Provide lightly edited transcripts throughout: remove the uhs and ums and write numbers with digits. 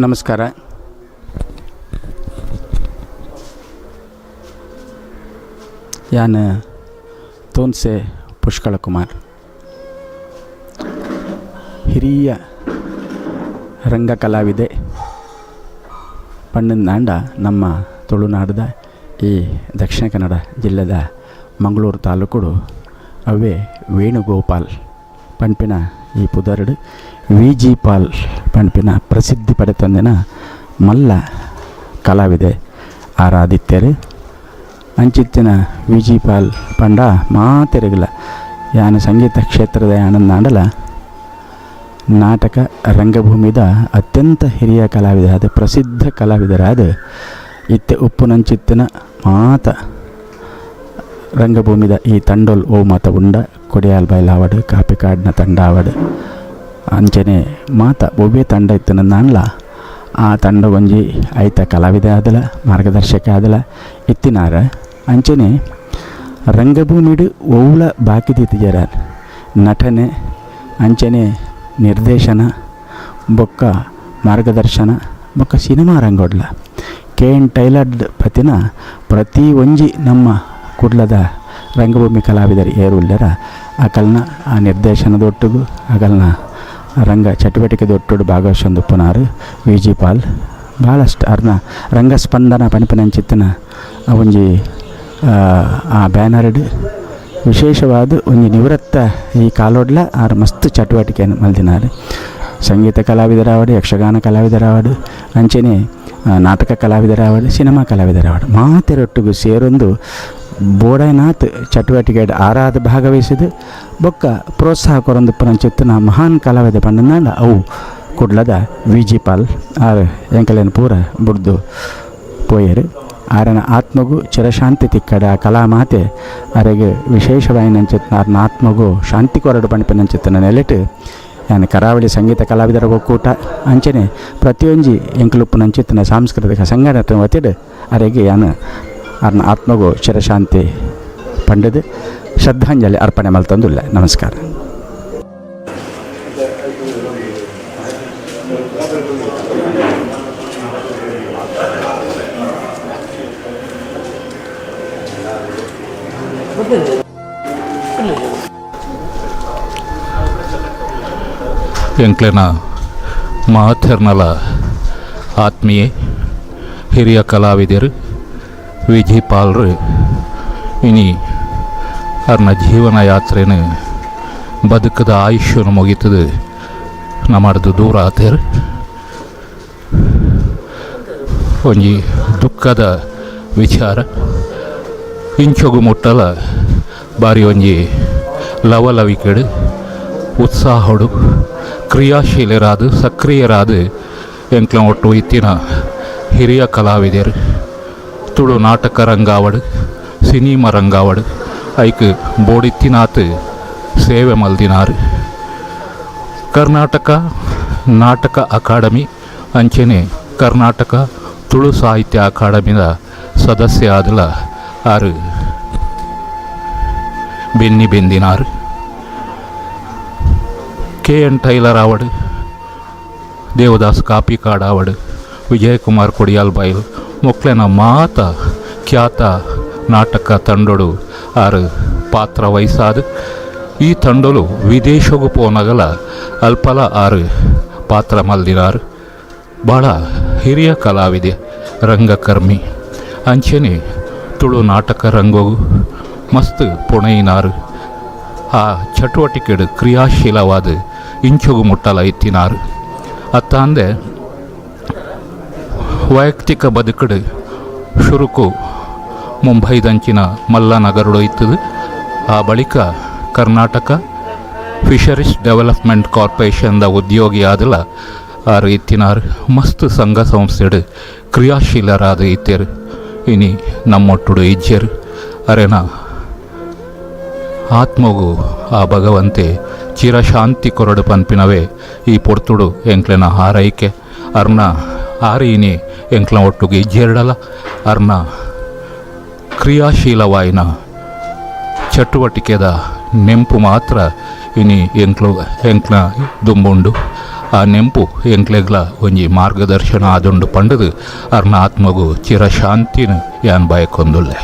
ನಮಸ್ಕಾರ. ಯಾನ್ ತೋನ್ಸೆ ಪುಷ್ಕಳ ಕುಮಾರ್, ಹಿರಿಯ ರಂಗ ಕಲಾವಿದೆ ಪಂಡಂದಾಂಡ ನಮ್ಮ ತುಳುನಾಡದ ಈ ದಕ್ಷಿಣ ಕನ್ನಡ ಜಿಲ್ಲೆದ ಮಂಗಳೂರು ತಾಲೂಕುಡು ಅವೇ ವೇಣುಗೋಪಾಲ್ ಪನ್ಪಿನ ಈ ಪುದರ್ಡ್ ವಿ ಜಿ ಪಾಲ್ ಪನ್ಪಿನ ಪ್ರಸಿದ್ಧಿ ಪಡೆತಂದಿನ ಮಲ್ಲ ಕಲಾವಿದೆ ಆರಾದಿತ್ಯರು. ಅಂಚಿತ್ತಿನ ವಿ ಜಿ ಪಾಲ್ ಪಂಡ ಮಾತೆರೆಗ್ಲ ಯಾನ್ ಸಂಗೀತ ಕ್ಷೇತ್ರದ ಆನಂದಾಂಡಲ ನಾಟಕ ರಂಗಭೂಮಿದ ಅತ್ಯಂತ ಹಿರಿಯ ಕಲಾವಿದರಾದ ಪ್ರಸಿದ್ಧ ಕಲಾವಿದರಾದ ಇತ್ತೆ ಉಪ್ಪುನಂಚಿತ್ತಿನ ಮಾತ ರಂಗಭೂಮಿದ ಈ ತಂಡೊಲ್ ಓ ಮಾತ ಉಂಡ ಕೊಡಿಯಾಲ್ ಬೈಲಾವಡ್ ಕಾಪಿಕಾಡ್ನ ತಂಡ ಆವಡ್ ಅಂಚನೆ ಮಾತ ಒವ್ವೇ ತಂಡ ಇತ್ತಿನ ನಾನ್ಲ ಆ ತಂಡ ಒಂಜಿ ಐತ ಕಲಾವಿದ ಆದಲ ಮಾರ್ಗದರ್ಶಕ ಆದಲ ಇತ್ತಿನಾರ. ಅಂಚನೆ ರಂಗಭೂಮಿಡ್ ಒವ್ಲ ಬಾಕಿ ದೀತಿಜೆರ್ ನಟನೆ ಅಂಚನೆ ನಿರ್ದೇಶನ ಬೊಕ್ಕ ಮಾರ್ಗದರ್ಶನ ಬೊಕ್ಕ ಸಿನಿಮಾ ರಂಗೊಡ್ಲ ಕೆ ಎನ್ ಟೈಲರ್ಡ್ ಪತಿನ ಪ್ರತಿ ಒಂಜಿ ನಮ್ಮ ಕುಡ್ಲದ ರಂಗಭೂಮಿ ಕಲಾವಿದರು ಏರುಲ್ಲೆರ ಅಕಲ್ನ ಆ ನಿರ್ದೇಶನದೊಟ್ಟುಗು ಅಕಲ್ನ ರಂಗ ಚಟುವಟಿಕೆದೊಟ್ಟುಡು ಭಾಗವಹಿಸೊಂದುಪ್ಪುನಾರು ವಿ ಜಿ ಪಾಲ್. ಭಾಳಷ್ಟು ಅರ್ನ ರಂಗಸ್ಪಂದನ ಪನ್ಪಿನಂಚಿತ್ತಿನ ಒಂಜಿ ಆ ಬ್ಯಾನರ್ಡ್ ವಿಶೇಷವಾದ ಒಂಜಿ ನಿವೃತ್ತ ಈ ಕಾಲೋಡ್ಲ ಆರ್ ಮಸ್ತ್ ಚಟುವಟಿಕೆಯನ್ನು ಮಲ್ದಿನಾರ್. ಸಂಗೀತ ಕಲಾವಿದರಾವಡ್, ಯಕ್ಷಗಾನ ಕಲಾವಿದರಾವಡ್, ಅಂಚನೆ ನಾಟಕ ಕಲಾವಿದರಾವಡ್, ಸಿನಿಮಾ ಕಲಾವಿದರಾವಡ್ ಮಾತೆರೊಟ್ಟಿಗೂ ಸೇರೊಂದು ಬೋಡೈನಾಥ್ ಚಟುವಟಿಕೆ ಆರಾಧ ಭಾಗವಹಿಸಿದ ಬೊಕ್ಕ ಪ್ರೋತ್ಸಾಹ ಕೊರೊಂದುಪ್ಪುನಂಚಿತ್ತಿನ ಮಹಾನ್ ಕಲಾವಿದ ಪಂಡಂದಾಂಡ ಅವು ಕುಡ್ಲದ ವಿ ಜಿ ಪಾಲ್. ಆರ್ ಎಂಕಲೆನ್ ಪೂರ ಬುಡ್ದು ಪೋಯೆರ್. ಆರನ ಆತ್ಮಗು ಚಿರಶಾಂತಿ ತಿಕ್ಕಡ, ಕಲಾಮಾತೆ ಅರೆಗ್ ವಿಶೇಷವಾಯಿನಂಚಿತ್ತಿನ ಆರ್ನ ಆತ್ಮಗು ಶಾಂತಿ ಕೊರಡು ಪನ್ಪಿನಂಚಿತ್ತಿನ ನೆಲೆಟ್ ಯಾನ್ ಕರಾವಳಿ ಸಂಗೀತ ಕಲಾವಿದರ ಒಕ್ಕೂಟ ಅಂಚನೆ ಪ್ರತಿಯೊಂಜಿ ಎಂಕಲುಪ್ಪುನಂಚಿತ್ತಿನ ಸಾಂಸ್ಕೃತಿಕ ಸಂಘಟನೆ ವತಿಡ್ ಅರೆಗ್ ಯಾನ್ ಆರ್ನ ಆತ್ಮಗು ಚಿರಶಾಂತಿ ಪಂಡದು ಶ್ರದ್ಧಾಂಜಲಿ ಅರ್ಪಣೆ ಮಲ್ತೊಂದುಲ್ಲೆ. ನಮಸ್ಕಾರ. ಎಂಕ್ಲೆನ ಮಾತೆರ್ನಲ ಆತ್ಮೀಯ ಹಿರಿಯ ಕಲಾವಿದರು ವಿ ಜಿ ಪಾಲ್ರು ಇನಿ ಅರ್ನ ಜೀವನ ಯಾತ್ರೆನು ಬದುಕದ ಆಯುಷ್ಯನು ಮುಗಿತದು ನಮ್ಮಡ್ದು ದೂರ ಆತೇರ್. ಒಂಜಿ ದುಃಖದ ವಿಚಾರ. ಇಂಚೊಗು ಮುಟ್ಟಲ ಬಾರಿ ಒಂಜಿ ಲವಲವಿಕೆಡು ಉತ್ಸಾಹಡು ಕ್ರಿಯಾಶೀಲರಾದ ಸಕ್ರಿಯರಾದ ಎಂಕ್ಲ ಒಟ್ಟು ಇತ್ತಿನ ಹಿರಿಯ ಕಲಾವಿದರು. ತುಳು ನಾಟಕ ರಂಗಾವಡು, ಸಿನಿಮಾ ರಂಗಾವಡು ಐಕ್ ಬೋಡಿತ್ತಿನಾತ್ ಸೇವೆ ಮಲ್ದಿನಾರು. ಕರ್ನಾಟಕ ನಾಟಕ ಅಕಾಡೆಮಿ ಅಂಚನೆ ಕರ್ನಾಟಕ ತುಳು ಸಾಹಿತ್ಯ ಅಕಾಡೆಮಿದ ಸದಸ್ಯ ಆದಲ ಆರು ಬೆನ್ನಿ ಬೆಂದಿನಾರು. ಕೆ ಎನ್ ಟೈಲರ್ ಆವಡು, ದೇವದಾಸ್ ಕಾಪಿಕಾಡ್ ಆವಡು, ವಿಜಯಕುಮಾರ್ ಕೊಡಿಯಾಲ್ ಬೈಲ್ ಮೊಕ್ಲೆನ ಮಾತ ಖ್ಯಾತ ನಾಟಕ ತಂಡೊಡು ಆರು ಪಾತ್ರ ವಹಿಸಾದು ಈ ತಂಡೊಲು ವಿದೇಶಗೂ ಪೋನಗಲ ಅಲ್ಪಲ ಆರು ಪಾತ್ರ ಮಲ್ದಿನಾರು. ಭಾಳ ಹಿರಿಯ ಕಲಾವಿದೆ, ರಂಗಕರ್ಮಿ ಅಂಚನೆ ತುಳು ನಾಟಕ ರಂಗೋಗು ಮಸ್ತ್ ಪುಣೆಯಿನಾರು. ಆ ಚಟುವಟಿಕೆಡು ಕ್ರಿಯಾಶೀಲವಾದ ಇಂಚೊಗು ಮುಟ್ಟಲ ಇತ್ತಿನಾರು. ಅತ್ತಾಂದೆ ವೈಯಕ್ತಿಕ ಬದುಕಡು ಶುರುಕು ಮುಂಬೈದಂಚಿನ ಮಲ್ಲ ನಗರಡು ಇತ್ತದು. ಆ ಬಳಿಕ ಕರ್ನಾಟಕ ಫಿಶರೀಸ್ ಡೆವಲಪ್ಮೆಂಟ್ ಕಾರ್ಪೊರೇಷನ್ದ ಉದ್ಯೋಗಿ ಆದಲ ಆರು ಇತ್ತಿನಾರು. ಮಸ್ತ್ ಸಂಘ ಸಂಸ್ಥೆಡು ಕ್ರಿಯಾಶೀಲರಾದ ಇತ್ತೇರು. ಇನಿ ನಮ್ಮೊಟ್ಟುಡು ಇಜ್ಜೆರು. ಅರೆನ ಆತ್ಮಗು ಆ ಭಗವಂತೆ ಚಿರಶಾಂತಿ ಕೊರಡು ಪನ್ಪಿನವೇ ಈ ಪೊರ್ತುಡು ಎಂಕ್ಲೆನ ಹಾರೈಕೆ. ಅರ್ನ ಆರೀನಿ ಎಂಕ್ಲ ಒಟ್ಟುಗೆ ಇಜ್ಜೆರಡಲ ಅರ್ನ ಕ್ರಿಯಾಶೀಲವಾಯಿನ ಚಟುವಟಿಕೆದ ನೆಂಪು ಮಾತ್ರ ಇನಿ ಎಂಕ್ಲು ಎಂಕ್ಲ ದುಂಬುಂಡು. ಆ ನೆಂಪು ಎಂಕ್ಲೆಗ್ಲ ಒಂಜಿ ಮಾರ್ಗದರ್ಶನ ಆದುಂಡು ಪಂಡದು ಅರ್ನ ಆತ್ಮಗು ಚಿರಶಾಂತಿನ ಯಾನ್ ಬಯಕೊಂದುಲ್ಲೆ.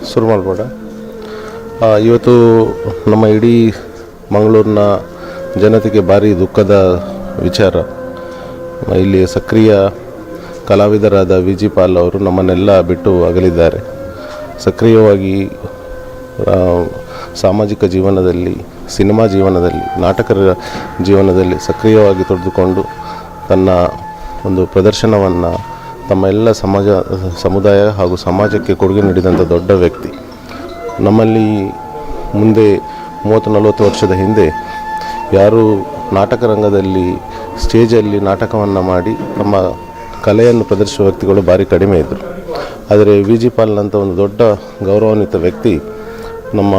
ಶುರು ಮಾಡ್ಬೋಡ. ಇವತ್ತು ನಮ್ಮ ಇಡೀ ಮಂಗಳೂರಿನ ಜನತೆಗೆ ಭಾರಿ ದುಃಖದ ವಿಚಾರ. ಇಲ್ಲಿ ಸಕ್ರಿಯ ಕಲಾವಿದರಾದ V G Pal ಅವರು ನಮ್ಮನ್ನೆಲ್ಲ ಬಿಟ್ಟು ಅಗಲಿದ್ದಾರೆ. ಸಕ್ರಿಯವಾಗಿ ಸಾಮಾಜಿಕ ಜೀವನದಲ್ಲಿ, ಸಿನಿಮಾ ಜೀವನದಲ್ಲಿ, ನಾಟಕರ ಜೀವನದಲ್ಲಿ ಸಕ್ರಿಯವಾಗಿ ತೊಡೆದುಕೊಂಡು ತನ್ನ ಒಂದು ಪ್ರದರ್ಶನವನ್ನು ತಮ್ಮ ಎಲ್ಲ ಸಮಾಜ, ಸಮುದಾಯ ಹಾಗೂ ಸಮಾಜಕ್ಕೆ ಕೊಡುಗೆ ನೀಡಿದಂಥ ದೊಡ್ಡ ವ್ಯಕ್ತಿ. ನಮ್ಮಲ್ಲಿ ಮುಂದೆ 30-40 ವರ್ಷದ ಹಿಂದೆ ಯಾರೂ ನಾಟಕ ರಂಗದಲ್ಲಿ ಸ್ಟೇಜಲ್ಲಿ ನಾಟಕವನ್ನು ಮಾಡಿ ತಮ್ಮ ಕಲೆಯನ್ನು ಪ್ರದರ್ಶಿಸುವ ವ್ಯಕ್ತಿಗಳು ಭಾರಿ ಕಡಿಮೆ ಇದ್ದರು. ಆದರೆ ವಿ ಜಿ ಪಾಲ್ನಂಥ ಒಂದು ದೊಡ್ಡ ಗೌರವಾನ್ವಿತ ವ್ಯಕ್ತಿ ನಮ್ಮ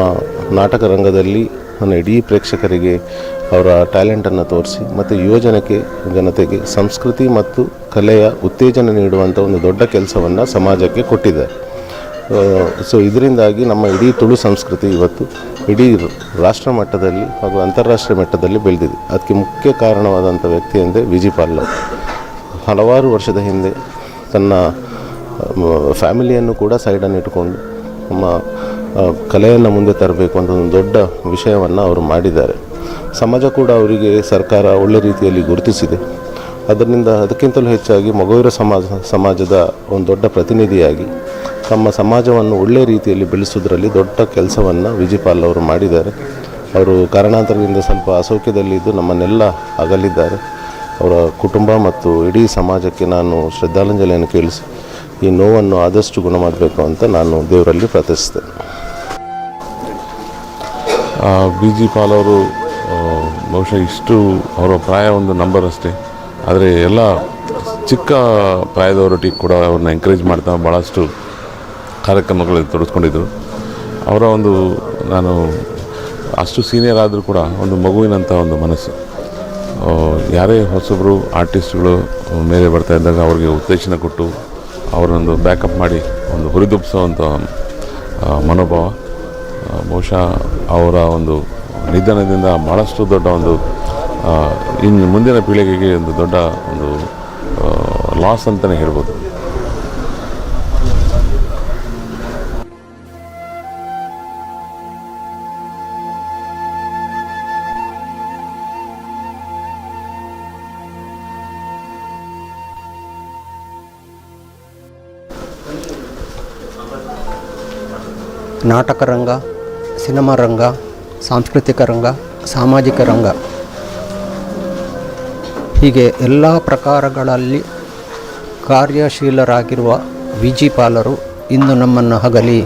ನಾಟಕ ರಂಗದಲ್ಲಿ ನನ್ನ ಇಡೀ ಪ್ರೇಕ್ಷಕರಿಗೆ ಅವರ ಟ್ಯಾಲೆಂಟನ್ನು ತೋರಿಸಿ ಮತ್ತು ಯುವಜನಕ್ಕೆ ಜನತೆಗೆ ಸಂಸ್ಕೃತಿ ಮತ್ತು ಕಲೆಯ ಉತ್ತೇಜನ ನೀಡುವಂಥ ಒಂದು ದೊಡ್ಡ ಕೆಲಸವನ್ನು ಸಮಾಜಕ್ಕೆ ಕೊಟ್ಟಿದ್ದಾರೆ. ಸೊ ಇದರಿಂದಾಗಿ ನಮ್ಮ ಇಡೀ ತುಳು ಸಂಸ್ಕೃತಿ ಇವತ್ತು ಇಡೀ ರಾಷ್ಟ್ರ ಮಟ್ಟದಲ್ಲಿ ಹಾಗೂ ಅಂತಾರಾಷ್ಟ್ರೀಯ ಮಟ್ಟದಲ್ಲಿ ಬೆಳೆದಿದೆ. ಅದಕ್ಕೆ ಮುಖ್ಯ ಕಾರಣವಾದಂಥ ವ್ಯಕ್ತಿ ಅಂದರೆ ವಿ ಜಿ ಪಾಲ್ ಅವರು. ಹಲವಾರು ವರ್ಷದ ಹಿಂದೆ ತನ್ನ ಫ್ಯಾಮಿಲಿಯನ್ನು ಕೂಡ ಸೈಡನ್ನು ಇಟ್ಟುಕೊಂಡು ನಮ್ಮ ಕಲೆಯನ್ನು ಮುಂದೆ ತರಬೇಕು ಅಂತ ಒಂದು ದೊಡ್ಡ ವಿಷಯವನ್ನು ಅವರು ಮಾಡಿದ್ದಾರೆ. ಸಮಾಜ ಕೂಡ ಅವರಿಗೆ, ಸರ್ಕಾರ ಒಳ್ಳೆ ರೀತಿಯಲ್ಲಿ ಗುರುತಿಸಿದೆ. ಅದರಿಂದ ಅದಕ್ಕಿಂತಲೂ ಹೆಚ್ಚಾಗಿ ಮೊಗವೀರ ಸಮಾಜದ ಒಂದು ದೊಡ್ಡ ಪ್ರತಿನಿಧಿಯಾಗಿ ತಮ್ಮ ಸಮಾಜವನ್ನು ಒಳ್ಳೆಯ ರೀತಿಯಲ್ಲಿ ಬೆಳೆಸೋದ್ರಲ್ಲಿ ದೊಡ್ಡ ಕೆಲಸವನ್ನು ವಿ ಜಿ ಪಾಲ್ ಅವರು ಮಾಡಿದ್ದಾರೆ. ಅವರು ಕಾರಣಾಂತರದಿಂದ ಸ್ವಲ್ಪ ಅಸೌಖ್ಯದಲ್ಲಿದ್ದು ನಮ್ಮನ್ನೆಲ್ಲ ಅಗಲಿದ್ದಾರೆ. ಅವರ ಕುಟುಂಬ ಮತ್ತು ಇಡೀ ಸಮಾಜಕ್ಕೆ ನಾನು ಶ್ರದ್ಧಾಂಜಲಿಯನ್ನು ಕೇಳಿಸಿ ಈ ನೋವನ್ನು ಆದಷ್ಟು ಗುಣ ಮಾಡಬೇಕು ಅಂತ ನಾನು ದೇವರಲ್ಲಿ ಪ್ರಾರ್ಥಿಸ್ತೇನೆ. B G Pal ಅವರು ಬಹುಶಃ ಇಷ್ಟು ಅವರ ಪ್ರಾಯ ಒಂದು ನಂಬರ್ ಅಷ್ಟೇ, ಆದರೆ ಎಲ್ಲ ಚಿಕ್ಕ ಪ್ರಾಯದವರೊಟ್ಟಿಗೆ ಕೂಡ ಅವ್ರನ್ನ ಎಂಕರೇಜ್ ಮಾಡ್ತಾ ಭಾಳಷ್ಟು ಕಾರ್ಯಕ್ರಮಗಳಲ್ಲಿ ತೊಡಗಿಸ್ಕೊಂಡಿದ್ದರು. ಅವರ ಒಂದು, ನಾನು ಅಷ್ಟು ಸೀನಿಯರ್ ಆದರೂ ಕೂಡ ಒಂದು ಮಗುವಿನಂಥ ಒಂದು ಮನಸ್ಸು. ಯಾರೇ ಹೊಸಬರು ಆರ್ಟಿಸ್ಟ್ಗಳು ಮೇಲೆ ಬರ್ತಾ ಇದ್ದಾಗ ಅವ್ರಿಗೆ ಉತ್ತೇಜನ ಕೊಟ್ಟು ಅವರೊಂದು ಬ್ಯಾಕಪ್ ಮಾಡಿ ಒಂದು ಹುರಿದುಂಬಿಸುವಂಥ ಮನೋಭಾವ. ಬಹುಶಃ ಅವರ ಒಂದು ನಿಧನದಿಂದ ಭಾಳಷ್ಟು ದೊಡ್ಡ ಒಂದು ಇನ್ನು ಮುಂದಿನ ಪೀಳಿಗೆಗೆ ಒಂದು ದೊಡ್ಡ ಒಂದು ಲಾಸ್ ಅಂತಲೇ ಹೇಳ್ಬೋದು. ನಾಟಕ ರಂಗ, ಸಿನಿಮಾ ರಂಗ, ಸಾಂಸ್ಕೃತಿಕ ರಂಗ, ಸಾಮಾಜಿಕ ರಂಗ, ಹೀಗೆ ಎಲ್ಲ ಪ್ರಕಾರಗಳಲ್ಲಿ ಕಾರ್ಯಶೀಲರಾಗಿರುವ ವಿ ಜಿ ಪಾಲರು ಇಂದು ನಮ್ಮನ್ನು ಅಗಲಿ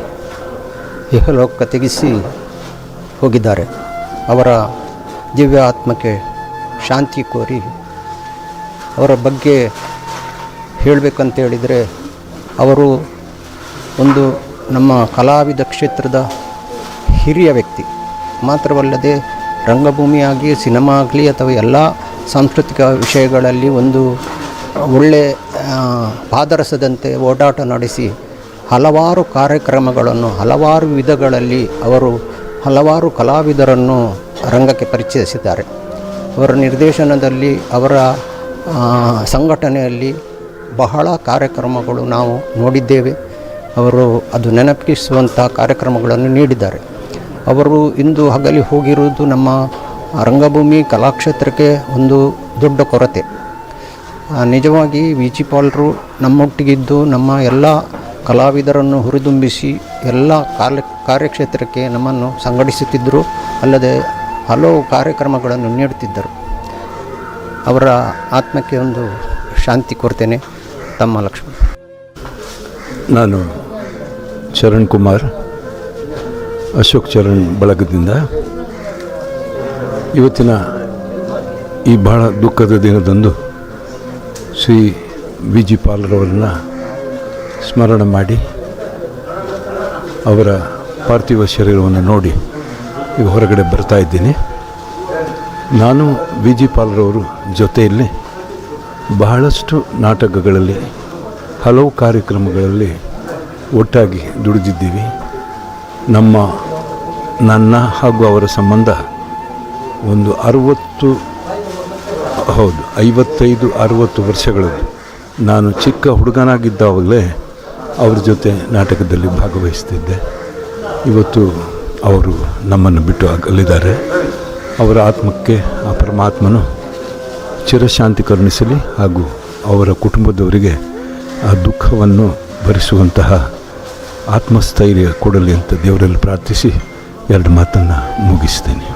ಇಹಲೋಕ ತ್ಯಜಿಸಿ ಹೋಗಿದ್ದಾರೆ. ಅವರ ದಿವ್ಯ ಆತ್ಮಕ್ಕೆ ಶಾಂತಿ ಕೋರಿ ಅವರ ಬಗ್ಗೆ ಹೇಳಬೇಕಂತೇಳಿದರೆ, ಅವರು ಒಂದು ನಮ್ಮ ಕಲಾವಿದ ಕ್ಷೇತ್ರದ ಹಿರಿಯ ವ್ಯಕ್ತಿ ಮಾತ್ರವಲ್ಲದೆ ರಂಗಭೂಮಿಯಾಗಿ, ಸಿನಿಮಾ ಆಗಲಿ ಅಥವಾ ಎಲ್ಲ ಸಾಂಸ್ಕೃತಿಕ ವಿಷಯಗಳಲ್ಲಿ ಒಂದು ಒಳ್ಳೆ ಪಾದರಸದಂತೆ ಓಡಾಟ ನಡೆಸಿ ಹಲವಾರು ಕಾರ್ಯಕ್ರಮಗಳನ್ನು ಹಲವಾರು ವಿಧಗಳಲ್ಲಿ ಅವರು ಹಲವಾರು ಕಲಾವಿದರನ್ನು ರಂಗಕ್ಕೆ ಪರಿಚಯಿಸಿದ್ದಾರೆ. ಅವರ ನಿರ್ದೇಶನದಲ್ಲಿ, ಅವರ ಸಂಘಟನೆಯಲ್ಲಿ ಬಹಳ ಕಾರ್ಯಕ್ರಮಗಳು ನಾವು ನೋಡಿದ್ದೇವೆ. ಅವರು ಅದು ನೆನಪಿಸುವಂಥ ಕಾರ್ಯಕ್ರಮಗಳನ್ನು ನೀಡಿದ್ದಾರೆ. ಅವರು ಇಂದು ಹಗಲಿ ಹೋಗಿರುವುದು ನಮ್ಮ ರಂಗಭೂಮಿ ಕಲಾಕ್ಷೇತ್ರಕ್ಕೆ ಒಂದು ದೊಡ್ಡ ಕೊರತೆ. ನಿಜವಾಗಿ ವಿ ಜಿ ಪಾಲ್ರು ನಮ್ಮೊಟ್ಟಿಗಿದ್ದು ನಮ್ಮ ಎಲ್ಲ ಕಲಾವಿದರನ್ನು ಹುರಿದುಂಬಿಸಿ ಎಲ್ಲ ಕಾರ್ಯಕ್ಷೇತ್ರಕ್ಕೆ ನಮ್ಮನ್ನು ಸಂಘಟಿಸುತ್ತಿದ್ದರು. ಅಲ್ಲದೆ ಹಲವು ಕಾರ್ಯಕ್ರಮಗಳನ್ನು ನೀಡುತ್ತಿದ್ದರು. ಅವರ ಆತ್ಮಕ್ಕೆ ಒಂದು ಶಾಂತಿ ಕೋರ್ತೇನೆ. ತಮ್ಮ ಲಕ್ಷ್ಮಣ. ನಾನು ಚರಣ್ ಕುಮಾರ್, ಅಶೋಕ್ ಚರಣ್ ಬಳಗದಿಂದ. ಇವತ್ತಿನ ಈ ಬಹಳ ದುಃಖದ ದಿನದಂದು ಶ್ರೀ ವಿ ಜಿ ಪಾಲ್ರವರನ್ನು ಸ್ಮರಣೆ ಮಾಡಿ ಅವರ ಪಾರ್ಥಿವ ಶರೀರವನ್ನು ನೋಡಿ ಈಗ ಹೊರಗಡೆ ಬರ್ತಾ ಇದ್ದೀನಿ. ನಾನು ವಿ ಜಿ ಪಾಲ್ರವರು ಜೊತೆಯಲ್ಲಿ ಬಹಳಷ್ಟು ನಾಟಕಗಳಲ್ಲಿ, ಹಲವು ಕಾರ್ಯಕ್ರಮಗಳಲ್ಲಿ ಒಟ್ಟಾಗಿ ದುಡಿದಿದ್ದೀವಿ. ನನ್ನ ಹಾಗೂ ಅವರ ಸಂಬಂಧ ಒಂದು 60, ಹೌದು, 55-60 ವರ್ಷಗಳಲ್ಲಿ ನಾನು ಚಿಕ್ಕ ಹುಡುಗನಾಗಿದ್ದಾಗಲೇ ಅವ್ರ ಜೊತೆ ನಾಟಕದಲ್ಲಿ ಭಾಗವಹಿಸ್ತಿದ್ದೆ. ಇವತ್ತು ಅವರು ನಮ್ಮನ್ನು ಬಿಟ್ಟು ಅಗಲಿದ್ದಾರೆ. ಅವರ ಆತ್ಮಕ್ಕೆ ಆ ಪರಮಾತ್ಮನು ಚಿರಶಾಂತಿ ಕರುಣಿಸಲಿ ಹಾಗೂ ಅವರ ಕುಟುಂಬದವರಿಗೆ ಆ ದುಃಖವನ್ನು ಭರಿಸುವಂತಹ ಆತ್ಮಸ್ಥೈರ್ಯ ಕೊಡಲಿ ಅಂತ ದೇವರಲ್ಲಿ ಪ್ರಾರ್ಥಿಸಿ ಎರಡು ಮಾತನ್ನು ಮುಗಿಸ್ತೇನೆ.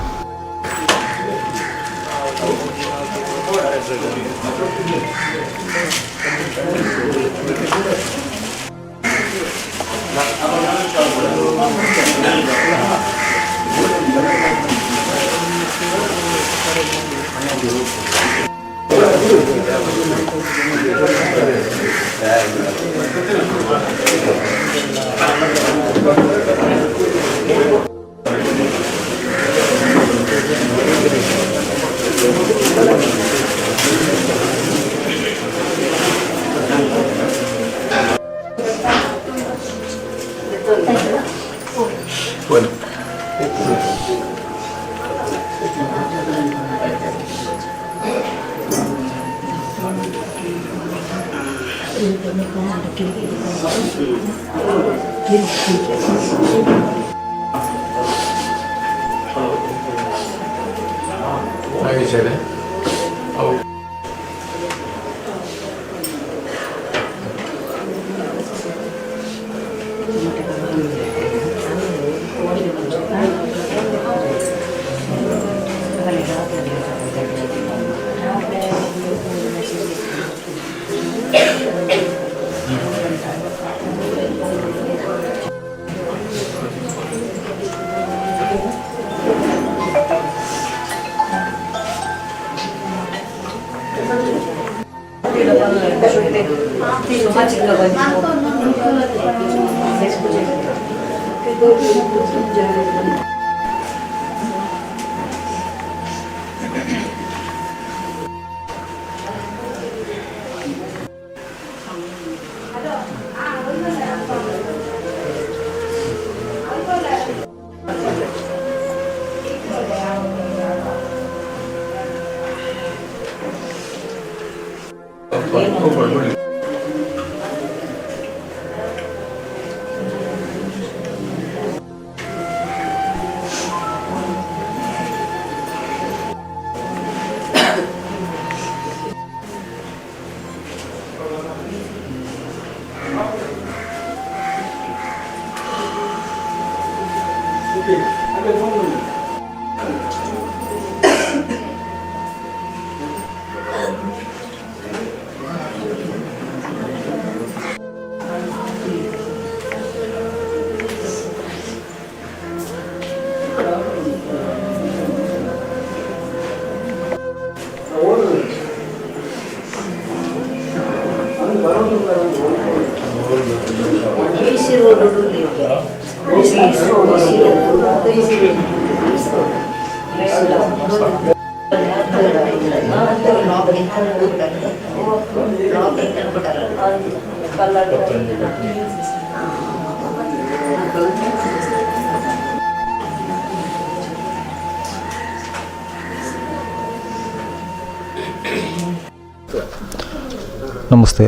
ನಮಸ್ತೆ.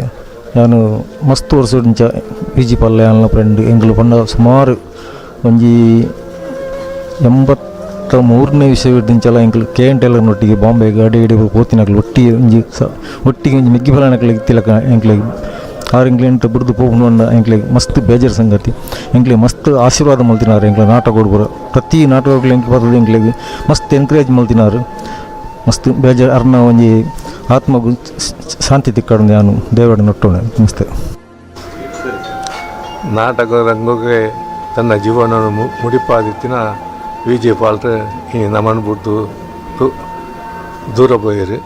ನಾನು ಮಸ್ತ್ ವರ್ಷ ಪಿ ಜಿ ಪಲ್ಯಾನ ಫ್ರೆಂಡ್ ಎಂಗ್ಲು ಪಂಡ ಸುಮಾರು ಒಂಜಿ 83ನೇ ವಿಷಯದಿಂಚಲ ಎಂಕ್ಲು ಕೆ ಎನ್ ಟೇಲರ್ನೊಟ್ಟಿಗೆ ಬಾಂಬೆ ಗಾಡಿ ಗಿಡಿ ಪೋತಿನಕ್ಲು ಒಟ್ಟಿಗೆ ಒಂಜಿ ಸ ಒಟ್ಟಿಗೆ ಒಂಜಿ ಮೆಗ್ಗಿ ಫಲಾನಕ್ಲೆಗ್ ತಿಲಕ ಎಂಕ್ಲೆಗ್ ಆರು ಎಂಕ್ಲೆಂಟ್ ಬುಡ್ದು ಪೋಪುಂಡು ಎಂಕ್ಲೆಗ್ ಮಸ್ತ್ ಬೇಜಾರು ಸಂಗತಿ. ಎಂಕ್ಲೆಗ್ ಮಸ್ತ್ ಆಶೀರ್ವಾದ ಮಲ್ತಿನಾರು ಎಂಕ್ಲೆ ನಾಟಕ ಪೂರ ಪ್ರತಿ ನಾಟಕಗಳು ಎಂಕ್ ಬರ್ತದೆ ಎಂಕ್ಲೆಗ್ ಮಸ್ತ್ ಎನ್ಕರೇಜ್ ಮಲ್ತಿನಾರು. ಮಸ್ತ್ ಬೇಜಾರು ಅರ್ನ ಒಂಜಿ ಆತ್ಮಗು ಶಾಂತಿ ತಿಕ್ಕಡು ನಾನು ದೇವರ ನೊಟ್ಟೋಣ. ನಮಸ್ತೆ. ನಾಟಕ ರಂಗಕ್ಕೆ ತನ್ನ ಜೀವನವನ್ನು ಮುಡಿಪಾದಿತ್ತಿನ ವಿ ಜೆ ಪಾಲ್ರು ಈ ನಮನ್ ಬಿಟ್ಟು ದೂರ ಪೋಯಿರು.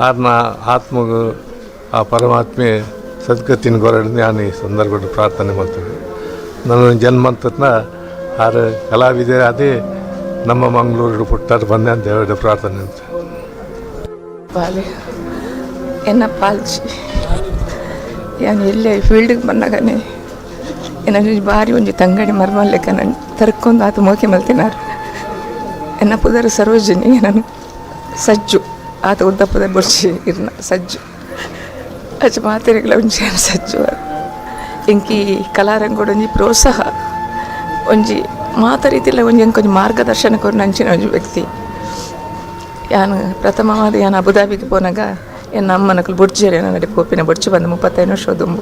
ಆರ್ನ ಆತ್ಮಗು ಆ ಪರಮಾತ್ಮೆ ಸದ್ಗತಿನ ಕೊರಡು ನಾನು ಈ ಸಂದರ್ಭ ಪ್ರಾರ್ಥನೆ ಮಾಡ್ತೇನೆ. ನನ್ನ ಜನ್ಮಂತನ ಆರು ಕಲಾವಿದೆ ಅದೇ ನಮ್ಮ ಮಂಗಳೂರು ಪುಟ್ಟಾರು ಬಂದೆ ಅಂತ ದೇವರ ಪ್ರಾರ್ಥನೆ ಅಂತ. ಪಾಲೆ ಎನ್ನ ಪಾಲ್ಚಿ ಯಾನ್ ಎಲ್ಲೇ ಫೀಲ್ಡಿಗೆ ಬಂದಾಗನೆ ಎನ್ನ ಬಾರಿ ಒಂಜಿ ತಂಗಡಿ ಮರ್ಮಲ್ಲೆಕ್ಕ ನಾನು ತರ್ಕೊಂದು ಆತ ಮೋಕೆ ಮಲ್ತಿನಾರು. ಎನ್ನ ಪುದರ್ ಸರೋಜಿನಿ, ನಾನು ಸಜ್ಜು ಆತ ಉದ್ದ ಪುದರ್ ಬೊರ್ಚಿ ಇರ್ನ ಸಜ್ಜು ಅಚ್ಚ ಮಾತೆರೆಗಳ ಒಂಜಿ ಸಜ್ಜು. ಎಂಕಿ ಕಲಾರಂಗೋಡು ಒಂಜಿ ಪ್ರೋತ್ಸಾಹ ಒಂಜಿ ಮಾತ ರೀತಿಲ್ಲ ಒಂಜಿ ಎಂಕೊಂಜಿ ಮಾರ್ಗದರ್ಶನ ಕೊರ್ನ ಅಂಚಿನ ಒಂಜಿ ವ್ಯಕ್ತಿ. ಯಾನು ಪ್ರಥಮವಾದ ಯಾನು ಅಬುದಾಬಿಗೆ ಪೋನಾಗ ಎನ್ನ ಅಮ್ಮನಕುಲು ಬೊಡ್ಜೇರಿ ನಡೆ ಪೋಪಿನ ಬೊಡ್ಚು ಬಂದು 35 ವರ್ಷ ದುಂಬು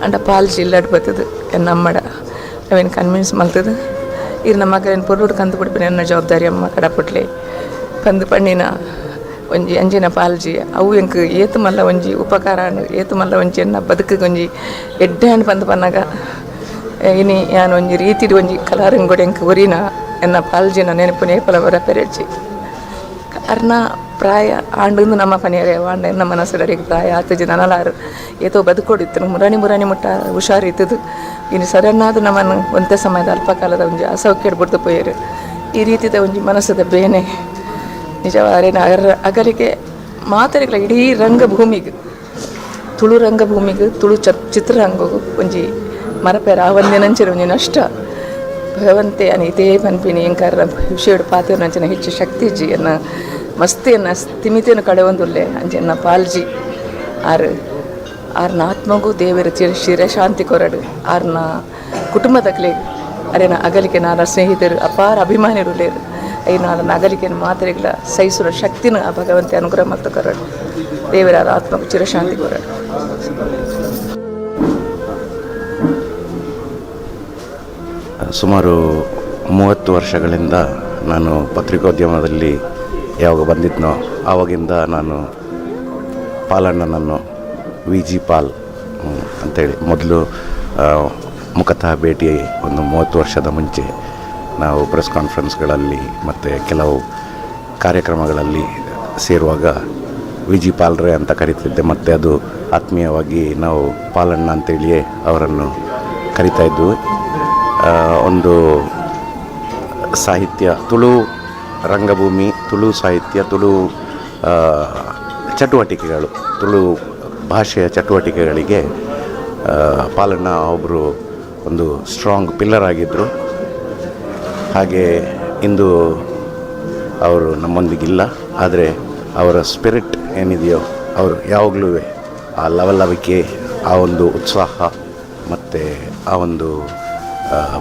ಅಂಡ ಪಾಲ್ಜಿ ಇಲ್ಲಡ್ ಬರ್ತದೆ ಎನ್ನ ಅಮ್ಮಡ ಅವೇನು ಕನ್ವಿನ್ಸ್ ಮಲ್ತದೆ ಇರ್ ನಮ್ಮ ಮಗನ ಪೊರ್ಲುಡು ಕಂದು ಬಿಡ್ಪಿನ ಎನ್ನ ಜವಾಬ್ದಾರಿ ಅಮ್ಮ ಕಡಪುಟ್ಲೆ ಪಂದು ಪಣ್ಣಿನ ಒಂಜಿ ಅಂಜಿನ ಪಾಲ್ಜಿ ಅವು ಎಂಕ್ ಏತು ಮಲ್ಲ ಒಂಜಿ ಉಪಕಾರ ಏತು ಮಲ್ಲ ಒಂಜಿ ಎನ್ನ ಬದುಕು ಒಂಜಿ ಎಡ್ಡೆ ಹಣ್ಣು ಪಂದು ಪನ್ನಾಗ ಇನಿ ಯಾನು ಒಂಜಿ ರೀತಿಡ್ ಒಂಜಿ ಕಲಾರಂಗೋಡು ಎಂಕ್ ಒರಿನ ಎನ್ನ ಪಾಲ್ಜಿನ ನೆನಪು ನೇಪಲ ಬರ ಪೆರೆಚಿ ಅರ್ನ ಪ್ರಾಯ ಆಂಡು ನಮ್ಮ ಪನಿಯರೆ ಆಂಡ ಎನ್ನ ಮನಸ್ಸು ಪ್ರಾಯ ಆತಜಿ ನನಲಾರು ಏತೋ ಬದುಕೊಡಿತ್ತು ಮುರಾಣಿ ಮುರಾಣಿ ಮುಟ್ಟ ಹುಷಾರು ಇತ್ತದು. ಇನ್ನು ಸಡನ್ ಆದ ನಮ್ಮನ್ನು ಒಂದೇ ಸಮಯದ ಅಲ್ಪಕಾಲದ ಒಂಜಿ ಅಸೌಖ್ಯ ಬಿಡ್ದು ಪೋಯರು. ಈ ರೀತಿದ ಒಂಜಿ ಮನಸ್ಸದ ಬೇನೆ ನಿಜವಾರೇನ ಅಗಲಿಗೆ ಮಾತರಿಗಳ ಇಡೀ ರಂಗಭೂಮಿಗೆ ತುಳು ರಂಗಭೂಮಿಗೆ ತುಳು ಚಿತ್ರರಂಗಗೂ ಒಂಜಿ ಮರಪೇರ ಆವಂದಿನಂಚಿನ ಒಂಜಿ ನಷ್ಟ. ಭಗವಂತೆ ಅನ ಇದೇ ಪನ್ಪಿನಿ ಎಂಕಾರ ವಿಷಯಡು ಪಾತ್ರ ಹೆಚ್ಚು ಶಕ್ತಿ ಜಿ ಎನ್ನ ಮಸ್ತಿಯನ್ನು ಸ್ಥಿಮಿತಿಯನ್ನು ಕಡೆ ಒಂದುಲ್ಲೆ ಅಂಚೆನ್ನ ಪಾಲ್ಜಿ ಆರು ಆರ್ನ ಆತ್ಮಗೂ ದೇವರ ಚಿರಶಾಂತಿ ಕೊರಡು. ಆರ್ನ ಕುಟುಂಬದಕ್ಲೆ ಅರೇನ ಅಗಲಿಕೆ ನಾನ ಸ್ನೇಹಿತರು ಅಪಾರ ಅಭಿಮಾನಿರುಲೇರು ಐನ ಅಗಲಿಕೆ ಮಾತ್ರೆಗಳ ಸಹಿಸುವ ಶಕ್ತಿನ ಆ ಭಗವಂತ ಅನುಗ್ರಹ ಮತ್ತು ಕೊರಡು. ದೇವರ ಆತ್ಮಗೂ ಚಿರಶಾಂತಿ ಕೊರಡು. ಸುಮಾರು 30 ವರ್ಷಗಳಿಂದ ನಾನು ಪತ್ರಿಕೋದ್ಯಮದಲ್ಲಿ ಯಾವಾಗ ಬಂದಿದ್ನೋ ಆವಾಗಿಂದ ನಾನು ಪಾಲಣ್ಣನನ್ನು ವಿ ಜಿ ಪಾಲ್ ಅಂಥೇಳಿ ಮೊದಲು ಮುಖತಃ ಭೇಟಿ ಒಂದು 30 ವರ್ಷದ ಮುಂಚೆ ನಾವು ಪ್ರೆಸ್ ಕಾನ್ಫರೆನ್ಸ್ಗಳಲ್ಲಿ ಮತ್ತು ಕೆಲವು ಕಾರ್ಯಕ್ರಮಗಳಲ್ಲಿ ಸೇರುವಾಗ ವಿ ಜಿ ಪಾಲ್ರೇ ಅಂತ ಕರೀತಿದ್ದೆ. ಮತ್ತು ಅದು ಆತ್ಮೀಯವಾಗಿ ನಾವು ಪಾಲಣ್ಣ ಅಂತೇಳಿಯೇ ಅವರನ್ನು ಕರಿತಾ ಇದ್ವು. ಒಂದು ಸಾಹಿತ್ಯ, ತುಳು ರಂಗಭೂಮಿ, ತುಳು ಸಾಹಿತ್ಯ, ತುಳು ಚಟುವಟಿಕೆಗಳು, ತುಳು ಭಾಷೆಯ ಚಟುವಟಿಕೆಗಳಿಗೆ ಪಾಲಣ್ಣ ಒಬ್ಬರು ಒಂದು ಸ್ಟ್ರಾಂಗ್ ಪಿಲ್ಲರ್ ಆಗಿದ್ದರು. ಹಾಗೆ ಇಂದು ಅವರು ನಮ್ಮೊಂದಿಗಿಲ್ಲ, ಆದರೆ ಅವರ ಸ್ಪಿರಿಟ್ ಏನಿದೆಯೋ ಅವರು ಯಾವಾಗಲೂ ಆ ಲವಲವಿಕೆ, ಆ ಒಂದು ಉತ್ಸಾಹ ಮತ್ತು ಆ ಒಂದು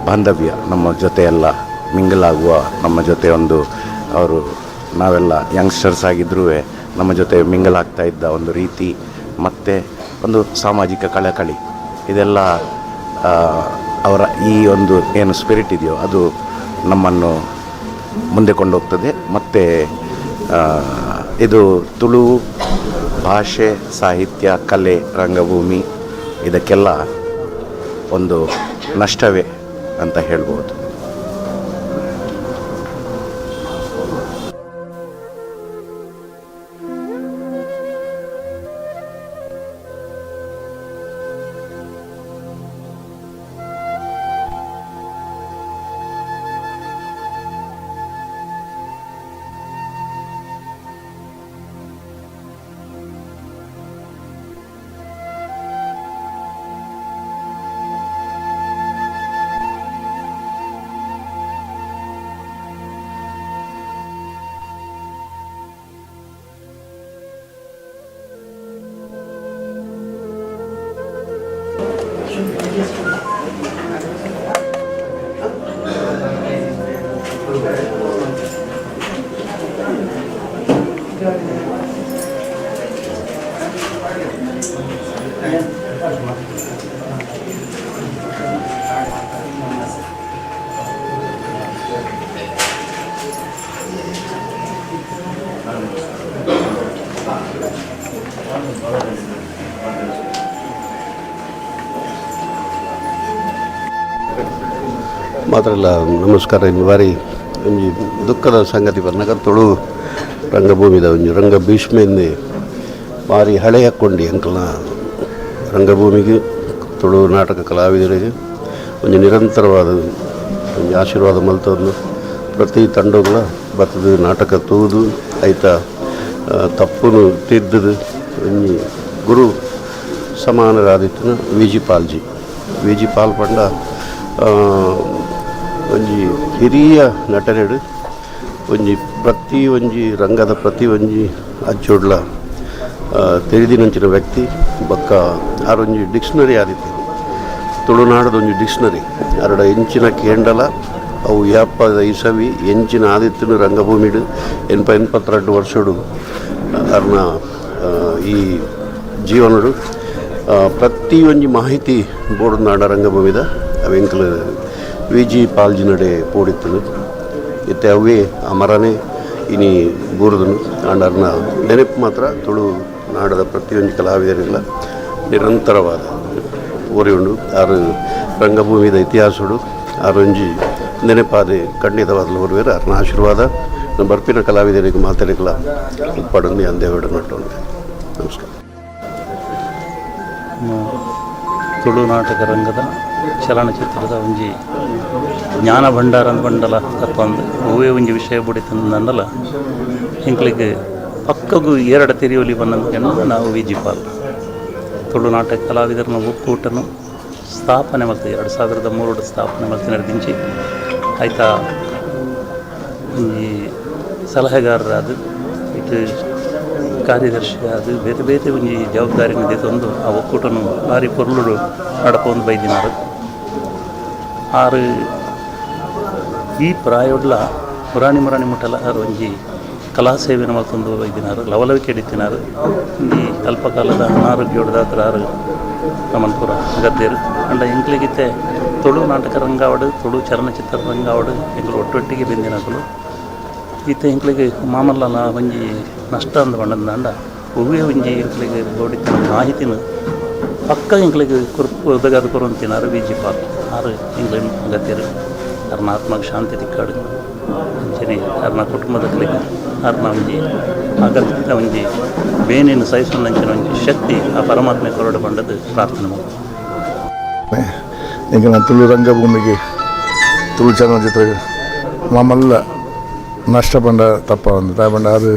ಬಾಂಧವ್ಯ, ನಮ್ಮ ಜೊತೆ ಎಲ್ಲ ಮಿಂಗಲಾಗುವ, ನಮ್ಮ ಜೊತೆ ಒಂದು ಅವರು ನಾವೆಲ್ಲ ಯಂಗ್ಸ್ಟರ್ಸ್ ಆಗಿದ್ರೂ ನಮ್ಮ ಜೊತೆ ಮಿಂಗಲ್ ಆಗ್ತಾ ಇದ್ದ ಒಂದು ರೀತಿ ಮತ್ತು ಒಂದು ಸಾಮಾಜಿಕ ಕಳಕಳಿ, ಇದೆಲ್ಲ ಅವರ ಈ ಒಂದು ಏನು ಸ್ಪಿರಿಟ್ ಇದೆಯೋ ಅದು ನಮ್ಮನ್ನು ಮುಂದೆ ಕೊಂಡೋಗ್ತದೆ. ಮತ್ತು ಇದು ತುಳು ಭಾಷೆ, ಸಾಹಿತ್ಯ, ಕಲೆ, ರಂಗಭೂಮಿ ಇದಕ್ಕೆಲ್ಲ ಒಂದು ನಷ್ಟವೇ ಅಂತ ಹೇಳ್ಬೋದು. ಮಾತ್ರ ಅಲ್ಲ, ನಮಸ್ಕಾರ. ಇನ್ನು ಬಾರಿ ಒಂಜಿ ದುಃಖದ ಸಂಗತಿ ಬರ್ನಗ ತುಳು ರಂಗಭೂಮಿದ ಒಂಜಿ ರಂಗ ಭೀಷ್ಮೆಂದೆ ಭಾರಿ ಹಳೆಯ ಕೊಂಡಿ ಅಂಕಲ್ನ ರಂಗಭೂಮಿಗೆ ತುಳು ನಾಟಕ ಕಲಾವಿದರಿಗೆ ಒಂಜಿ ನಿರಂತರವಾದ ಒಂಜಿ ಆಶೀರ್ವಾದ ಮಲ್ತೊಂದು ಪ್ರತಿ ತಂಡಗಳ ಬತ್ತದ ನಾಟಕ ತೂದು ಐತ ತಪ್ಪುನು ತಿದ್ದದು ಒಂಜಿ ಗುರು ಸಮಾನರಾದಿತ್ತನ ವಿ ಜಿ ಪಾಲ್ಜಿ. ವಿ ಜಿ ಪಾಲ್ ಪಂಡ ಒಂಜಿ ಹಿರಿಯ ನಟನೆಡು ಒಂಜಿ ಪ್ರತಿ ಒಂಜಿ ರಂಗದ ಪ್ರತಿ ಒಂಜಿ ಅಚ್ಚೋಡ್ಲ ತಿಳಿದಿನಂಚಿನ ವ್ಯಕ್ತಿ. ಬೊಕ್ಕ ಆರೊಂಜಿ ಡಿಕ್ಷನರಿ ಆದಿತ್ತು, ತುಳುನಾಡದ ಒಂಜಿ ಡಿಕ್ಷನರಿ. ಅರಡ ಎಂಚಿನ ಕೇಂಡಲ ಅವು ಯಾಪದ ಇಸವಿ ಎಂಚಿನ ಆದಿತ್ತನು ರಂಗಭೂಮಿಡು 82 ವರ್ಷಡು ಅರ್ನ ಈ ಜೀವನಡು ಪ್ರತಿ ಒಂಜಿ ಮಾಹಿತಿ ಬೋರ್ಡ್ ರಂಗಭೂಮಿದ ಅವೆಂಕಲ್ ವಿ ಜಿ ಪಾಲ್ಜಿ ನಡೆ ಪೋಡಿತ್ತನು. ಇತ್ತೆ ಅವೇ ಅಮರನೇ ಇನಿ ಬೂರ್ದನು. ಆಂಡ ನೆನಪು ಮಾತ್ರ ತುಳು ನಾಡದ ಪ್ರತಿಯೊಂದು ಕಲಾವಿದರಿಲ್ಲ ನಿರಂತರವಾದ ಓರಿಯುಂಡು. ಆರು ರಂಗಭೂಮಿದ ಇತಿಹಾಸಡು ಆರೊಂಜಿ ನೆನಪಾದೆ ಖಂಡಿತವಾದಲು ಬರುವೇರು. ಅರ್ನ ಆಶೀರ್ವಾದ ನಮ್ಮ ಬರ್ಪಿನ ಕಲಾವಿದರಿಗೆ ಮಾತಾಡಿಕಲ ಪಡಂದು ಅಂದೇವಿಡ ನಟ್ಟು. ನಮಸ್ಕಾರ. ತುಳು ನಾಟಕ ರಂಗದ ಚಲನಚಿತ್ರದ ಒಂಜಿ ಜ್ಞಾನ ಭಂಡಾರ ಬಂಡಲ ತಪ್ಪಂದು ಒವ್ವೇ ಒಂಜಿ ವಿಷಯ ಬುಡಿ ತಂದಲ್ಲ ಎಂಕ್ಲಿಗೆ ಪಕ್ಕಗೂ ಎರಡು ತೆರೆಯೊಲಿ ಬಂದಂತ ನಾವು ವಿ ಜಿ ಪಾಲ್ ತುಳು ನಾಟಕ ಕಲಾವಿದರನ್ನ ಒಕ್ಕೂಟನು ಸ್ಥಾಪನೆ ಮಲ್ತು 2003 ಸ್ಥಾಪನೆ ಮಲ್ತಿನ ದಿಂಚಿ ಆಯ್ತಾ ಈ ಸಲಹೆಗಾರರಾದ ಇಟ್ಟು ಕಾರ್ಯದರ್ಶಿ ಆದ್ ಬೇತೆ ಬೇತೆ ಒಂಜಿ ಜವಾಬ್ದಾರಿನ್ ದೆತೊಂದು ಆ ಒಕ್ಕೂಟನ್ ಬಾರಿ ಪೊರ್ಲುಡು ನಡಪವೊಂದು ಬೈದಿನಾರ್. ಆರ್ ಈ ಪ್ರಾಯೊಡ್ಲ ಮುರಾಣಿ ಮುರಾಣಿ ಮುಟ್ಟಲ ಆರ್ ಒಂಜಿ ಕಲಾ ಸೇವೆನ್ ಮಲ್ತೊಂದು ಬೈದಿನಾರ್, ಲವಲವಿಕೆ ಇತ್ತಿನಾರ್. ಈ ಅಲ್ಪ ಕಾಲದ ಅನಾರೋಗ್ಯೊಡ್ದಾತ್ರ ಆರ್ ನಮನ್ ಪೂರ ಗದ್ದೆರ್. ಆಂಡ ಎಂಕ್ಲೆಗಿತ್ತೆ ತುಳು ನಾಟಕ ರಂಗಾವಡ್, ತುಳು ಚಲನಚಿತ್ರ ರಂಗಾವಡ್ ಎಂಕುಲು ಒಟ್ಟೊಟ್ಟಿಗೆ ಬೆಂದಿನಕುಲು. ಇತ್ತೆ ಎಂಕ್ಲೆಗ್ ಮಾಮಲ್ಲನ ಒಂಜಿ ನಷ್ಟ ಅಂದ್ ಪಂಡಂದಾಂಡ ಒವ್ವೇ ಒಂಜಿ ಎಂಕ್ಲೆಗ್ ಬೋಡಿತ್ತಿನ ಮಾಹಿತಿನ್ ಪಕ್ಕ ಎಂಕ್ಲೆಗ್ ಕೊರ್ಪು ಒದಗಾದ್ ಕೊರೊಂತಿನಾರ್ ವಿ ಜಿ ಪಾಲ್. ಆರ್ ಎಂಕ್ಲೆನ್ ಅಗತ್ಯೆರ್. ಅರ್ನ ಆತ್ಮಗ್ ಶಾಂತಿ ತಿಕ್ಕಡ್. ಅಂಚನೆ ಅರ್ನ ಕುಟುಂಬದಕ್ಲೆಗ್ ಅರ್ನ ಒಂಜಿ ಅಗತ್ಯ ಒಂಜಿ ಬೇನೆನ್ ಸಹಿಸೊಂದಂಚಿನ ಒಂಜಿ ಶಕ್ತಿ ಆ ಪರಮಾತ್ಮೆ ಕೊರಡ್ ಪಂಡುದು ಪ್ರಾರ್ಥನೆ ಮಲ್ಪುವೆ. ಎಂಕಲ್ನ ತುಳು ರಂಗಭೂಮಿಗೆ, ತುಳು ಚಲನಚಿತ್ರ ಮಾಮಲ್ಲ ನಷ್ಟ ಪಂಡ ತಪ್ಪಾವಂದ್. ದಾಯೆ ಪಂಡ ಆರ್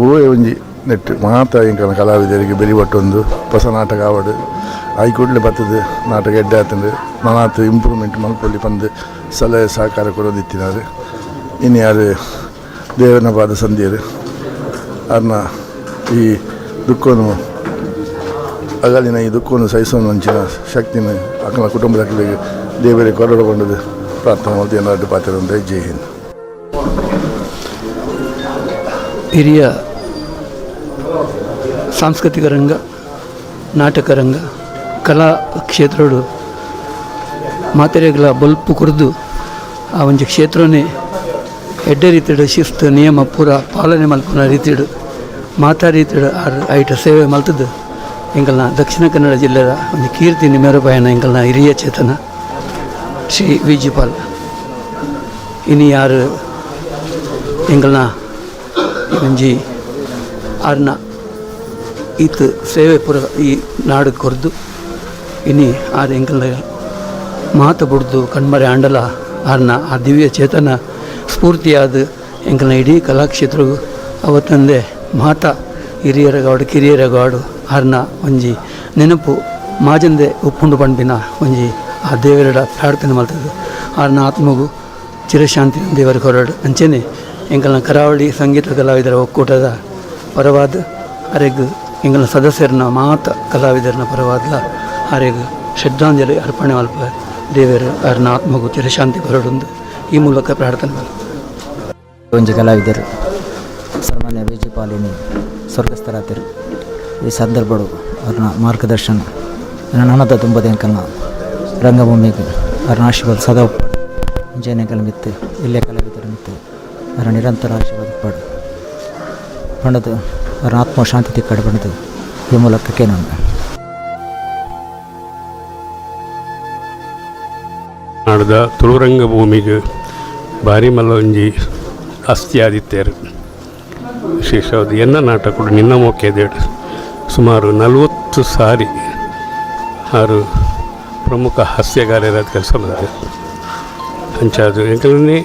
ಒವ್ವೇ ಒಂಜಿ ನೆಟ್ ಮಾತ ಎಂಕಲ್ನ ಕಲಾವಿದರಿಗೆ ಬೆರಿ ಬಟ್ಟೊಂದು ಪೊಸ ನಾಟಕ ಆವಡ್ ಆಯಿ ಕೂಡ್ಲೆ ಬತ್ತುದು ನಾಟಕ ಎಡ್ಡೆ ಆತುಂಡು, ನನಾತ್ ಇಂಪ್ರೂವ್ಮೆಂಟ್ ಮಲ್ಪೊಲಿ ಪಂದ್ ಸಲಹೆ ಸಹಕಾರ ಕೊರೊಂದಿತ್ತಿನಾರ್. ಇನಿ ಆರ್ ದೇವನ ಪಾದ ಸಂದಿಯೆರ್. ಆರ್ನ ಈ ದುಕ್ಕೊನು ಅಗಲಿನ ಈ ದುಕ್ಕೊನು ಸಹಿಸೊನುವಂಚಿನ ಶಕ್ತಿನ್ ಅಕಲ್ನ ಕುಟುಂಬದಕ್ಲೆಗ್ ದೇವೆರೆ ಕೊರಡ್ ಪಂಡುದು ಪ್ರಾರ್ಥನೆ ಮಲ್ತ್ ಎನ್ನ ರಡ್ಡ್ ಪಾತೆರ ಉಂತಯೆ. ಜೈ ಹಿಂದ್. ಹಿರಿಯ ಸಾಂಸ್ಕೃತಿಕ ರಂಗ, ನಾಟಕ ರಂಗ, ಕಲಾ ಕ್ಷೇತ್ರಡು ಮಾತೆರೆಗ್ಲ ಬೊಲ್ಪು ಕೊರ್ದು ಆ ಒಂಜಿ ಕ್ಷೇತ್ರನೇ ಎಡ್ಡೆ ರೀತಿಡ್ ಶಿಸ್ತು ನಿಯಮ ಪೂರ ಪಾಲನೆ ಮಲ್ಪುನ ರೀತಿಡ್ ಮಾತಾ ರೀತಿಡ್ ಆರ್ ಐಟ ಸೇವೆ ಮಲ್ತುದು ಎಂಕಲ್ನ ದಕ್ಷಿಣ ಕನ್ನಡ ಜಿಲ್ಲೆದ ಒಂಜಿ ಕೀರ್ತಿ ಮೆರಪಯನ ಎಂಕಲ್ನ ಹಿರಿಯ ಚೇತನ ಶ್ರೀ ವಿ ಜಿ ಪಾಲ್. ಇನಿ ಆರ್ ಎಂಕಲ್ನ ಒಂಜಿ ಆರ್ನ ಈತ್ ಸೇವೆ ಪೂರ ಈ ನಾಡು ಕೊರ್ದು ಇನಿ ಆರ್ ಎಂಕಲ್ನ ಮಾತ ಬುಡ್ದು ಕಣ್ಮರೆ ಆಂಡಲ ಆರ್ನ ಆ ದಿವ್ಯ ಚೇತನ ಸ್ಫೂರ್ತಿಯಾದ ಎಂಕಲ್ನ ಇಡೀ ಕಲಾಕ್ಷೇತ್ರಗು ಅವತ್ತಂದೆ ಮಾತ ಹಿರಿಯರ ಗಾಡು ಕಿರಿಯರ ಗಾಡು ಆರ್ನ ಒಂಜಿ ನೆನಪು ಮಾಜಂದೆ ಉಪ್ಪುಂಡು ಪನ್ಪಿನ ಒಂಜಿ ಆ ದೇವರ ಪ್ರಾರ್ಥನೆ ಮಲ್ತದು ಆರ್ನ ಆತ್ಮಗು ಚಿರಶಾಂತಿ ದೇವರ ಕೊರಡು. ಅಂಚೆನೆ ಎಂಕಲ್ನ ಕರಾವಳಿ ಸಂಗೀತ ಕಲಾವಿದರ ಒಕ್ಕೂಟದ ಪರವಾದ ಅರೆಗ್ ಎಂಕಲ್ನ ಸದಸ್ಯರನ್ನ ಮಾತ ಕಲಾವಿದರನ್ನ ಪರವಾದ್ಲ ಅರೆಗ್ ಶ್ರದ್ಧಾಂಜಲಿ ಅರ್ಪಣೆ ಮಲ್ಪ ದೇವರು ಆರ್ನ ಆತ್ಮಗು ಚಿರಶಾಂತಿ ಕೊರಡುಂದು ಈ ಮೂಲಕ ಪ್ರಾರ್ಥನೆ ಮಲ್ಪ. ಒಂಜಿ ಕಲಾವಿದರು ಸನ್ಮಾನ್ಯ ವಿ ಜಿ ಪಾಲಿನಿ ಸ್ವರ್ಗಸ್ಥರಾತೆರ್. ಈ ಸಂದರ್ಭಡು ಅವ್ರನ್ನ ಮಾರ್ಗದರ್ಶನ ನನದ ತುಂಬದ ಎಂಕಲ್ನ ರಂಗಭೂಮಿಗೆ ಅವ್ರನ್ನ ಆಶೀರ್ವಾದ ಸದಾ ಉಪ್ಪಡು. ಅಂಚನೆ ಎಂಕಲ್ನ ಮಿತ್ತು ಇಲ್ಲೇ ಕಲಾವಿದರ ಮಿತ್ತು ಅವರ ನಿರಂತರ ಆಶೀರ್ವಾದ ಉಪ್ಪಡು ಪಂಡದು ಅವರ ಆತ್ಮ ಶಾಂತಿ ತಿಕ್ಕಡು ಪಂಡದು ಈ ಮೂಲಕ ಕೇನೊಂದು. ನಾಡ್ದ ತುಳು ರಂಗಭೂಮಿಗೆ ಭಾರಿ ಮಲ್ಲ ಒಂಜಿ ಅಸ್ತಿ ಆದಿತ್ತೇರು. ವಿಶೇಷವಾದ ಎನ್ನ ನಾಟಕಡು ನಿನ್ನ ಮೋಕೆದೇಡು ಸುಮಾರು 40 ಸಾರಿ ಆರು ಪ್ರಮುಖ ಹಾಸ್ಯಗಾರರಾದ ಕೆಲಸ ಮಾಡಿದೆ. ಅಂಚಾದು ಎಂಕಲನೇ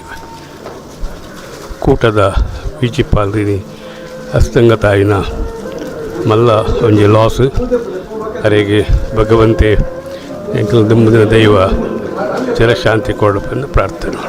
ಕೂಟದ ವಿ ಜಿ ಪಾಲ್ರಿನಿ ಅಸ್ತಂಗ ತಾಯಿನ ಮಲ್ಲ ಒಂಜಿ ಲಾಸ್. ಅರೆಗೆ ಭಗವಂತೆ ಎಂಕಲ್ ದುಂಬುದಿನ ದೈವ ಚಿರಶಾಂತಿ ಕೊಡಪೆಂದು ಪ್ರಾರ್ಥನೆ.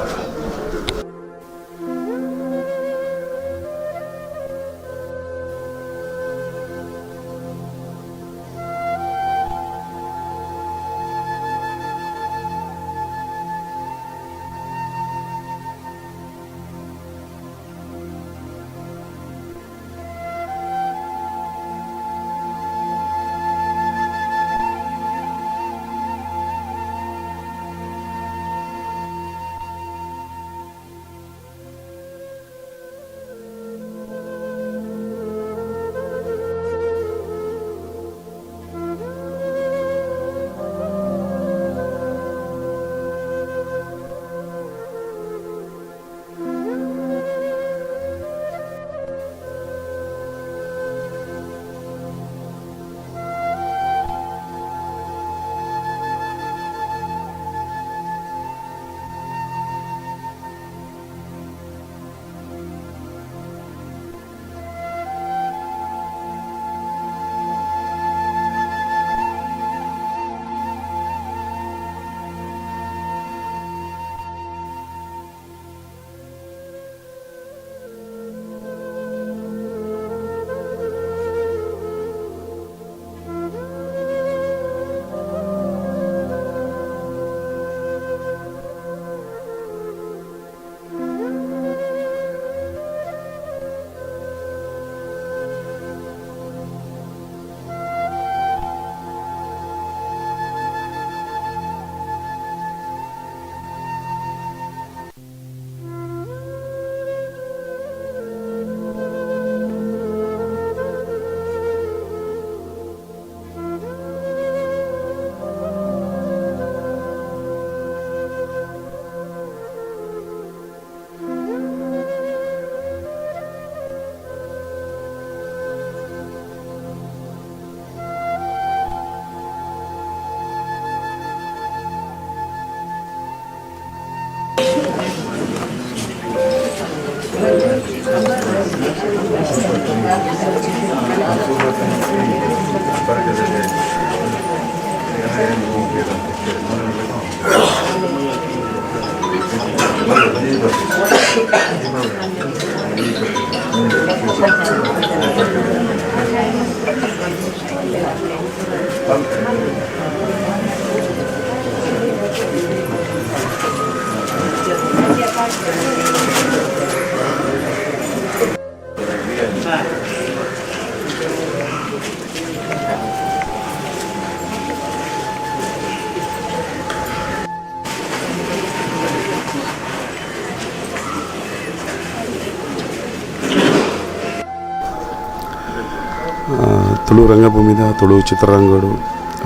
Tulu ರಂಗಭೂಮಿದ ತುಳು ಚಿತ್ರರಂಗಡು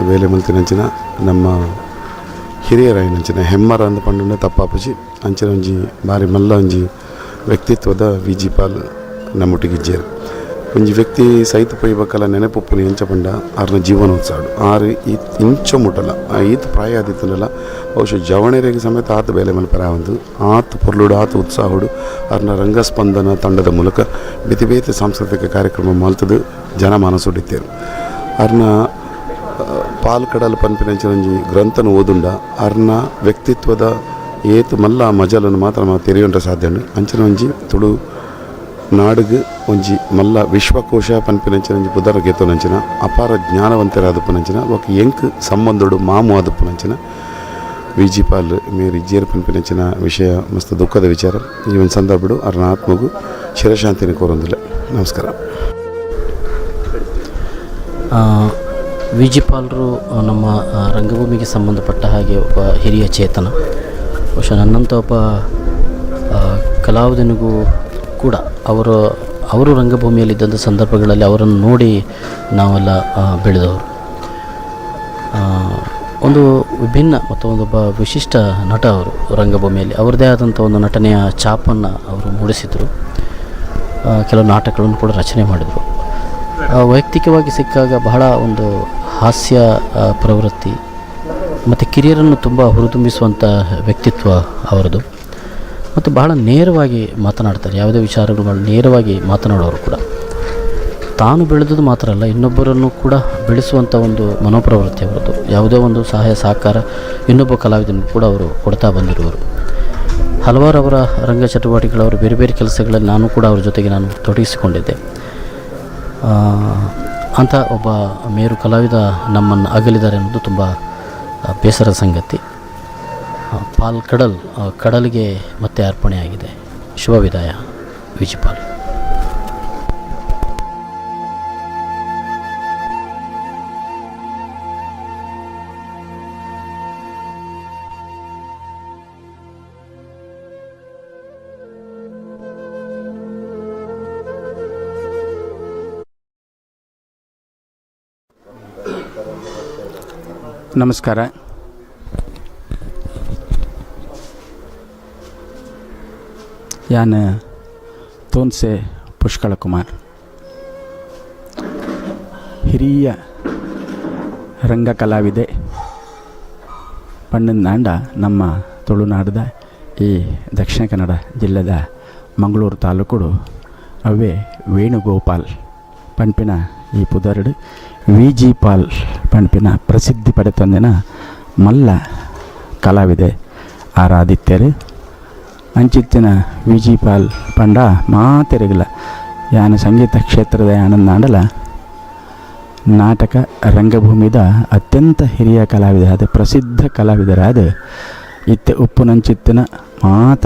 ವೇಲೆ ಮಲ್ತಿನಂಚಿನ ನಮ್ಮ ಹಿರಿಯರಾಯಿನಂಚಿನ ಹೆಮ್ಮರ ಅಂದ್ ಪಂಡುಂಡ ತಪ್ಪಾಪುಜಿ ಅಂಚಿನ ಒಂಜಿ ಬಾರಿ ಮಲ್ಲ ಒಂಜಿ ವ್ಯಕ್ತಿತ್ವದ ವಿ ಜಿ ಪಾಲ್ ನಮ್ಮೊಟ್ಟಿಗೆ ಒಂಜಿ ವ್ಯಕ್ತಿ ಸೈತ ಪೊಯ್ಬಕ್ಕಲ ನೆನಪುಪ್ಪುನಿ ಎಂಚ ಪಂಡ ಆರ್ನ ಜೀವನೋತ್ಸಾಡು ಆರು ಈ ಇಂಚ ಮುಟ್ಟಲ ಆ ಈತ್ ಪ್ರಾಯ ಆದಿತ್ತನಲ್ಲ ಬಹುಶಃ ಜವಣೆರೆಗೆ ಸಮೇತ ಆತ ಬೇಲೆ ಮಲ್ಪರ ಒಂದು ಆತ ಪೊರ್ಲುಡು ಆತ ಉತ್ಸಾಹುಡು ಆರ್ನ ರಂಗಸ್ಪಂದನ ತಂಡದ ಮೂಲಕ ಬೇತೆ ಬೇತೆ ಸಾಂಸ್ಕೃತಿಕ ಕಾರ್ಯಕ್ರಮ ಮಲ್ತದು ಜನಮಾನಸುಡಿತ್ತೇರು. ಆರ್ನ ಪಾಲ್ ಕಡಲ್ ಪನ್ಪಿನಂಚಿನ ಒಂಜಿ ಗ್ರಂಥನ ಓದುಂಡ ಆರ್ನ ವ್ಯಕ್ತಿತ್ವದ ಏತ್ ಮಲ್ಲ ಮಜಲನ್ನು ಮಾತ್ರ ತೆರೆಯುವಂಟ ಸಾಧ್ಯ ಉಂಡು. ಅಂಚಿನ ಒಂಜಿ ತುಳು ನಾಡುಗು ಒಂಜಿ ಮಲ್ಲ ವಿಶ್ವಕೋಶ ಪನ್ಪಿನಂಚಿನ ಒಂಜಿ ಪುದರ್ ಗೆತ್ತೊನಂಚಿನ ಅಪಾರ ಜ್ಞಾನವಂತರಾದಪ್ಪನಂಚಿನ ఒక ಎಂಕ್ ಸಂಬಂಧಡು ಮಾಮು ಆದಪ್ಪನಂಚಿನ ವಿ ಜಿ ಪಾಲ್ ಮೇರಿ ಇಜ್ಜೇರ್ ಪನ್ಪಿನಂಚಿನ ವಿಷಯ ಮಸ್ತ್ ದುಃಖದ ವಿಚಾರ. ಈ ಒಂದು ಸಂದರ್ಭಡು ಅರ್ನ ಆತ್ಮಗು ಚಿರಶಾಂತಿನ ಕೋರೊಂದಿಲ್ಲ. ನಮಸ್ಕಾರ. ವಿ ಜಿ ಪಾಲ್ರು ನಮ್ಮ ರಂಗಭೂಮಿಗೆ ಸಂಬಂಧಪಟ್ಟ ಹಾಗೆ ಒಬ್ಬ ಹಿರಿಯ ಚೇತನ. ಬಹುಶಃ ನನ್ನಂಥ ಒಬ್ಬ ಕಲಾವಿದನಿಗೂ ಕೂಡ ಅವರು ರಂಗಭೂಮಿಯಲ್ಲಿದ್ದಂಥ ಸಂದರ್ಭಗಳಲ್ಲಿ ಅವರನ್ನು ನೋಡಿ ನಾವೆಲ್ಲ ಬೆಳೆದವರು. ಒಂದು ವಿಭಿನ್ನ ಮತ್ತು ಒಂದೊಬ್ಬ ವಿಶಿಷ್ಟ ನಟ ಅವರು ರಂಗಭೂಮಿಯಲ್ಲಿ ಅವರದೇ ಆದಂಥ ಒಂದು ನಟನೆಯ ಛಾಪನ್ನು ಅವರು ಮೂಡಿಸಿದರು. ಕೆಲವು ನಾಟಕಗಳನ್ನು ಕೂಡ ರಚನೆ ಮಾಡಿದರು. ವೈಯಕ್ತಿಕವಾಗಿ ಸಿಕ್ಕಾಗ ಬಹಳ ಒಂದು ಹಾಸ್ಯ ಪ್ರವೃತ್ತಿ ಮತ್ತು ಕಿರಿಯರನ್ನು ತುಂಬ ಹುರಿದುಂಬಿಸುವಂಥ ವ್ಯಕ್ತಿತ್ವ ಅವರದು. ಮತ್ತು ಬಹಳ ನೇರವಾಗಿ ಮಾತನಾಡ್ತಾರೆ, ಯಾವುದೇ ವಿಚಾರಗಳು ಭಾಳ ನೇರವಾಗಿ ಮಾತನಾಡೋರು ಕೂಡ. ತಾನು ಬೆಳೆದದ್ದು ಮಾತ್ರ ಅಲ್ಲ, ಇನ್ನೊಬ್ಬರನ್ನು ಕೂಡ ಬೆಳೆಸುವಂಥ ಒಂದು ಮನೋಪ್ರವೃತ್ತಿ ಅವರದ್ದು. ಯಾವುದೇ ಒಂದು ಸಹಾಯ ಸಹಕಾರ ಇನ್ನೊಬ್ಬ ಕಲಾವಿದನಿಗೂ ಕೂಡ ಅವರು ಕೊಡ್ತಾ ಬಂದಿರುವರು. ಹಲವಾರು ಅವರ ರಂಗ ಚಟುವಟಿಕೆಗಳವರು ಬೇರೆ ಬೇರೆ ಕೆಲಸಗಳಲ್ಲಿ ನಾನು ಕೂಡ ಅವ್ರ ಜೊತೆಗೆ ನಾನು ತೊಡಗಿಸಿಕೊಂಡಿದ್ದೆ. ಅಂಥ ಒಬ್ಬ ಮೇರು ಕಲಾವಿದ ನಮ್ಮನ್ನು ಅಗಲಿದ್ದಾರೆ ಅನ್ನೋದು ತುಂಬ ಬೇಸರದ ಸಂಗತಿ. ಪಾಲ್ ಕಡಲ್ ಕಡಲಿಗೆ ಮತ್ತೆ ಅರ್ಪಣೆಯಾಗಿದೆ. ಶುಭ ವಿದಾಯ, ವಿ ಜಿ ಪಾಲ್. ನಮಸ್ಕಾರ. ಯಾನ್ ತೋನ್ಸೆ ಪುಷ್ಕಳ ಕುಮಾರ್, ಹಿರಿಯ ರಂಗ ಕಲಾವಿದೆ ಪಣ್ಣನಾಂಡ ನಮ್ಮ ತುಳುನಾಡದ ಈ ದಕ್ಷಿಣ ಕನ್ನಡ ಜಿಲ್ಲೆದ ಮಂಗಳೂರು ತಾಲೂಕುಡು ಅವೇ ವೇಣುಗೋಪಾಲ್ ಪಣ್ಪಿನ ಈ ಪುದರುಡು ವಿ ಜಿ ಪಾಲ್ ಪಣ್ಪಿನ ಪ್ರಸಿದ್ಧಿ ಪಡೆತಂದಿನ ಮಲ್ಲ ಕಲಾವಿದೆ ಆರಾಧಿತ್ಯರು. ಅಂಚಿತ್ತಿನ ವಿ ಜಿ ಪಾಲ್ ಪಂಡ ಮಾತೆರಗಿಲ್ಲ ಯಾನ ಸಂಗೀತ ಕ್ಷೇತ್ರದ ಆನಂದಾಂಡಲ ನಾಟಕ ರಂಗಭೂಮಿದ ಅತ್ಯಂತ ಹಿರಿಯ ಕಲಾವಿದ ಆದ ಪ್ರಸಿದ್ಧ ಕಲಾವಿದರಾದ ಇತ್ತೆ ಉಪ್ಪುನಂಚಿತ್ತಿನ ಮಾತ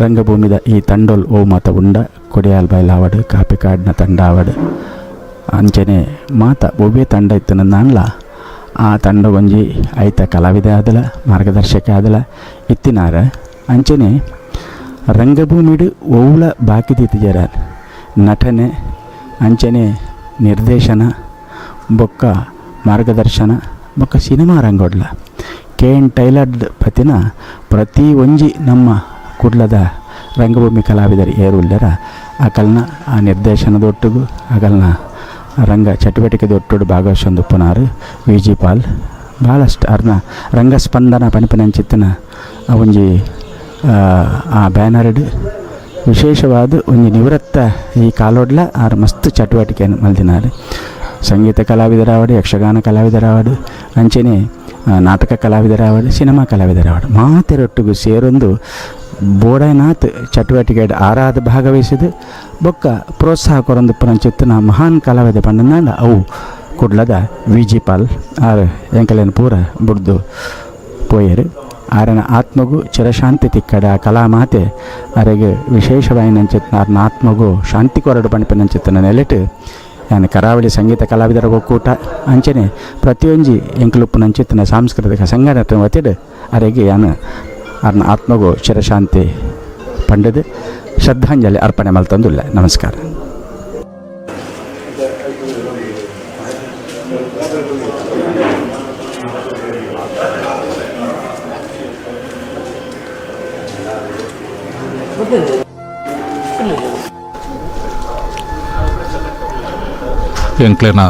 ರಂಗಭೂಮಿದ ಈ ತಂಡೋಲ್ ಓ ಮಾತ ಉಂಡ ಕೊಡಿಯಾಲ್ ಬೈಲಾವಡು ಕಾಪಿಕಾಡಿನ ತಂಡ ಆವಡು ಅಂಚನೆ ಮಾತ ಒವ್ವೇ ತಂಡ ಇತ್ತು ನಾನ್ಲ ಆ ತಂಡ ಒಂಜಿ ಐತ ಕಲಾವಿದ ಆದಲ ಮಾರ್ಗದರ್ಶಕ ಆದಲ ಇತ್ತಿನಾರ. ಅಂಚನೆ ರಂಗಭೂಮಿಡು ಒವ್ಲ ಬಾಕಿ ದೀತಿಜರ ನಟನೆ ಅಂಚನೆ ನಿರ್ದೇಶನ ಬೊಕ್ಕ ಮಾರ್ಗದರ್ಶನ ಬೊಕ್ಕ ಸಿನಿಮಾ ರಂಗೋಡ್ಲ K N tailor ಪತಿನ ಪ್ರತಿ ಒಂಜಿ ನಮ್ಮ ಕುಡ್ಲದ ರಂಗಭೂಮಿ ಕಲಾವಿದರು ಏರುಲ್ಲರ ಅಕಲ್ನ ಆ ನಿರ್ದೇಶನದೊಟ್ಟಿಗೂ ಅಕಲ್ನ ರಂಗ ಚಟುವಟಿಕೆದೊಟ್ಟುಡು ಭಾಗವಹಿಸೊಂದುಪ್ಪುನಾರು ವಿ ಜಿ ಪಾಲ್. ಭಾಳಷ್ಟು ಅರ್ನ ರಂಗಸ್ಪಂದನ ಪನಿಪನಂಚಿತ್ತಿನ ಒಂಜಿ ಆ ಬ್ಯಾನರ್ಡ್ ವಿಶೇಷವಾದ ಒಂಜಿ ನಿವೃತ್ತ ಈ ಕಾಲೋಡ್ಲ ಆರು ಮಸ್ತ್ ಚಟುವಟಿಕೆಯನ್ನು ಮಲ್ದಿನಾರು. ಸಂಗೀತ ಕಲಾವಿದರಾವಡು, ಯಕ್ಷಗಾನ ಕಲಾವಿದರಾವಡು, ಅಂಚನೆ ನಾಟಕ ಕಲಾವಿದರಾವಡು, ಸಿನಿಮಾ ಕಲಾವಿದರಾವಡು ಮಾತೆರೊಟ್ಟಿಗೂ ಸೇರೊಂದು ಬೋಡೈನಾಥ್ ಚಟುವಟಿಕೆ ಆರಾಧ ಭಾಗವಹಿಸಿದ ಬೊಕ್ಕ ಪ್ರೋತ್ಸಾಹ ಕೊರೊಂದು ಪುನಂಚಿತ್ತಿನ ಮಹಾನ್ ಕಲಾವಿದ ಪಂಡನಾಂಡ ಅವು ಕುಡ್ಲದ ವಿ ಜಿ ಪಾಲ್ ಆರ್ ಎಂಕಲೆನ್ ಪೂರ ಬುಡ್ದು ಪೋಯೆರ್. ಆರನ ಆತ್ಮಗು ಚಿರಶಾಂತಿ ತಿಕ್ಕಡ ಕಲಾಮಾತೆ ಅರೆಗ್ ವಿಶೇಷವಾಯಿನಂಚಿತ್ತಿನ ಆರ್ನ ಆತ್ಮಗು ಶಾಂತಿ ಕೊರಡು ಪನ್ಪಿನಂಚಿತ್ತಿನ ನೆಲೆಟ್ ಯಾನ್ ಕರಾವಳಿ ಸಂಗೀತ ಕಲಾವಿದರ ಒಕ್ಕೂಟ ಅಂಚನೆ ಪ್ರತಿಯೊಂಜಿ ಎಂಕಲುಪ್ಪುನಂಚಿತ್ತಿನ ಸಾಂಸ್ಕೃತಿಕ ಸಂಘಟನೆ ವತಿಡ್ ಅರೆಗ್ ಯಾನ್ ಆರ್ನ ಆತ್ಮಗು ಚಿರಶಾಂತಿ ಪಂಡದು ಶ್ರದ್ಧಾಂಜಲಿ ಅರ್ಪಣೆ ಮಲ್ತೊಂದುಲ್ಲೆ. ನಮಸ್ಕಾರ. ಎಂಕ್ಲೆನ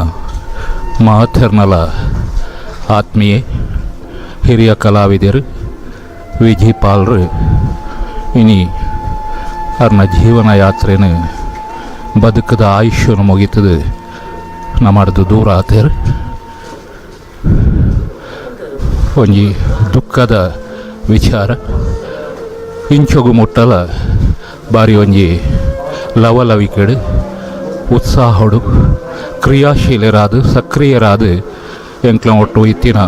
ಮಾಥೆರ್ನಲ ಆತ್ಮೀಯೆ ಹಿರಿಯ ಕಲಾವಿದರು ವಿ ಜಿ ಪಾಲ್ರು ಇನಿ ಅರ್ನ ಜೀವನ ಯಾತ್ರೆನು ಬದುಕದ ಆಯುಷ್ಯನು ಮುಗಿತದು ನಮ್ಮದು ದೂರ ಆತೇರು. ಒಂಜಿ ದುಃಖದ ವಿಚಾರ. ಇಂಚೊಗು ಮುಟ್ಟಲ ಬಾರಿ ಒಂಜಿ ಲವಲವಿಕೆಡು ಉತ್ಸಾಹಡು ಕ್ರಿಯಾಶೀಲರಾದ ಸಕ್ರಿಯರಾದ ಎಂಕ್ಲ ಒಟ್ಟು ಇತ್ತಿನ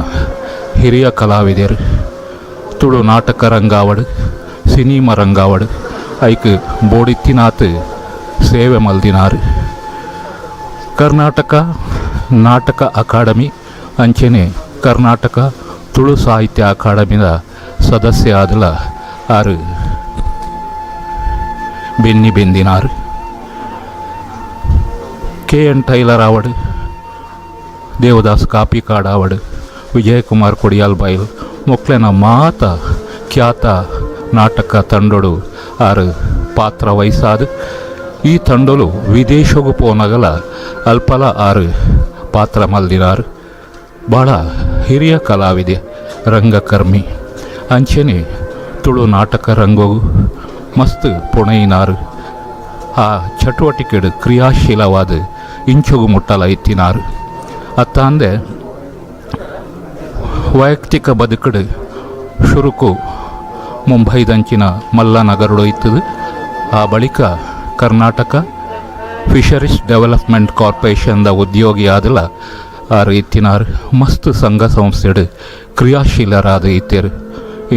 ಹಿರಿಯ ಕಲಾವಿದರು ತುಳು ನಾಟಕ ರಂಗಾವಡು ಸಿನಿಮಾ ರಂಗಾವಡು ಐಕ್ ಬೋಡಿತ್ತಿನಾತ್ ಸೇವೆ ಮಲ್ದಿನಾರು. ಕರ್ನಾಟಕ ನಾಟಕ ಅಕಾಡೆಮಿ ಅಂಚನೆ ಕರ್ನಾಟಕ ತುಳು ಸಾಹಿತ್ಯ ಅಕಾಡೆಮಿದ ಸದಸ್ಯ ಆದಲ ಆರು ಬೆನ್ನಿ ಬೆಂದಿನಾರು. ಕೆ ಎನ್ ಟೈಲರ್ ಆವಡು, ದೇವದಾಸ್ ಕಾಪಿಕಾಡ್ ಆವಡು, ವಿಜಯಕುಮಾರ್ ಕೊಡಿಯಾಲ್ ಬೈಲ್ ಮೊಕ್ಲೆನ ಮಾತ ಖ್ಯಾತ ನಾಟಕ ತಂಡೊಡು ಆರು ಪಾತ್ರ ವಹಿಸಾದು. ಈ ತಂಡೊಲು ವಿದೇಶಗೂ ಪೋನಗಲ ಅಲ್ಪಲ ಆರು ಪಾತ್ರ ಮಲ್ದಿನಾರು. ಭಾಳ ಹಿರಿಯ ಕಲಾವಿದೆ ರಂಗಕರ್ಮಿ ಅಂಚನೆ ತುಳು ನಾಟಕ ರಂಗೋಗು ಮಸ್ತ್ ಪುಣೆಯಿನಾರು. ಆ ಚಟುವಟಿಕೆಡು ಕ್ರಿಯಾಶೀಲವಾದ ಇಂಚೊಗು ಮುಟ್ಟಲ ಇತ್ತಿನಾರು. ಅತ್ತಾಂದೆ ವೈಯಕ್ತಿಕ ಬದುಕಡು ಶುರುಕು ಮುಂಬೈದಂಚಿನ ಮಲ್ಲನಗರಡು ಇತ್ತದು. ಆ ಬಳಿಕ ಕರ್ನಾಟಕ ಫಿಶರೀಸ್ ಡೆವಲಪ್ಮೆಂಟ್ ಕಾರ್ಪೊರೇಷನ್ದ ಉದ್ಯೋಗಿ ಆದಲ ಆರು ಇತ್ತಿನಾರು. ಮಸ್ತ್ ಸಂಘ ಸಂಸ್ಥೆಡು ಕ್ರಿಯಾಶೀಲರಾದ ಇತ್ತೇರು.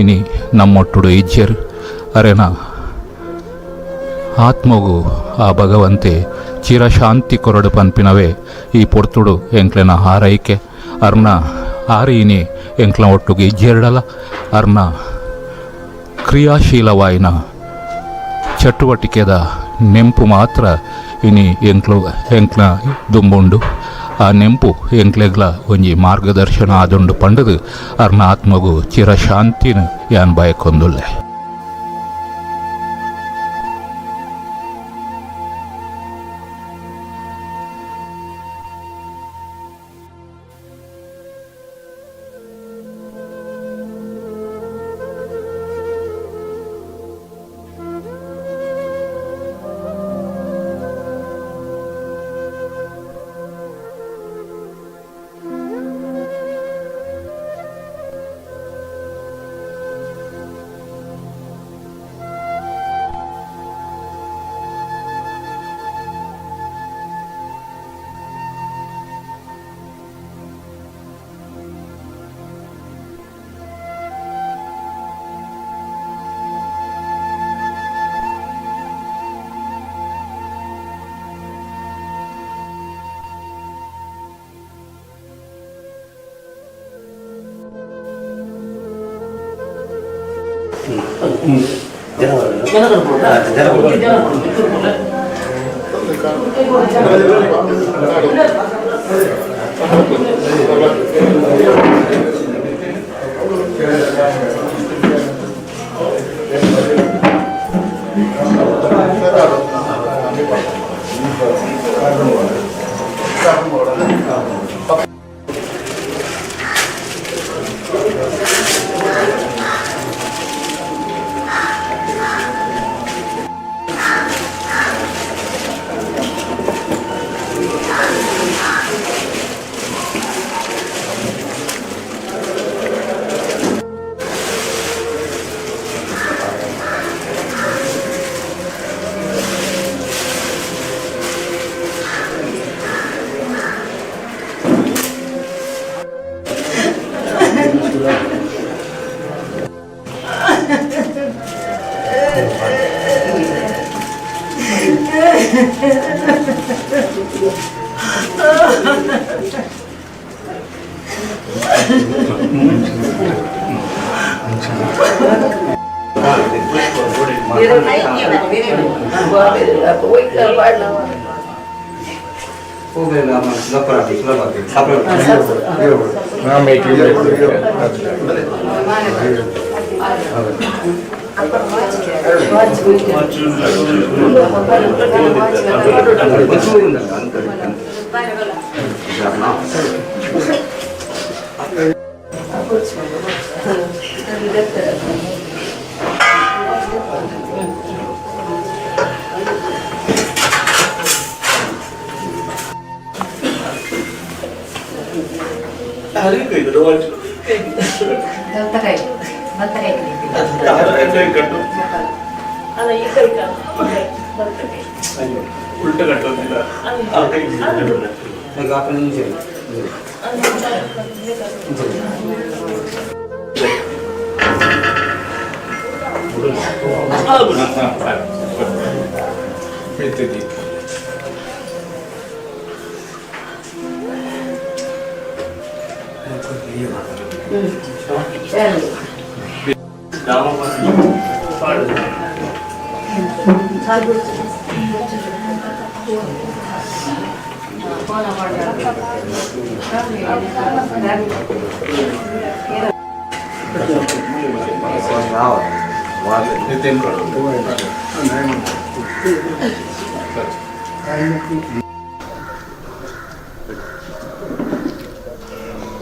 ಇನಿ ನಮ್ಮೊಟ್ಟುಡು ಇಜ್ಜೆರು. ಅರೆನ ಆತ್ಮಗು ಆ ಭಗವಂತೆ ಚಿರಶಾಂತಿ ಕೊರಡು ಪನ್ಪಿನವೇ ಈ ಪೊರ್ತುಡು ಎಂಕ್ಲೆನ ಹಾರೈಕೆ. ಅರ್ನ ಆರಿ ಇನಿ ಎಂಕ್ಲ ಒಟ್ಟುಗೆ ಇಜ್ಜೆರಡಲ ಅರ್ನ ಕ್ರಿಯಾಶೀಲವಾಯಿನ ಚಟುವಟಿಕೆದ ನೆಂಪು ಮಾತ್ರ ಇನಿ ಎಂಕ್ಲು ಎಂಕ್ಲ ದುಂಬುಂಡು. ಆ ನೆಂಪು ಎಂಕ್ಲೆಗ್ಲ ಒಂಜಿ ಮಾರ್ಗದರ್ಶನ ಆದುಂಡು ಪಂಡದು ಅರ್ನ ಆತ್ಮಗು ಚಿರಶಾಂತಿನ ಯಾನ್ ಬಯಕೊಂದುಲ್ಲೆ.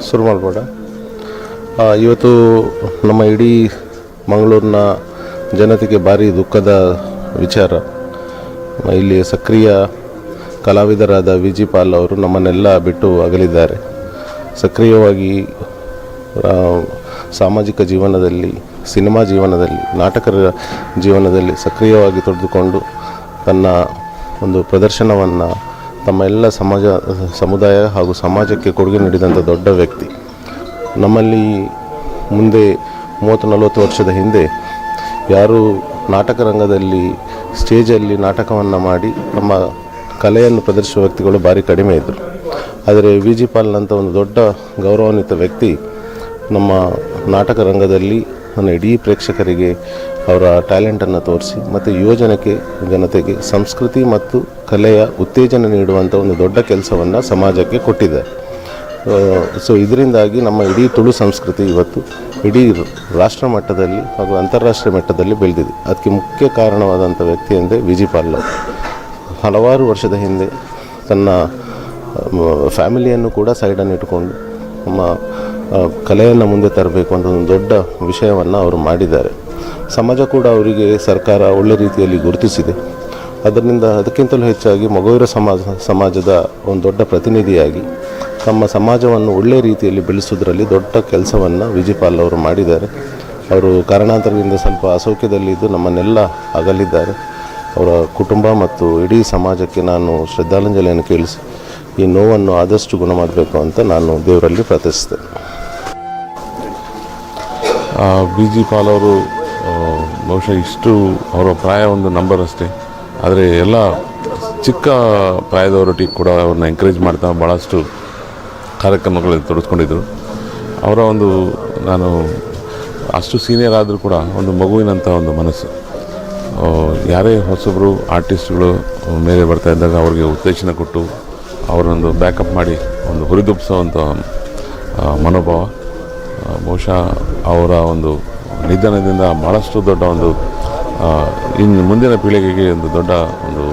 ಶುರು ಮಾಡ್ಬೋಡ. ಇವತ್ತು ನಮ್ಮ ಇಡೀ ಮಂಗಳೂರಿನ ಜನತೆಗೆ ಭಾರಿ ದುಃಖದ ವಿಚಾರ. ಇಲ್ಲಿ ಸಕ್ರಿಯ ಕಲಾವಿದರಾದ V G Pal ಅವರು ನಮ್ಮನ್ನೆಲ್ಲ ಬಿಟ್ಟು ಅಗಲಿದ್ದಾರೆ. ಸಕ್ರಿಯವಾಗಿ ಸಾಮಾಜಿಕ ಜೀವನದಲ್ಲಿ, ಸಿನಿಮಾ ಜೀವನದಲ್ಲಿ, ನಾಟಕರ ಜೀವನದಲ್ಲಿ ಸಕ್ರಿಯವಾಗಿ ತೊಡೆದುಕೊಂಡು ತನ್ನ ಒಂದು ಪ್ರದರ್ಶನವನ್ನು ತಮ್ಮ ಎಲ್ಲ ಸಮಾಜ, ಸಮುದಾಯ ಹಾಗೂ ಸಮಾಜಕ್ಕೆ ಕೊಡುಗೆ ನೀಡಿದಂಥ ದೊಡ್ಡ ವ್ಯಕ್ತಿ. ನಮ್ಮಲ್ಲಿ ಮುಂದೆ 30-40 ವರ್ಷದ ಹಿಂದೆ ಯಾರೂ ನಾಟಕ ರಂಗದಲ್ಲಿ ಸ್ಟೇಜಲ್ಲಿ ನಾಟಕವನ್ನು ಮಾಡಿ ತಮ್ಮ ಕಲೆಯನ್ನು ಪ್ರದರ್ಶಿಸುವ ವ್ಯಕ್ತಿಗಳು ಭಾರಿ ಕಡಿಮೆ ಇದ್ದರು. ಆದರೆ ವಿ ಜಿ ಪಾಲ್ನಂಥ ಒಂದು ದೊಡ್ಡ ಗೌರವಾನ್ವಿತ ವ್ಯಕ್ತಿ ನಮ್ಮ ನಾಟಕ ರಂಗದಲ್ಲಿ ನನ್ನ ಇಡೀ ಪ್ರೇಕ್ಷಕರಿಗೆ ಅವರ ಟ್ಯಾಲೆಂಟನ್ನು ತೋರಿಸಿ ಮತ್ತು ಯುವಜನಕ್ಕೆ ಜನತೆಗೆ ಸಂಸ್ಕೃತಿ ಮತ್ತು ಕಲೆಯ ಉತ್ತೇಜನ ನೀಡುವಂಥ ಒಂದು ದೊಡ್ಡ ಕೆಲಸವನ್ನು ಸಮಾಜಕ್ಕೆ ಕೊಟ್ಟಿದ್ದಾರೆ. ಸೊ ಇದರಿಂದಾಗಿ ನಮ್ಮ ಇಡೀ ತುಳು ಸಂಸ್ಕೃತಿ ಇವತ್ತು ಇಡೀ ರಾಷ್ಟ್ರ ಮಟ್ಟದಲ್ಲಿ ಹಾಗೂ ಅಂತಾರಾಷ್ಟ್ರೀಯ ಮಟ್ಟದಲ್ಲಿ ಬೆಳೆದಿದೆ. ಅದಕ್ಕೆ ಮುಖ್ಯ ಕಾರಣವಾದಂಥ ವ್ಯಕ್ತಿ ಅಂದರೆ ವಿ ಜಿ ಪಾಲ್ ಅವರು. ಹಲವಾರು ವರ್ಷದ ಹಿಂದೆ ತನ್ನ ಫ್ಯಾಮಿಲಿಯನ್ನು ಕೂಡ ಸೈಡನ್ನು ಇಟ್ಟುಕೊಂಡು ನಮ್ಮ ಕಲೆಯನ್ನು ಮುಂದೆ ತರಬೇಕು ಅಂತ ಒಂದು ದೊಡ್ಡ ವಿಷಯವನ್ನು ಅವರು ಮಾಡಿದ್ದಾರೆ. ಸಮಾಜ ಕೂಡ ಅವರಿಗೆ ಸರ್ಕಾರ ಒಳ್ಳೆ ರೀತಿಯಲ್ಲಿ ಗುರುತಿಸಿದೆ. ಅದರಿಂದ ಅದಕ್ಕಿಂತಲೂ ಹೆಚ್ಚಾಗಿ ಮೊಗವೀರ ಸಮಾಜದ ಒಂದು ದೊಡ್ಡ ಪ್ರತಿನಿಧಿಯಾಗಿ ತಮ್ಮ ಸಮಾಜವನ್ನು ಒಳ್ಳೆಯ ರೀತಿಯಲ್ಲಿ ಬೆಳೆಸೋದ್ರಲ್ಲಿ ದೊಡ್ಡ ಕೆಲಸವನ್ನು ವಿ ಜಿ ಪಾಲ್ ಅವರು ಮಾಡಿದ್ದಾರೆ. ಅವರು ಕಾರಣಾಂತರದಿಂದ ಸ್ವಲ್ಪ ಅಸೌಖ್ಯದಲ್ಲಿದ್ದು ನಮ್ಮನ್ನೆಲ್ಲ ಅಗಲಿದ್ದಾರೆ. ಅವರ ಕುಟುಂಬ ಮತ್ತು ಇಡೀ ಸಮಾಜಕ್ಕೆ ನಾನು ಶ್ರದ್ಧಾಂಜಲಿಯನ್ನು ಕೇಳಿಸಿ ಈ ನೋವನ್ನು ಆದಷ್ಟು ಗುಣ ಮಾಡಬೇಕು ಅಂತ ನಾನು ದೇವರಲ್ಲಿ ಪ್ರಾರ್ಥಿಸ್ತೇನೆ. B G Pal ಅವರು ಬಹುಶಃ ಇಷ್ಟು ಅವರ ಪ್ರಾಯ ಒಂದು ನಂಬರ್ ಅಷ್ಟೇ, ಆದರೆ ಎಲ್ಲ ಚಿಕ್ಕ ಪ್ರಾಯದವರೊಟ್ಟಿಗೆ ಕೂಡ ಅವ್ರನ್ನ ಎಂಕರೇಜ್ ಮಾಡ್ತಾ ಭಾಳಷ್ಟು ಕಾರ್ಯಕ್ರಮಗಳಲ್ಲಿ ತೊಡಗಿಸ್ಕೊಂಡಿದ್ದರು. ಅವರ ಒಂದು, ನಾನು ಅಷ್ಟು ಸೀನಿಯರ್ ಆದರೂ ಕೂಡ ಒಂದು ಮಗುವಿನಂಥ ಒಂದು ಮನಸ್ಸು. ಯಾರೇ ಹೊಸೊಬ್ಬರು ಆರ್ಟಿಸ್ಟ್ಗಳು ಮೇಲೆ ಬರ್ತಾ ಇದ್ದಾಗ ಅವ್ರಿಗೆ ಉತ್ತೇಜನ ಕೊಟ್ಟು ಅವರೊಂದು ಬ್ಯಾಕಪ್ ಮಾಡಿ ಒಂದು ಹುರಿದುಂಬಿಸೋವಂಥ ಮನೋಭಾವ. ಬಹುಶಃ ಅವರ ಒಂದು ನಿಧನದಿಂದ ಭಾಳಷ್ಟು ದೊಡ್ಡ ಒಂದು ಇನ್ನು ಮುಂದಿನ ಪೀಳಿಗೆಗೆ ಒಂದು ದೊಡ್ಡ ಒಂದು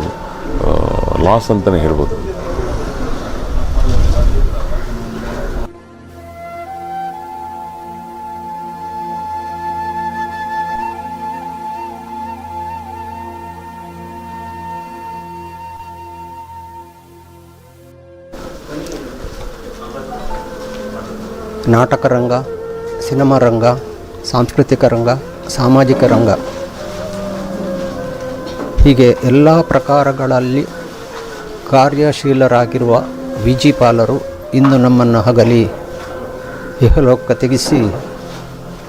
ಲಾಸ್ ಅಂತಲೇ ಹೇಳ್ಬೋದು. ನಾಟಕ ರಂಗ, ಸಿನಿಮಾ ರಂಗ, ಸಾಂಸ್ಕೃತಿಕ ರಂಗ, ಸಾಮಾಜಿಕ ರಂಗ, ಹೀಗೆ ಎಲ್ಲ ಪ್ರಕಾರಗಳಲ್ಲಿ ಕಾರ್ಯಶೀಲರಾಗಿರುವ ವಿ ಜಿ ಪಾಲರು ಇಂದು ನಮ್ಮನ್ನು ಹಗಲಿ ಇಹಲೋಕ ತೆಗೆಸಿ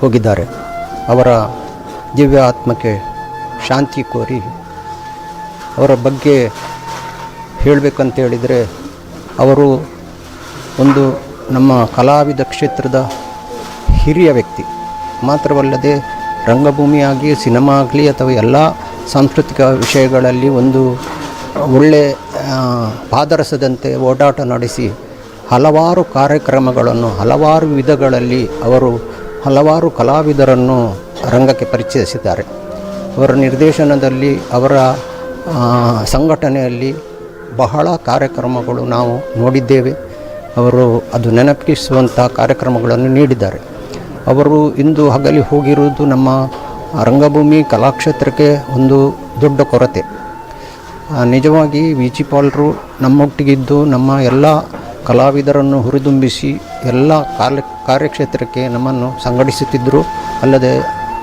ಹೋಗಿದ್ದಾರೆ. ಅವರ ದಿವ್ಯ ಆತ್ಮಕ್ಕೆ ಶಾಂತಿ ಕೋರಿ ಅವರ ಬಗ್ಗೆ ಹೇಳಬೇಕಂತೇಳಿದರೆ, ಅವರು ಒಂದು ನಮ್ಮ ಕಲಾವಿದ ಕ್ಷೇತ್ರದ ಹಿರಿಯ ವ್ಯಕ್ತಿ. ಮಾತ್ರವಲ್ಲದೆ ರಂಗಭೂಮಿಯಾಗಿ, ಸಿನಿಮಾ ಆಗಲಿ ಅಥವಾ ಎಲ್ಲ ಸಾಂಸ್ಕೃತಿಕ ವಿಷಯಗಳಲ್ಲಿ ಒಂದು ಒಳ್ಳೆ ಪಾದರಸದಂತೆ ಓಡಾಟ ನಡೆಸಿ ಹಲವಾರು ಕಾರ್ಯಕ್ರಮಗಳನ್ನು ಹಲವಾರು ವಿಧಗಳಲ್ಲಿ ಅವರು ಹಲವಾರು ಕಲಾವಿದರನ್ನು ರಂಗಕ್ಕೆ ಪರಿಚಯಿಸಿದ್ದಾರೆ. ಅವರ ನಿರ್ದೇಶನದಲ್ಲಿ, ಅವರ ಸಂಘಟನೆಯಲ್ಲಿ ಬಹಳ ಕಾರ್ಯಕ್ರಮಗಳು ನಾವು ನೋಡಿದ್ದೇವೆ. ಅವರು ಅದು ನೆನಪಿಸುವಂಥ ಕಾರ್ಯಕ್ರಮಗಳನ್ನು ನೀಡಿದ್ದಾರೆ. ಅವರು ಇಂದು ಹಗಲಿ ಹೋಗಿರುವುದು ನಮ್ಮ ರಂಗಭೂಮಿ ಕಲಾಕ್ಷೇತ್ರಕ್ಕೆ ಒಂದು ದೊಡ್ಡ ಕೊರತೆ. ನಿಜವಾಗಿ ವಿ ಜಿ ಪಾಲ್ರು ನಮ್ಮೊಟ್ಟಿಗಿದ್ದು ನಮ್ಮ ಎಲ್ಲ ಕಲಾವಿದರನ್ನು ಹುರಿದುಂಬಿಸಿ ಎಲ್ಲ ಕಾರ್ಯಕ್ಷೇತ್ರಕ್ಕೆ ನಮ್ಮನ್ನು ಸಂಘಟಿಸುತ್ತಿದ್ದರು. ಅಲ್ಲದೆ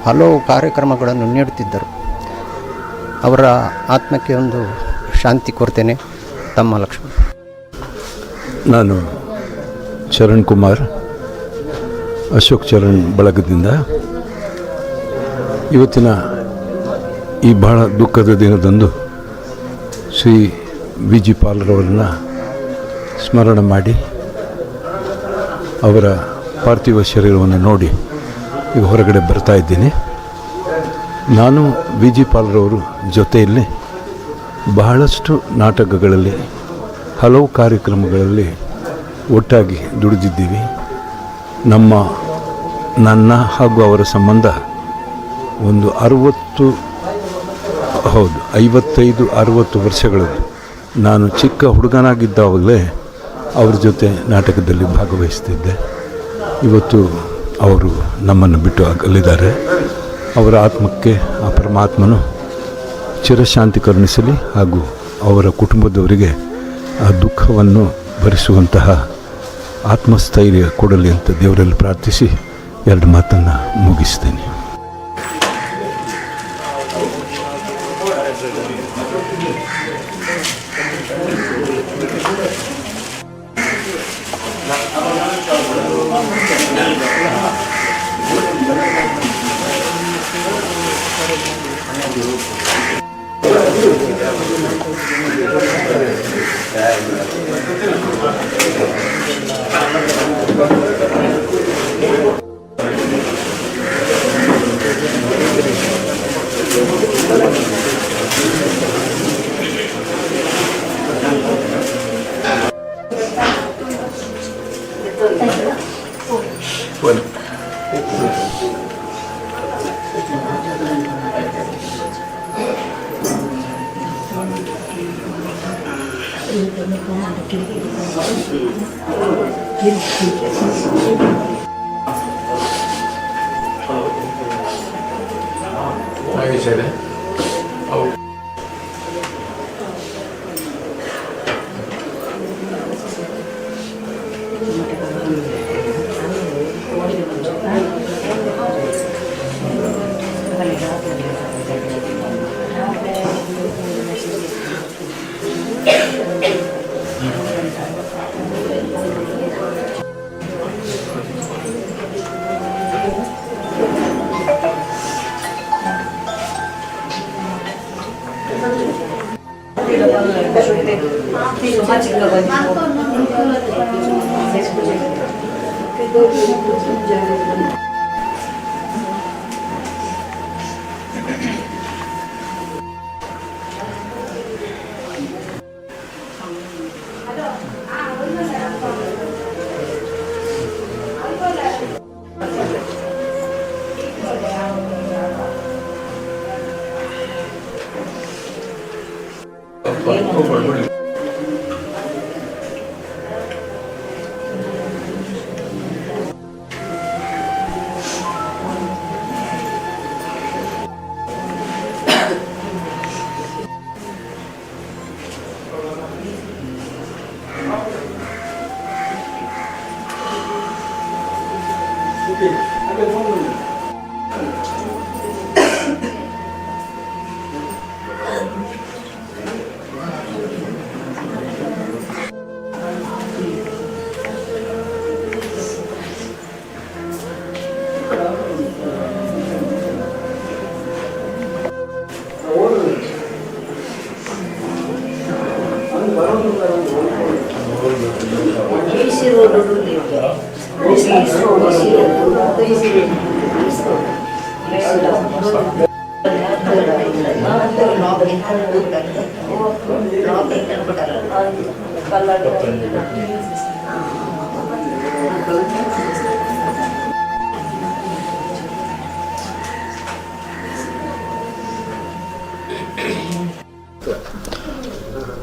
ಹಲವು ಕಾರ್ಯಕ್ರಮಗಳನ್ನು ನೀಡುತ್ತಿದ್ದರು. ಅವರ ಆತ್ಮಕ್ಕೆ ಒಂದು ಶಾಂತಿ ಕೋರ್ತೇನೆ. ತಮ್ಮ ಲಕ್ಷ್ಮಣ. ನಾನು ಚರಣ್ ಕುಮಾರ್, ಅಶೋಕ್ ಚರಣ್ ಬಳಗದಿಂದ. ಇವತ್ತಿನ ಈ ಬಹಳ ದುಃಖದ ದಿನದಂದು ಶ್ರೀ ವಿ ಜಿ ಪಾಲ್ರವರನ್ನು ಸ್ಮರಣೆ ಮಾಡಿ ಅವರ ಪಾರ್ಥಿವ ಶರೀರವನ್ನು ನೋಡಿ ಈಗ ಹೊರಗಡೆ ಬರ್ತಾ ಇದ್ದೀನಿ. ನಾನು ವಿ ಜಿ ಪಾಲ್ರವರು ಜೊತೆಯಲ್ಲಿ ಬಹಳಷ್ಟು ನಾಟಕಗಳಲ್ಲಿ, ಹಲವು ಕಾರ್ಯಕ್ರಮಗಳಲ್ಲಿ ಒಟ್ಟಾಗಿ ದುಡಿದಿದ್ದೀವಿ. ನನ್ನ ಹಾಗೂ ಅವರ ಸಂಬಂಧ ಒಂದು 60, ಹೌದು, 55-60 ವರ್ಷಗಳದ್ದು. ನಾನು ಚಿಕ್ಕ ಹುಡುಗನಾಗಿದ್ದಾಗಲೇ ಅವ್ರ ಜೊತೆ ನಾಟಕದಲ್ಲಿ ಭಾಗವಹಿಸ್ತಿದ್ದೆ. ಇವತ್ತು ಅವರು ನಮ್ಮನ್ನು ಬಿಟ್ಟು ಅಗಲಿದ್ದಾರೆ. ಅವರ ಆತ್ಮಕ್ಕೆ ಆ ಪರಮಾತ್ಮನು ಚಿರಶಾಂತಿ ಕರುಣಿಸಲಿ ಹಾಗೂ ಅವರ ಕುಟುಂಬದವರಿಗೆ ಆ ದುಃಖವನ್ನು ಭರಿಸುವಂತಹ ಆತ್ಮಸ್ಥೈರ್ಯ ಕೊಡಲಿ ಅಂತ ದೇವರಲ್ಲಿ ಪ್ರಾರ್ಥಿಸಿ ಎರಡು ಮಾತನ್ನು ಮುಗಿಸ್ತೇನೆ.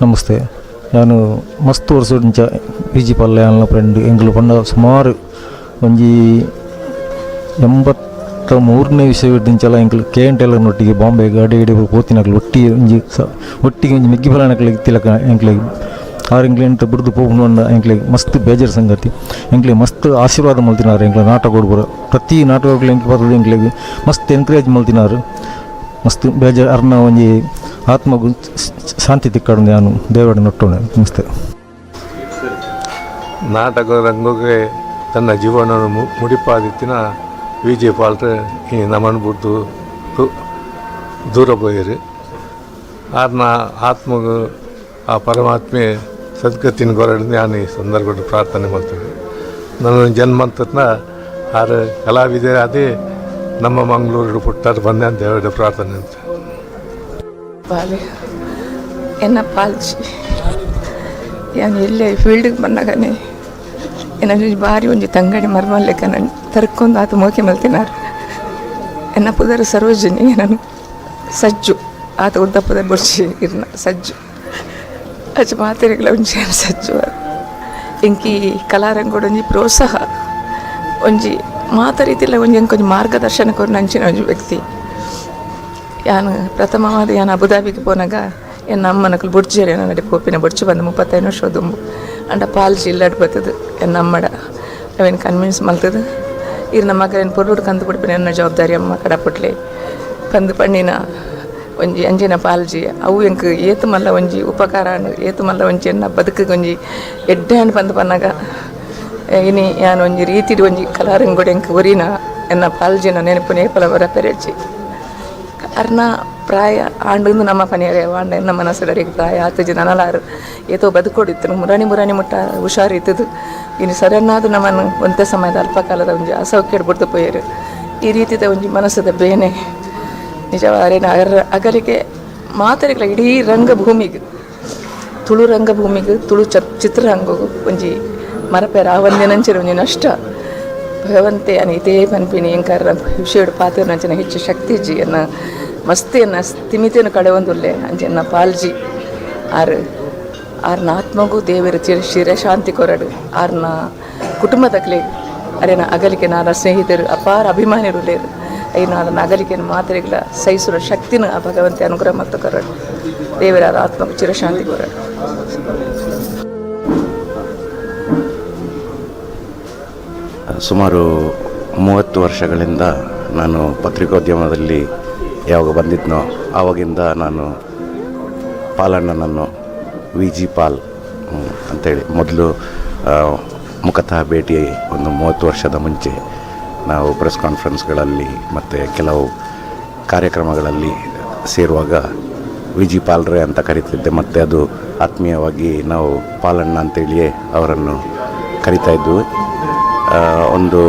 ನಮಸ್ತೆ. ನಾನು ಮಸ್ತ್ ವರ್ಷ ಪಿ ಜಿ ಪಲ್ಯಾನ್ಲ ಫ್ರೆಂಡ್ ಎಂಕ್ಲು ಪಂಡ ಸುಮಾರು ಒಂಜಿ 83ನೇ ವಿಷಯದಿಂಚಲ ಎಂಕ್ಲು ಕೆ ಎನ್ ಟೈಲರ್ನೊಟ್ಟಿಗೆ ಬಾಂಬೆಗ್ ಅಡೆ ಇಡೆ ಪೋತಿನಕ್ಲು ಒಟ್ಟಿಗೆ ಒಂಜಿ ಒಟ್ಟಿಗೆ ಒಂಜಿ ಮೆಗ್ಗಿ ಫಲಾನಕ್ಲೆಗ್ ತಿಲಕ ಎಂಕ್ಲೆಗ್ ಆರ್ ಎಂಕ್ಲೆನ್ ಬುಡ್ದು ಪೋಪುಂಡು ಪಂಡ ಎಂಕ್ಲೆಗ್ ಮಸ್ತ್ ಬೇಜಾರ್ ಸಂಗತಿ. ಎಂಕ್ಲೆಗ್ ಮಸ್ತ್ ಆಶೀರ್ವಾದ ಮಲ್ತಿನಾರ್ ಎಂಕ್ಲೆ ನಾಟಕೊಡು ಪೂರ ಪ್ರತಿ ನಾಟಕಗಳು ಎಂಕ್ ಬರ್ತದೆ ಎಂಕ್ಲೆಗ್ ಮಸ್ತ್ ಎನ್ಕರೇಜ್ ಮಲ್ತಿನಾರ್. ಮಸ್ತ್ ಬೇಜಾರ್ ಅರ್ನ ಒಂಜಿ ಆತ್ಮಗು ಶಾಂತಿ ತಿಕ್ಕಡು ನಾನು ದೇವಡ ನೊಟ್ಟೋಣ. ನಮಸ್ತೆ. ನಾಟಕ ರಂಗಕ್ಕೆ ತನ್ನ ಜೀವನವನ್ನು ಮುಡಿಪಾದಿತ್ತಿನ ವಿ ಜೆ ಪಾಲ್ರೆ ಈ ನಮನ್ ಬುಡ್ದು ದೂರ ಪೋಯೆರ್. ಆರ್ನ ಆತ್ಮಗು ಆ ಪರಮಾತ್ಮೆ ಸದ್ಗತಿನ ಕೊರಡ್ ನಾನು ಈ ಸಂದರ್ಭ ಪ್ರಾರ್ಥನೆ ಮಾಡ್ತೇನೆ. ನನ್ನ ಜನ್ಮಂತನ ಆರು ಕಲಾವಿದರೆ ಅದೇ ನಮ್ಮ ಮಂಗಳೂರು ಪುಟ್ಟಾರು ಬಂದೆ ಅಂತ ದೇವರ ಪ್ರಾರ್ಥನೆ ಅಂತ. ಪಾಲೆ ಎನ್ನ ಪಾಲ್ಚಿ ಯಾನ್ ಎಲ್ಲೆ ಫೀಲ್ಡ್ಗೆ ಬಂದಾಗನೆ ಎನ್ನ ಬಾರಿ ಒಂಜಿ ತಂಗಡಿ ಮರ್ಮಲ್ಲೆಕ್ಕ ನನ್ ತರ್ಕೊಂದು ಆತ ಮೋಕೆ ಮಲ್ತಿನಾರ್. ಎನ್ನ ಪುದರ್ ಸರೋಜಿನಿ, ನಾನು ಸಜ್ಜು ಆತ ಉದ್ದ ಪುದರ್ ಬೊರ್ಚಿ ಇರ್ನ ಸಜ್ಜು ಅಚ್ಚ ಮಾತೆರೆಗ್ಲ ಒಂಜಿ ಸಜ್ಜು. ಎಂಕಿ ಕಲಾರಂಗೋಡು ಒಂಜಿ ಪ್ರೋತ್ಸಾಹ ಒಂಜಿ ಮಾತ ರೀತಿಲ ಒಂಜಿ ಎಂಕೊಂಜಿ ಮಾರ್ಗದರ್ಶನ ಕೊರ್ನ ಅಂಚಿನ ಒಂಜಿ ವ್ಯಕ್ತಿ. ಯಾನು ಪ್ರಥಮವಾದ ಯಾನು ಅಬುದಾಬಿಗೆ ಪೋನಾಗ ಎನ್ನ ಅಮ್ಮನಕುಲು ಬುಡ್ಜೇರಿ ನಡೆ ಪೋಪಿನ ಬುಡ್ಚು ಬಂದು 35 ವರ್ಷ ದುಂಬು ಅಂಡ ಪಾಲ್ಜಿ ಇಲ್ಲಡ್ ಬರ್ತದೆ ಎನ್ನ ಅಮ್ಮಡ ಅವೇನು ಕನ್ವಿನ್ಸ್ ಮಲ್ತದೆ ಇರ್ನ ಮಗನ ಪೊರ್ಲುಡು ಕಂದು ಕೊಡ್ಪಿನ ಎನ್ನ ಜವಾಬ್ದಾರಿ ಅಮ್ಮ ಕಡಪುಟ್ಲೆ ಪಂದು ಪಣ್ಣಿನ ಒಂಜಿ ಅಂಜಿನ ಪಾಲ್ಜಿ ಅವು ಎಂಕ್ ಏತು ಮಲ್ಲ ಒಂಜಿ ಉಪಕಾರ ಏತು ಮಲ್ಲ ಒಂಜಿ ಎನ್ನ ಬದುಕಿಗೆ ಒಂಜಿ ಎಡ್ಡೆ ಹಣ್ಣು ಪಂದು ಪನ್ನಾಗ ಇನಿ ಯಾನು ಒಂಜಿ ರೀತಿಡ್ ಒಂಜಿ ಕಲಾರಂಗೋಡು ಎಂಕ್ ಒರಿನ ಎನ್ನ ಪಾಲ್ಜಿನ ನೆನಪು ನೇಪಲ ಬರ ಪೆರೆಚಿ. ಅರ್ನ ಪ್ರಾಯ ಆಂಡು ನಮ್ಮ ಪನಿಯರೆ ವಾಂಡ ಎನ್ನ ಮನಸ್ಸು ಪ್ರಾಯ ಆತಜಿ ನನಲಾರು ಏತೋ ಬದುಕೊಡಿತ್ತು ಮುರಾಣಿ ಮುರಾಣಿ ಮುಟ್ಟ ಹುಷಾರು ಇತ್ತದು. ಇನ್ನು ಸರನ್ನಾದು ನಮ್ಮನ್ನು ಒಂತೆ ಸಮಯದ ಅಲ್ಪಕಾಲದ ಒಂಜಿ ಅಸೌಖ್ಯ ಬಿಡ್ದು ಪೋಯರು. ಈ ರೀತಿದ ಒಂಜಿ ಮನಸ್ಸದ ಬೇನೆ ನಿಜವಾರೇನ ಅಗಲಿಗೆ ಮಾತರಿಗಳ ಇಡೀ ರಂಗಭೂಮಿಗೆ ತುಳು ರಂಗಭೂಮಿಗೆ ತುಳು ಚಿತ್ರರಂಗಗೂ ಒಂಜಿ ಮರಪೇರ ಆವಂದಿನಂಚಿನ ಒಂಜಿ ನಷ್ಟ. ಭಗವಂತೆ ಅನ ಇದೇ ಪನ್ಪಿನಿ ಎಂಕಾರ ವಿಷಯಡು ಪಾತ್ರ ಹೆಚ್ಚು ಶಕ್ತಿ ಜಿ ಎನ್ನ ಮಸ್ತಿಯನ್ನು ಸ್ಥಿಮಿತಿಯನ್ನು ಕಳೆವೊಂದುಲ್ಲೆ ಅಂಚೆನ್ನ ಪಾಲ್ಜಿ ಆರು ಆರ್ನ ಆತ್ಮಗೂ ದೇವರ ಚಿರಶಾಂತಿ ಕೊರಡು. ಆರ್ನ ಕುಟುಂಬದಕ್ಲೆ ಅರೇನ ಅಗಲಿಕೆ ನಾನ ಸ್ನೇಹಿತರು ಅಪಾರ ಅಭಿಮಾನಿರುಲೇರು ಐನ ಅದನ್ನ ಅಗಲಿಕೆ ಮಾತ್ರೆಗಳ ಸಹಿಸುವ ಶಕ್ತಿನ ಆ ಭಗವಂತೆ ಅನುಗ್ರಹ ಮತ್ತು ಕೊರಡು. ದೇವರ ಆತ್ಮಗೂ ಚಿರಶಾಂತಿ ಕೊರಡು. ಸುಮಾರು 30 ವರ್ಷಗಳಿಂದ ನಾನು ಪತ್ರಿಕೋದ್ಯಮದಲ್ಲಿ ಯಾವಾಗ ಬಂದಿದ್ನೋ ಆವಾಗಿಂದ ನಾನು ಪಾಲಣ್ಣನನ್ನು ವಿ ಜಿ ಪಾಲ್ ಅಂಥೇಳಿ ಮೊದಲು ಮುಖತಃ ಭೇಟಿ ಒಂದು 30 ವರ್ಷದ ಮುಂಚೆ ನಾವು ಪ್ರೆಸ್ ಕಾನ್ಫರೆನ್ಸ್ಗಳಲ್ಲಿ ಮತ್ತು ಕೆಲವು ಕಾರ್ಯಕ್ರಮಗಳಲ್ಲಿ ಸೇರುವಾಗ ವಿ ಜಿ ಪಾಲ್ರೆ ಅಂತ ಕರೀತಿದ್ದೆ. ಮತ್ತು ಅದು ಆತ್ಮೀಯವಾಗಿ ನಾವು ಪಾಲಣ್ಣ ಅಂತೇಳಿಯೇ ಅವರನ್ನು ಕರಿತಾ ಇದ್ವು. ಒಂದು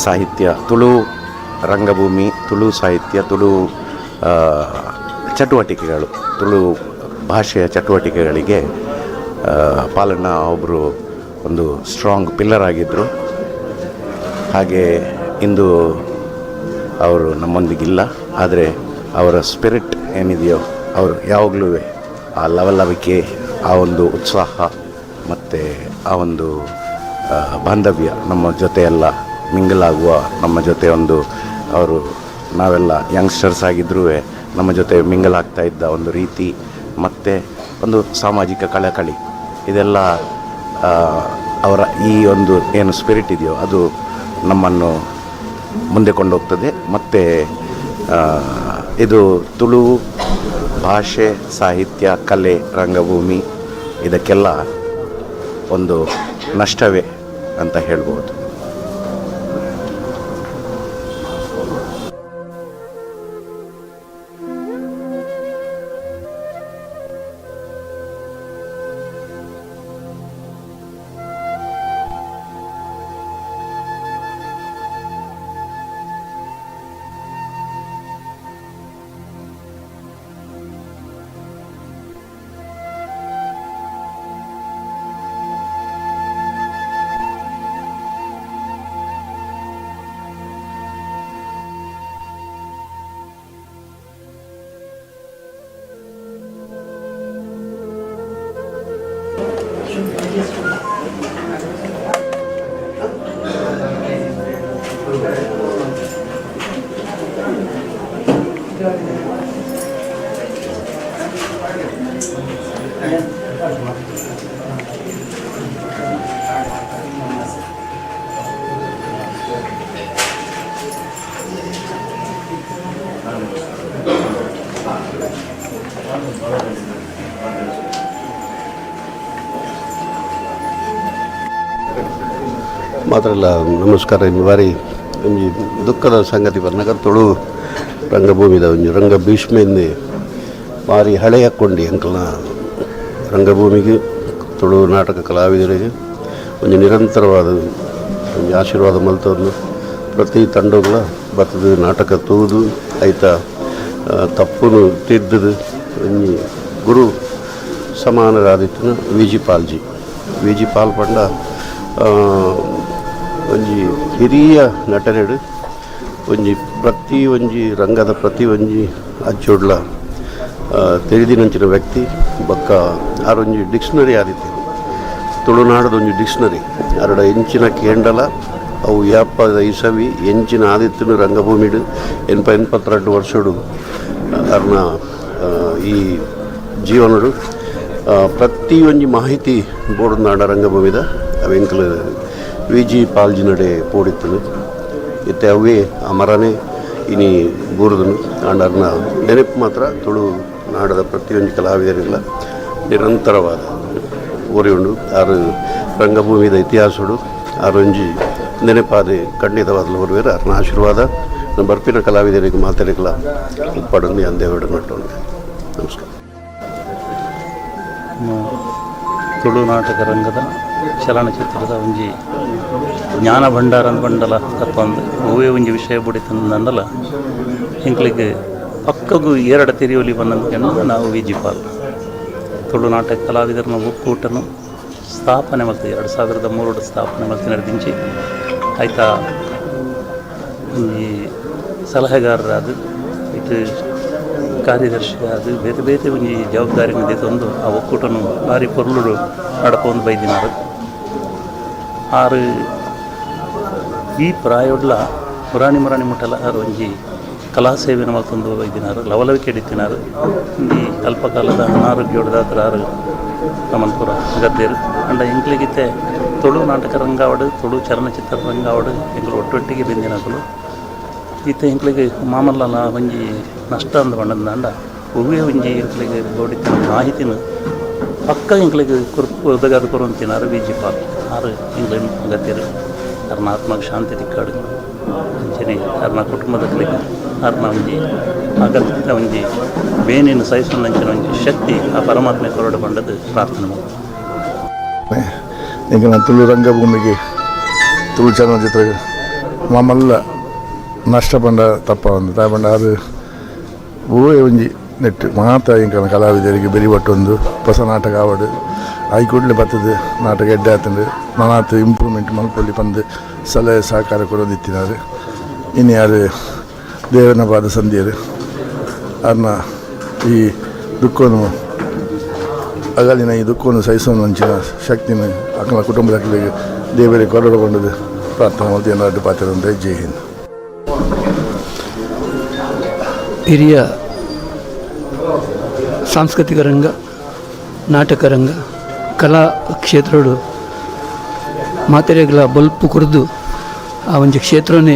ಸಾಹಿತ್ಯ, ತುಳು ರಂಗಭೂಮಿ, ತುಳು ಸಾಹಿತ್ಯ, ತುಳು ಚಟುವಟಿಕೆಗಳು, ತುಳು ಭಾಷೆಯ ಚಟುವಟಿಕೆಗಳಿಗೆ ಪಾಲಣ್ಣ ಒಬ್ಬರು ಒಂದು ಸ್ಟ್ರಾಂಗ್ ಪಿಲ್ಲರ್ ಆಗಿದ್ದರು. ಹಾಗೆ ಇಂದು ಅವರು ನಮ್ಮೊಂದಿಗಿಲ್ಲ, ಆದರೆ ಅವರ ಸ್ಪಿರಿಟ್ ಏನಿದೆಯೋ ಅವರು ಯಾವಾಗಲೂ ಆ ಲವಲವಿಕೆ, ಆ ಒಂದು ಉತ್ಸಾಹ ಮತ್ತು ಆ ಒಂದು ಬಾಂಧವ್ಯ, ನಮ್ಮ ಜೊತೆ ಎಲ್ಲ ಮಿಂಗಲಾಗುವ, ನಮ್ಮ ಜೊತೆ ಒಂದು ಅವರು ನಾವೆಲ್ಲ ಯಂಗ್ಸ್ಟರ್ಸ್ ಆಗಿದ್ರೂ ನಮ್ಮ ಜೊತೆ ಮಿಂಗಲ್ ಆಗ್ತಾ ಇದ್ದ ಒಂದು ರೀತಿ ಮತ್ತು ಒಂದು ಸಾಮಾಜಿಕ ಕಳಕಳಿ, ಇದೆಲ್ಲ ಅವರ ಈ ಒಂದು ಏನು ಸ್ಪಿರಿಟ್ ಇದೆಯೋ ಅದು ನಮ್ಮನ್ನು ಮುಂದೆ ಕೊಂಡೋಗ್ತದೆ. ಮತ್ತು ಇದು ತುಳು ಭಾಷೆ, ಸಾಹಿತ್ಯ, ಕಲೆ, ರಂಗಭೂಮಿ ಇದಕ್ಕೆಲ್ಲ ಒಂದು ನಷ್ಟವೇ ಅಂತ ಹೇಳ್ಬೋದು. ಮಾತ್ರಲ್ಲ ನಮಸ್ಕಾರ. ಇನ್ನು ಬಾರಿ ಒಂಜಿ ದುಃಖದ ಸಂಗತಿ ಬನ್ನಗ ತುಳು ರಂಗಭೂಮಿದ ಒಂಜಿ ರಂಗ ಭೀಷ್ಮೆಂದೆ ಬಾರಿ ಹಳೆಯ ಕೊಂಡಿ ಅಂಕಲ್ನ ರಂಗಭೂಮಿಗೆ ತುಳು ನಾಟಕ ಕಲಾವಿದರಿಗೆ ಒಂಜಿ ನಿರಂತರವಾದ ಒಂಜಿ ಆಶೀರ್ವಾದ ಮಲ್ತೊಂದು ಪ್ರತಿ ತಂಡಗಳ ಬತ್ತದ ನಾಟಕ ತೂದು ಐತ ತಪ್ಪುನು ತಿದ್ದದು ಒಂಜಿ ಗುರು ಸಮಾನರಾದಿತ್ತಿನ ವಿ ಜಿ ಪಾಲ್ಜಿ. ವಿ ಜಿ ಪಾಲ್ ಪಂಡ ಒಂಜಿ ಹಿರಿಯ ನಟನೆಡು ಒಂಜಿ ಪ್ರತಿ ಒಂಜಿ ರಂಗದ ಪ್ರತಿ ಒಂಜಿ ಅಚ್ಚೋಡ್ಲ ತಿಳಿದಿನಂಚಿನ ವ್ಯಕ್ತಿ. ಬೊಕ್ಕ ಆರೊಂಜಿ ಡಿಕ್ಷನರಿ ಆದಿತ್ತೆ, ತುಳುನಾಡದ ಒಂಜಿ ಡಿಕ್ಷನರಿ. ಅರಡ ಎಂಚಿನ ಕೇಂಡಲ ಅವು ಯಾಪದ ಇಸವಿ ಎಂಚಿನ ಆದಿತ್ತಿನ ರಂಗಭೂಮಿಡು 82 ವರ್ಷಡು ಅರ್ನ ಈ ಜೀವನಡು ಪ್ರತಿಯೊಂಜಿ ಮಾಹಿತಿ ಬೋರ್ಡ್ ರಂಗಭೂಮಿದ ಅವೆಂಕಲ್ ವಿ ಜಿ ಪಾಲ್ಜಿ ನಡೆ ಪೋಡಿತ್ತನು. ಇತ್ತೆ ಅವೇ ಅಮರನೇ ಇನಿ ಬೂರ್ದನು. ಆಂಡ ಅರ್ನ ನೆನಪು ಮಾತ್ರ ತುಳು ನಾಡದ ಪ್ರತಿಯೊಂಜಿ ಕಲಾವಿದರಿಲ್ಲ ನಿರಂತರವಾದ ಓರಿಯುಂಡು. ಆರು ರಂಗಭೂಮಿದ ಇತಿಹಾಸಡು ಆರೊಂಜಿ ನೆನಪಾದೆ ಖಂಡಿತವಾದ ಒರುವೇರು. ಅರ್ನ ಆಶೀರ್ವಾದ ನಮ್ಮ ಬರ್ಪಿನ ಕಲಾವಿದರಿಗೆ ಮಾತರಿಗಳ ಉತ್ಪಾಡನೆ ಅಂದೇವಿಡ ನಟ್ಟೋಣ. ನಮಸ್ಕಾರ. ತುಳು ನಾಟಕ ರಂಗದ ಚಲನಚಿತ್ರದ ಒಂಜಿ ಜ್ಞಾನ ಭಂಡಾರ ಬಂಡಲ ತಪ್ಪಂದು ಒವ್ವೇ ಒಂಜಿ ವಿಷಯ ಬುಡಿ ತಂದಂಡಲ ಎಂಕ್ಲಿಗೆ ಪಕ್ಕಗೂ ಎರಡು ತಿರಿಯೊಲಿ ಬಂದಂತ ನಾವು ವಿ ಜಿ ಪಾಲ್ ತುಳು ನಾಟಕ ಕಲಾವಿದರನ್ನ ಒಕ್ಕೂಟನು ಸ್ಥಾಪನೆ ಮಲ್ತು 2003 ಸ್ಥಾಪನೆ ಮಲ್ತು ನಡೆದಿಂಚಿ ಆಯ್ತಾ ಈ ಸಲಹೆಗಾರರಾದ ಇಟ್ಟು ಕಾರ್ಯದರ್ಶಿ ಅದು ಬೇರೆ ಬೇರೆ ಒಂಜಿ ಜವಾಬ್ದಾರಿ ತಂದು ಆ ಒಕ್ಕೂಟನು ಭಾರಿ ಪೊರ್ಲುಡು ನಡಪೊಂದು ಬೈದಿನಾರು. ಆರು ಈ ಪ್ರಾಯೊಡ್ಲ ಮುರಾಣಿ ಮುರಾಣಿ ಮುಟ್ಟಲ ಆರು ಒಂಜಿ ಕಲಾ ಸೇವೆನ ಮಲ್ತೊಂದು ಬೈದಿನಾರು, ಲವಲವಿಕೆ ಹಿಡಿತಿನಾರು. ಈ ಅಲ್ಪಕಾಲದ ಅನಾರೋಗ್ಯೋಡ್ದಾತ್ರ ಆರು ನಮನ್ಪುರ ಗದ್ದೇರು. ಅಂಡ ಎಂಕ್ಲಿಗಿತ್ತೆ ತುಳು ನಾಟಕ ರಂಗಾವಡು ತುಳು ಚಲನಚಿತ್ರ ರಂಗಾವಡು ಎಂಕ್ಲು ಒಟ್ಟೊಟ್ಟಿಗೆ ಬೆಂದಿನಕುಲು. ಇತ್ತೆ ಎಂಕ್ಲಿಗೆ ಮಾಮಲ್ಲನ ಒಂಜಿ ನಷ್ಟ ಅಂದ ಬಂಡಂದಾಂಡ ಒವ್ವೇ ಒಂಜಿ ಎಂಕ್ಲಿಗೆ ಬೋಡಿತ್ತಿನ ಮಾಹಿತಿನ ಪಕ್ಕ ಎಂಕ್ಲಿಗೆ ಒದಗಾದ ಕೊರೊಂತಿನಾರು ವಿ ಜಿ ಪಾಲ್. ಆರು ಎಂಕ್ಲೆನ್ ಗದ್ದೇರು. ಅರ್ನ ಆತ್ಮಕ್ಕೆ ಶಾಂತಿ ತಿಕ್ಕಾಡು ಅಂಚನೆ ಅರ್ನ ಕುಟುಂಬದ ಅರ್ನ ಒಂಜಿ ಅಗತ್ಯ ಒಂಜಿ ಬೇನೇನು ಸಹಿಸುವಂಚಿನ ಒಂಜಿ ಶಕ್ತಿ ಆ ಪರಮಾತ್ಮೆ ಕೊರಡು ಬಂಡದು ಪ್ರಾರ್ಥನೆ ಮಾಡಿ. ಈಗ ನಾನು ತುಳು ರಂಗಭೂಮಿಗೆ ತುಳು ಚಲನಚಿತ್ರ ಮಾಮಲ್ಲ ನಷ್ಟ ಪಂಡ ತಪ್ಪ ಒಂದು ದಾಯ ಪಂಡ ಅದು ಒವ್ವೇ ಒಂಜಿ ನೆಟ್ಟು ಮಾತ ಎಂಕಲ್ನ ಕಲಾವಿದರಿಗೆ ಬೆರಿ ಬಟ್ಟೊಂದು ಹೊಸ ನಾಟಕ ಆವಡು ಆಯಿ ಕೂಡಲೇ ಬತ್ತದು ನಾಟಕ ಎಡ್ಡೆ ಆತಂಡು ನಾನಾತ್ ಇಂಪ್ರೂವ್ಮೆಂಟ್ ಮಲ್ಪೊಲಿ ಪಂದು ಸಲಹೆ ಸಹಕಾರ ಕೊಡೋದಿತ್ತಿನಾರು. ಇನ್ನು ಯಾರು ದೇವನ ಪಾದ ಸಂಧಿಯರು ಅರ್ನ ಈ ದುಃಖನು ಅಗಲಿನ ಈ ದುಃಖವನ್ನು ಸಹಿಸುವ ಶಕ್ತಿನ ಅಕ್ಕನ ಕುಟುಂಬದ ದೇವರಿಗೆ ಕೊರಡಗೊಂಡದು ಪ್ರಾರ್ಥನೆ ಮಾಡ್ತೀನಿ. ಏನಾದ್ರು ಪಾತ್ರ ಅಂತ. ಜೈ ಹಿಂದ್. ಹಿರಿಯ ಸಾಂಸ್ಕೃತಿಕ ರಂಗ, ನಾಟಕ ರಂಗ, ಕಲಾ ಕ್ಷೇತ್ರಡು ಮಾತೆರೆಗಳ ಬಲ್ಪು ಕುರಿದು ಆ ಒಂಜಿ ಕ್ಷೇತ್ರನೇ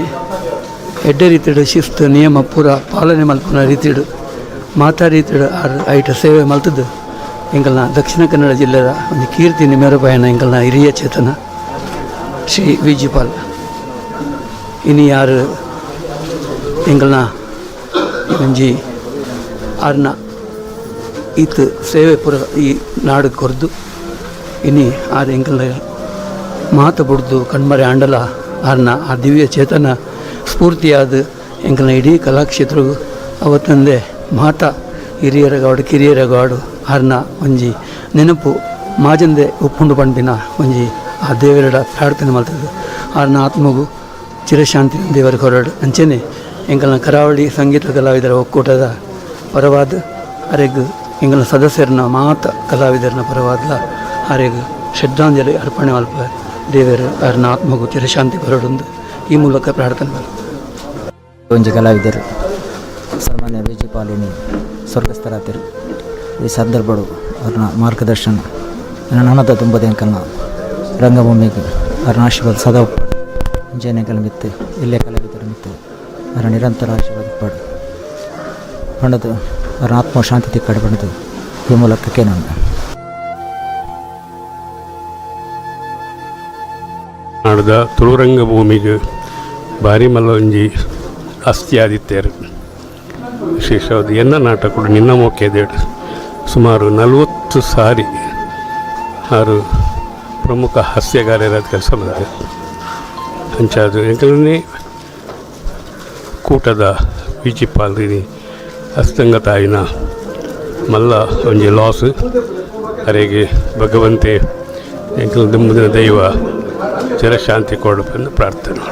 ಎಡ್ಡೆ ರೀತಿಡು ಶಿಸ್ತು ನಿಯಮ ಪೂರ ಪಾಲನೆ ಮಲ್ಪುನ ರೀತಿಡು ಮಾತಾ ರೀತಿಡು ಆರ್ ಐಟ ಸೇವೆ ಮಲ್ತದ್ದು ಎಂಕಲ್ನ ದಕ್ಷಿಣ ಕನ್ನಡ ಜಿಲ್ಲೆಯ ಒಂದು ಕೀರ್ತಿ ಮೇರಪಯಣ ಎಂಕಲ್ನ ಹಿರಿಯ ಚೇತನ ಶ್ರೀ ವಿ ಜಿ ಪಾಲ್. ಇನಿ ಯಾರು ಎಂಕಲ್ನ ಒಂಜಿ ಆರ್ನ ಈತ್ ಸೇವೆ ಪೂರ ಈ ನಾಡು ಕೊರ್ದು ಇನಿ ಆರ್ ಎಂಕಲ್ನ ಮಾತು ಬುಡ್ದು ಕಣ್ಮರೆ ಆಂಡಲ ಆರ್ನ ಆ ದಿವ್ಯ ಚೇತನ ಸ್ಫೂರ್ತಿಯಾದ ಎಂಕಲ್ನ ಇಡೀ ಕಲಾಕ್ಷೇತ್ರಗೂ ಅವತ್ತಂದೆ ಮಾತಾ ಹಿರಿಯರ ಗಾಡು ಕಿರಿಯರ ಗಾಡು ಆರ್ನ ಒಂಜಿ ನೆನಪು ಮಾಜಂದೆ ಉಪ್ಪುಂಡು ಪಂಪಿನ ಒಂಜಿ ಆ ದೇವರ ಪ್ರಾರ್ಥನೆ ಮಲ್ತದ್ದು. ಆರ್ನ ಆತ್ಮಗೂ ಚಿರಶಾಂತಿ ದೇವರ ಕೊರಡು. ಅಂಚೆನೆ ಎಂಕಲ್ನ ಕರಾವಳಿ ಸಂಗೀತ ಕಲಾವಿದರ ಒಕ್ಕೂಟದ ಪರವಾದ ಅರೆಗ್ ಎಂಕಲ್ನ ಸದಸ್ಯರನ್ನ ಮಾತ ಕಲಾವಿದರನ್ನ ಪರವಾದ ಅರೆಗ್ ಶ್ರದ್ಧಾಂಜಲಿ ಅರ್ಪಣೆ ಮಲ್ಪ ದೇವರು ಆರ್ನ ಆತ್ಮಗೂ ಚಿರಶಾಂತಿ ಕೊರಡೊಂದು ಈ ಮೂಲಕ ಪ್ರಾರ್ಥನೆ ಮಲ್ಪ. ಒಂಜಿ ಕಲಾವಿದರು ಸನ್ಮಾನ್ಯ ವಿ ಜಿ ಪಾಲಿನಿ ಸ್ವರ್ಗಸ್ಥರಾತಿರು. ಈ ಸಂದರ್ಭಡು ಅವ್ರನ್ನ ಮಾರ್ಗದರ್ಶನ ನನದ ತುಂಬದ ಎಂಕಲ್ನ ರಂಗಭೂಮಿಗೆ ಅವ್ರನ್ನ ಆಶೀರ್ವಾದ ಸದಾ ಉಪ್ಪಾಡು. ಅಂಚನೆ ಮಿತ್ತು ಇಲ್ಲೇ ಕಲಾವಿದರ ಮಿತ್ತು ಅವರ ನಿರಂತರ ಆಶೀರ್ವಾದ ಉಪ್ಪಾಡು ಪಂಡದು ಅವರ ಆತ್ಮ ಶಾಂತಿ ತಿಕ್ಕಾಡು ಪಂಡದು ಈ ಮೂಲಕ ನಾನು. ನಾಡ್ದ ತುಳುರಂಗಭೂಮಿಗೆ ಭಾರಿ ಮಲ್ಲ ಒಂಜಿ ಅಸ್ತಿ ಆದಿತ್ತೇರು. ವಿಶೇಷವಾದ ಎನ್ನ ನಾಟಕಡು ನಿನ್ನ ಮೋಕೆದೇಡು ಸುಮಾರು 40 ಸಾರಿ ಆರು ಪ್ರಮುಖ ಹಾಸ್ಯಗಾರರಾದ ಕೆಲಸ ಮಾಡಿದೆ. ಅಂಚಾದು ಎಂಕಲನೇ ಕೂಟದ ವಿ ಜಿ ಪಾಲ್ರಿನಿ ಅಸ್ತಂಗತಾಯಿನ ಮಲ್ಲ ಒಂಜಿ ಲಾಸ್. ಅರೆಗೆ ಭಗವಂತೆ ಎಂಕಲ್ ದುಂಬುದಿನ ದೈವ ಚಿರಶಾಂತಿ ಕೊಡಪೆಂದು ಪ್ರಾರ್ಥನೆ.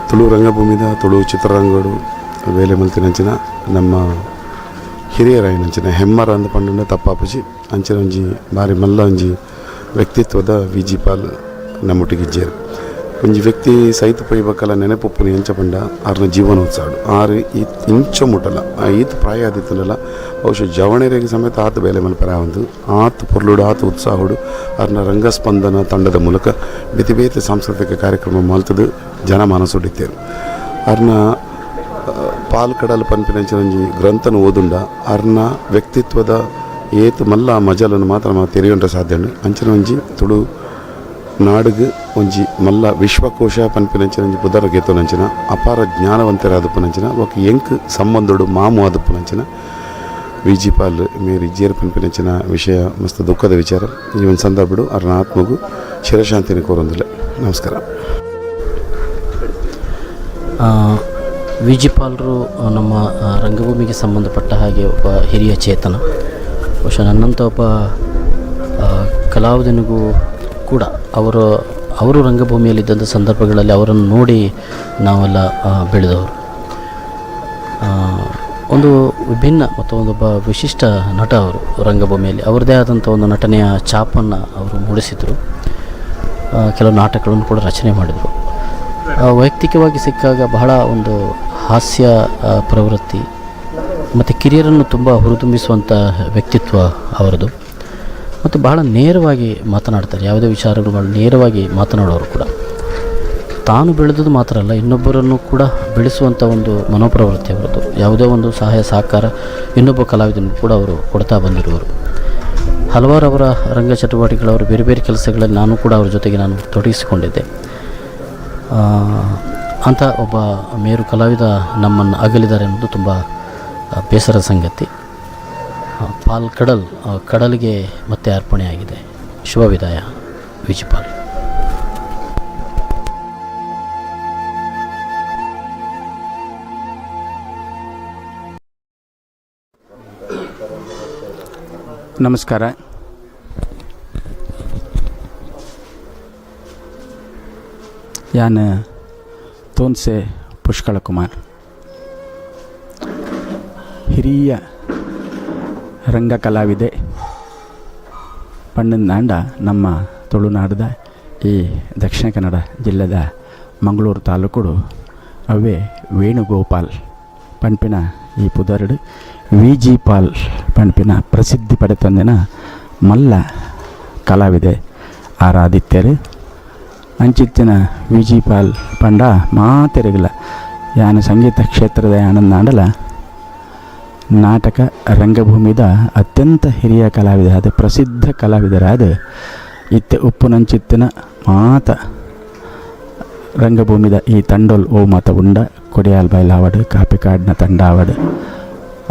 ತುಳು ರಂಗಭೂಮಿದ ತುಳು ಚಿತ್ರರಂಗಡು ವೇಲೆ ಮಲ್ತಿನಂಚಿನ ನಮ್ಮ ಹಿರಿಯರಾಯಿನಂಚಿನ ಹೆಮ್ಮರ ಅಂದ ಪಂಡ ತಪ್ಪಾಪುಜಿ ಅಂಚಿನ ಒಂಜಿ ಬಾರಿ ಮಲ್ಲ ಒಂಜಿ ವ್ಯಕ್ತಿತ್ವದ ವಿ ಜಿ ಪಾಲ್ ನಮ್ಮೊಟ್ಟಿಗಿಜ್ಜೇರು. ಒಂಜಿ ವ್ಯಕ್ತಿ ಸೈತ ಪೊಯ್ಬಕ್ಕಲ ನೆನಪುಪ್ಪುನಿ ಎಂಚ ಪಂಡ ಆರ್ನ ಜೀವನೋತ್ಸವ ಆರು ಇಂಚ ಮುಟ್ಟಲ್ಲ ಆ ಈತ್ ಪ್ರಾಯ ಆದಿತ್ತಲ್ಲ ಬಹುಶಃ ಜವಣೆರೆಗೆ ಸಮೇತ ಆತ ಬೇಲೆ ಮಲ್ಪರ ಒಂದು ಆತ ಪೊರ್ಲುಡು ಆತ ಉತ್ಸಾಹುಡು ಆರ್ನ ರಂಗಸ್ಪಂದನ ತಂಡದ ಮೂಲಕ ಬೇತೆ ಬೇತೆ ಸಾಂಸ್ಕೃತಿಕ ಕಾರ್ಯಕ್ರಮ ಮಲ್ತದು ಜನಮಾನಸೊಡಿತ್ತೇರು. ಆರ್ನ ಪಾಲ್ ಕಡಲ್ ಪನ್ಪಿನಂಚಿನ ಒಂಜಿ ಗ್ರಂಥನ ಓದುಂಡ ಆರ್ನ ವ್ಯಕ್ತಿತ್ವದ ಏತ್ ಮಲ್ಲ ಮಜಲನ್ನು ಮಾತ್ರ ತೆರೆಯುಂಟ ಸಾಧ್ಯ ಉಂಡು. ಅಂಚಿನ ಒಂಜಿ ತುಳು ನಾಡುಗು ಒಂಜಿ ಮಲ್ಲ ವಿಶ್ವಕೋಶ ಪನ್ಪಿನಂಚಿನ ಒಂಜಿ ಪುದರ ಗೆತ್ತುನಂಚಿನ ಅಪಾರ ಜ್ಞಾನವಂತರಾದಪ್ಪನಂಚಿನ ఒక ಎಂಕ್ ಸಂಬಂಧಡು ಮಾಮು ಆದಪ್ಪನಂಚಿನ ವಿ ಜಿ ಪಾಲ್ ಮೇರಿ ಜೇರ್ ಪನ್ಪಿನಂಚಿನ ವಿಷಯ ಮಸ್ತ್ ದುಃಖದ ವಿಚಾರ. ಈ ಒಂದು ಸಂದರ್ಭಡು ಅರ್ನ ಆತ್ಮಗೂ ಚಿರಶಾಂತಿನ ಕೋರೊಂದಿಲ್ಲ. ನಮಸ್ಕಾರ. ವಿ ಜಿ ಪಾಲ್ರು ನಮ್ಮ ರಂಗಭೂಮಿಗೆ ಸಂಬಂಧಪಟ್ಟ ಹಾಗೆ ಒಬ್ಬ ಹಿರಿಯ ಚೇತನ. ಬಹುಶಃ ನನ್ನಂಥ ಒಬ್ಬ ಕಲಾವಿದನಿಗೂ ಕೂಡ ಅವರು ರಂಗಭೂಮಿಯಲ್ಲಿದ್ದಂಥ ಸಂದರ್ಭಗಳಲ್ಲಿ ಅವರನ್ನು ನೋಡಿ ನಾವೆಲ್ಲ ಬೆಳೆದವರು. ಒಂದು ವಿಭಿನ್ನ ಮತ್ತು ಒಂದು ವಿಶಿಷ್ಟ ನಟ ಅವರು ರಂಗಭೂಮಿಯಲ್ಲಿ. ಅವರದೇ ಆದಂಥ ಒಂದು ನಟನೆಯ ಛಾಪನ್ನು ಅವರು ಮೂಡಿಸಿದರು. ಕೆಲವು ನಾಟಕಗಳನ್ನು ಕೂಡ ರಚನೆ ಮಾಡಿದರು. ವೈಯಕ್ತಿಕವಾಗಿ ಸಿಕ್ಕಾಗ ಬಹಳ ಒಂದು ಹಾಸ್ಯ ಪ್ರವೃತ್ತಿ ಮತ್ತು ಕಿರಿಯರನ್ನು ತುಂಬ ಹುರಿದುಂಬಿಸುವಂಥ ವ್ಯಕ್ತಿತ್ವ ಅವರದು. ಮತ್ತು ಬಹಳ ನೇರವಾಗಿ ಮಾತನಾಡ್ತಾರೆ, ಯಾವುದೇ ವಿಚಾರಗಳು ಭಾಳ ನೇರವಾಗಿ ಮಾತನಾಡೋರು ಕೂಡ. ತಾನು ಬೆಳೆದದ್ದು ಮಾತ್ರ ಅಲ್ಲ, ಇನ್ನೊಬ್ಬರನ್ನು ಕೂಡ ಬೆಳೆಸುವಂಥ ಒಂದು ಮನೋಪ್ರವೃತ್ತಿ ಅವರದ್ದು. ಯಾವುದೇ ಒಂದು ಸಹಾಯ ಸಹಕಾರ ಇನ್ನೊಬ್ಬ ಕಲಾವಿದನಿಗೂ ಕೂಡ ಅವರು ಕೊಡ್ತಾ ಬಂದಿರುವರು. ಹಲವಾರು ಅವರ ರಂಗ ಚಟುವಟಿಕೆಗಳವರು ಬೇರೆ ಬೇರೆ ಕೆಲಸಗಳಲ್ಲಿ ನಾನು ಕೂಡ ಅವ್ರ ಜೊತೆಗೆ ನಾನು ತೊಡಗಿಸಿಕೊಂಡಿದ್ದೆ. ಅಂಥ ಒಬ್ಬ ಮೇರು ಕಲಾವಿದ ನಮ್ಮನ್ನು ಅಗಲಿದ್ದಾರೆ ಅನ್ನೋದು ತುಂಬ ಬೇಸರದ ಸಂಗತಿ. ಪಾಲ್ ಕಡಲ್ ಕಡಲಿಗೆ ಮತ್ತೆ ಅರ್ಪಣೆಯಾಗಿದೆ. ಶುಭ ವಿದಾಯ, ವಿಜಿಪಾಲ್. ನಮಸ್ಕಾರ. ಯಾನ್ ತೋನ್ಸೆ ಪುಷ್ಕಳ ಕುಮಾರ್, ಹಿರಿಯ ರಂಗ ಕಲಾವಿದೆ ಪಣ್ಣಂದಾಂಡ ನಮ್ಮ ತುಳುನಾಡದ ಈ ದಕ್ಷಿಣ ಕನ್ನಡ ಜಿಲ್ಲೆದ ಮಂಗಳೂರು ತಾಲೂಕುಡು ಅವೇ ವೇಣುಗೋಪಾಲ್ ಪಣ್ಪಿನ ಈ ಪುದರುಡು V G Pal ಪಣ್ಪಿನ ಪ್ರಸಿದ್ಧಿ ಪಡೆತಂದಿನ ಮಲ್ಲ ಕಲಾವಿದೆ ಆರಾಧಿತ್ಯರು. ಅಂಚಿತ್ತಿನ V G Pal ಪಂಡ ಮಾತೆರಗಿಲ್ಲ ಯಾನ ಸಂಗೀತ ಕ್ಷೇತ್ರದ ಆನಂದಾಂಡಲ ನಾಟಕ ರಂಗಭೂಮಿದ ಅತ್ಯಂತ ಹಿರಿಯ ಕಲಾವಿದ ಆದ ಪ್ರಸಿದ್ಧ ಕಲಾವಿದರಾದ ಇತ್ತೆ ಉಪ್ಪುನಂಚಿತ್ತಿನ ಮಾತ ರಂಗಭೂಮಿದ ಈ ತಂಡೋಲ್ ಓ ಮಾತ ಉಂಡ ಕೊಡಿಯಾಲ್ ಬೈಲಾವಡು ಕಾಪಿಕಾಡಿನ ತಂಡ ಆವಡು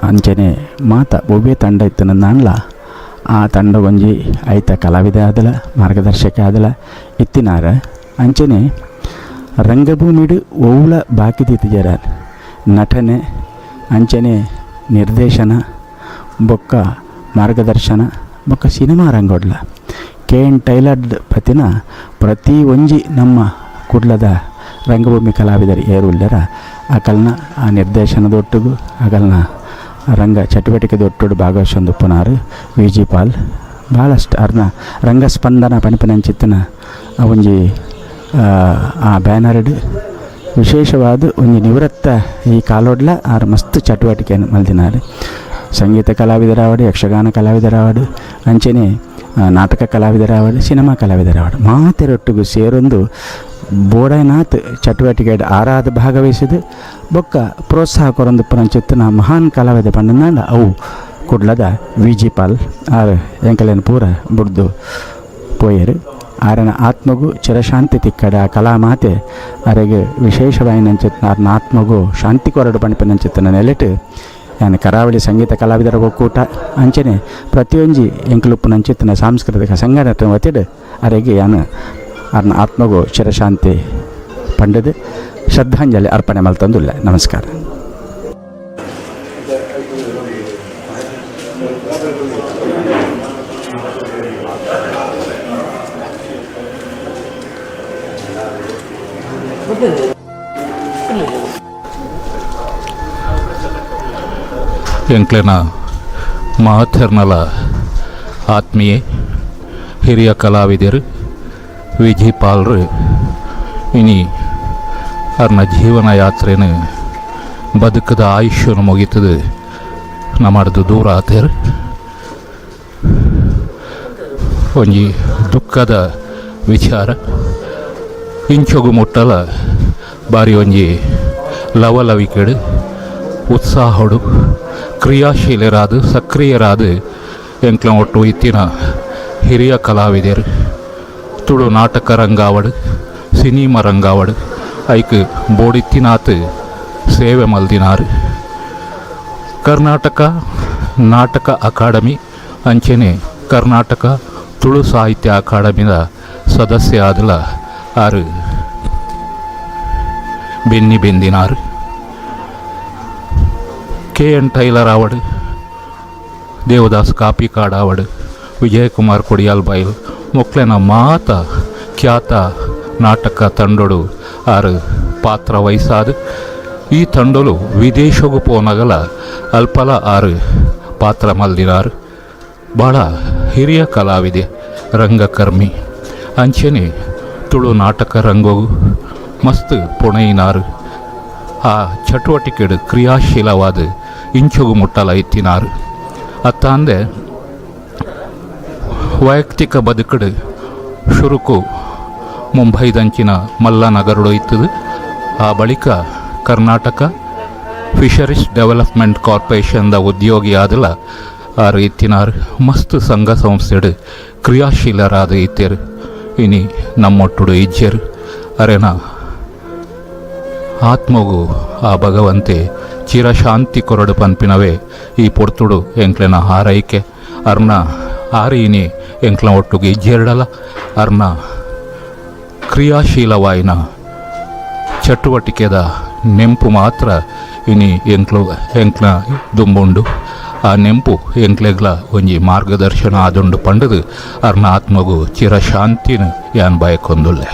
ಅಂಚನೆ ಮಾತ ಒವ್ವೇ ತಂಡ ಇತ್ತು ನಾನ್ಲ ಆ ತಂಡ ಒಂಜಿ ಐತ ಕಲಾವಿದ ಆದಲ ಮಾರ್ಗದರ್ಶಕ ಆದಲ ಇತ್ತಿನಾರ. ಅಂಚನೆ ರಂಗಭೂಮಿಡು ಒವ್ಲ ಬಾಕಿ ದೀತಿಜರ ನಟನೆ ಅಂಚನೆ ನಿರ್ದೇಶನ ಬೊಕ್ಕ ಮಾರ್ಗದರ್ಶನ ಬೊಕ್ಕ ಸಿನಿಮಾ ರಂಗೋಡ್ಲ K N tailor ಪತಿನ ಪ್ರತಿ ಒಂಜಿ ನಮ್ಮ ಕುಡ್ಲದ ರಂಗಭೂಮಿ ಕಲಾವಿದರು ಏರುಲ್ಲರ ಅಕಲ್ನ ಆ ನಿರ್ದೇಶನದೊಟ್ಟಿಗೂ ಅಕಲ್ನ ರಂಗ ಚಟುವಟಿಕೆದೊಟ್ಟುಡು ಭಾಗವಹಿಸೊಂದು V G Pal ಭಾಳಷ್ಟು ಅರ್ನ ರಂಗಸ್ಪಂದನ ಪಣಿಪನಂಚಿತ್ತಿನ ಒಂಜಿ ಆ ಬ್ಯಾನರ್ಡ್ ವಿಶೇಷವಾದ ಒಂಜಿ ನಿವೃತ್ತ ಈ ಕಾಲೋಡ್ಲ ಆರು ಮಸ್ತ್ ಚಟುವಟಿಕೆಯನ್ನು ಮಲ್ದಿನಾರು. ಸಂಗೀತ ಕಲಾವಿದರಾವಡು, ಯಕ್ಷಗಾನ ಕಲಾವಿದರಾವಡು, ಅಂಚನೆ ನಾಟಕ ಕಲಾವಿದರಾವಡು, ಸಿನಿಮಾ ಕಲಾವಿದರಾವಡು ಮಾತೆರೊಟ್ಟಿಗೂ ಸೇರೊಂದು ಬೋಡೈನಾಥ್ ಚಟುವಟಿಕೆ ಆರಾಧ ಭಾಗವಹಿಸಿದು ಬೊಕ್ಕ ಪ್ರೋತ್ಸಾಹ ಕೊರೊಂದು ಪುನಂಚಿತ್ತಿನ ಮಹಾನ್ ಕಲಾವಿದ ಪಂಡನಾಂಡ ಅವು ಕುಡ್ಲದ V G Pal ಆರು ಎಂಕಲೇನು ಪೂರ ಬುಡ್ದು ಪೋಯರು. ಆರನ ಆತ್ಮಗೂ ಚಿರಶಾಂತಿ ತಿಕ್ಕಡ ಕಲಾಮಾತೆ ಅರೆಗೆ ವಿಶೇಷವಾಯಿನಂಚಿತ್ತಿನ ಆರನ ಆತ್ಮಗೂ ಶಾಂತಿ ಕೊರಡು ಪಣಿಪನಂಚಿತ್ತಿನ ನೆಲೆಟು ಯಾನ್ ಕರಾವಳಿ ಸಂಗೀತ ಕಲಾವಿದರ ಒಕ್ಕೂಟ ಅಂಚನೆ ಪ್ರತಿಯೊಂಜಿ ಎಂಕಲುಪ್ಪುನಂಚಿತ್ತಿನ ಸಾಂಸ್ಕೃತಿಕ ಸಂಘಟನೆ ವತಿಡು ಅರೆಗೆ ಯಾನು ಆರನ ಆತ್ಮಗೂ ಚಿರಶಾಂತಿ ಪಂಡದು ಶ್ರದ್ಧಾಂಜಲಿ ಅರ್ಪಣೆ ಮಲ್ತಂದುಲ್ಲ. ನಮಸ್ಕಾರ. ಎಂಕ್ಲೆನ ಮಹತ್ರ್ನಲ ಆತ್ಮೀಯ ಹಿರಿಯ ಕಲಾವಿದರು ವಿ ಜಿ ಪಾಲ್ರು ಇನಿ ಅರ್ನ ಜೀವನ ಯಾತ್ರೆನು ಬದುಕದ ಆಯುಷ್ಯನು ಮುಗಿತದೆ ನಮ್ಮದು ದೂರ ಆತೇರು. ಒಂಜಿ ದುಃಖದ ವಿಚಾರ ಇಂಚೊಗು ಮುಟ್ಟಲ ಬಾರಿ ಒಂಜಿ ಲವಲವಿಕೆಡು ಉತ್ಸಾಹಡು ಕ್ರಿಯಾಶೀಲರಾದ ಸಕ್ರಿಯರಾದ ಎಂಕ್ಲ ಒಟ್ಟು ಇತ್ತಿನ ಹಿರಿಯ ಕಲಾವಿದರು ತುಳು ನಾಟಕ ರಂಗಾವಡು ಸಿನಿಮಾ ರಂಗಾವಡು ಐಕ್ ಬೋಡಿತ್ತಿನಾತ್ ಸೇವೆ ಮಲ್ದಿನಾರು. ಕರ್ನಾಟಕ ನಾಟಕ ಅಕಾಡೆಮಿ ಅಂಚನೆ ಕರ್ನಾಟಕ ತುಳು ಸಾಹಿತ್ಯ ಅಕಾಡೆಮಿದ ಸದಸ್ಯ ಆದಲ ಆರು ಬೆನ್ನಿ ಬೆಂದಿನಾರು. K N tailor ಆವಡು, Devadas Kapikad ಆವಡು, Vijayakumar Kodial ಬೈಲ್ ಮೊಕ್ಲೆನ ಮಾತ ಖ್ಯಾತ ನಾಟಕ ತಂಡೊಡು ಆರು ಪಾತ್ರ ವಹಿಸಾದು ಈ ತಂಡಲು ವಿದೇಶಗೂ ಪೋನಗಲ ಅಲ್ಪಲ ಆರು ಪಾತ್ರ ಮಲ್ದಿನಾರು. ಭಾಳ ಹಿರಿಯ ಕಲಾವಿದೆ, ರಂಗಕರ್ಮಿ. ಅಂಚನೆ ತುಳು ನಾಟಕ ರಂಗವು ಮಸ್ತ್ ಪುಣೈನಾರು. ಆ ಚಟುವಟಿಕೆಡು ಕ್ರಿಯಾಶೀಲವಾದ ಇಂಚೊಗು ಮುಟ್ಟಲ ಇತ್ತಿನಾರು. ಅತ್ತಾಂದೆ ವೈಯಕ್ತಿಕ ಬದುಕಡು ಶುರುಕು ಮುಂಬೈದಂಚಿನ ಮಲ್ಲ ನಗರಡು ಇತ್ತದು. ಆ ಬಳಿಕ ಕರ್ನಾಟಕ ಫಿಶರೀಸ್ ಡೆವಲಪ್ಮೆಂಟ್ ಕಾರ್ಪೊರೇಷನ್ದ ಉದ್ಯೋಗಿ ಆದಲ ಆರು ಇತ್ತಿನಾರು. ಮಸ್ತ್ ಸಂಘ ಸಂಸ್ಥೆಡು ಕ್ರಿಯಾಶೀಲರಾದ ಇತ್ತೇರು. ಇನಿ ನಮ್ಮೊಟ್ಟುಡು ಇಜ್ಜೆರು. ಅರೆನ ಆತ್ಮಗು ಆ ಭಗವಂತೆ ಚಿರಶಾಂತಿ ಕೊರಡು ಪನ್ಪಿನವೇ ಈ ಪೊರ್ತುಡು ಎಂಕ್ಲೆನ ಹಾರೈಕೆ. ಅರ್ನ ಆರು ಇನಿ ಎಂಕ್ಲ ಒಟ್ಟುಗೆ ಇಜ್ಜೆರಡಲ ಅರ್ನ ಕ್ರಿಯಾಶೀಲವಾಯಿನ ಚಟುವಟಿಕೆದ ನೆಂಪು ಮಾತ್ರ ಇನಿ ಎಂಕ್ಲು ಎಂಕ್ಲ ದುಂಬುಂಡು. ಆ ನೆಂಪು ಎಂಕ್ಲೆಗ್ಲ ಒಂಜಿ ಮಾರ್ಗದರ್ಶನ ಆದುಂಡು ಪಂಡದು ಅರ್ನ ಆತ್ಮಗು ಚಿರಶಾಂತಿನ ಯಾನ್ ಬಯಕೊಂದುಲ್ಲೆ.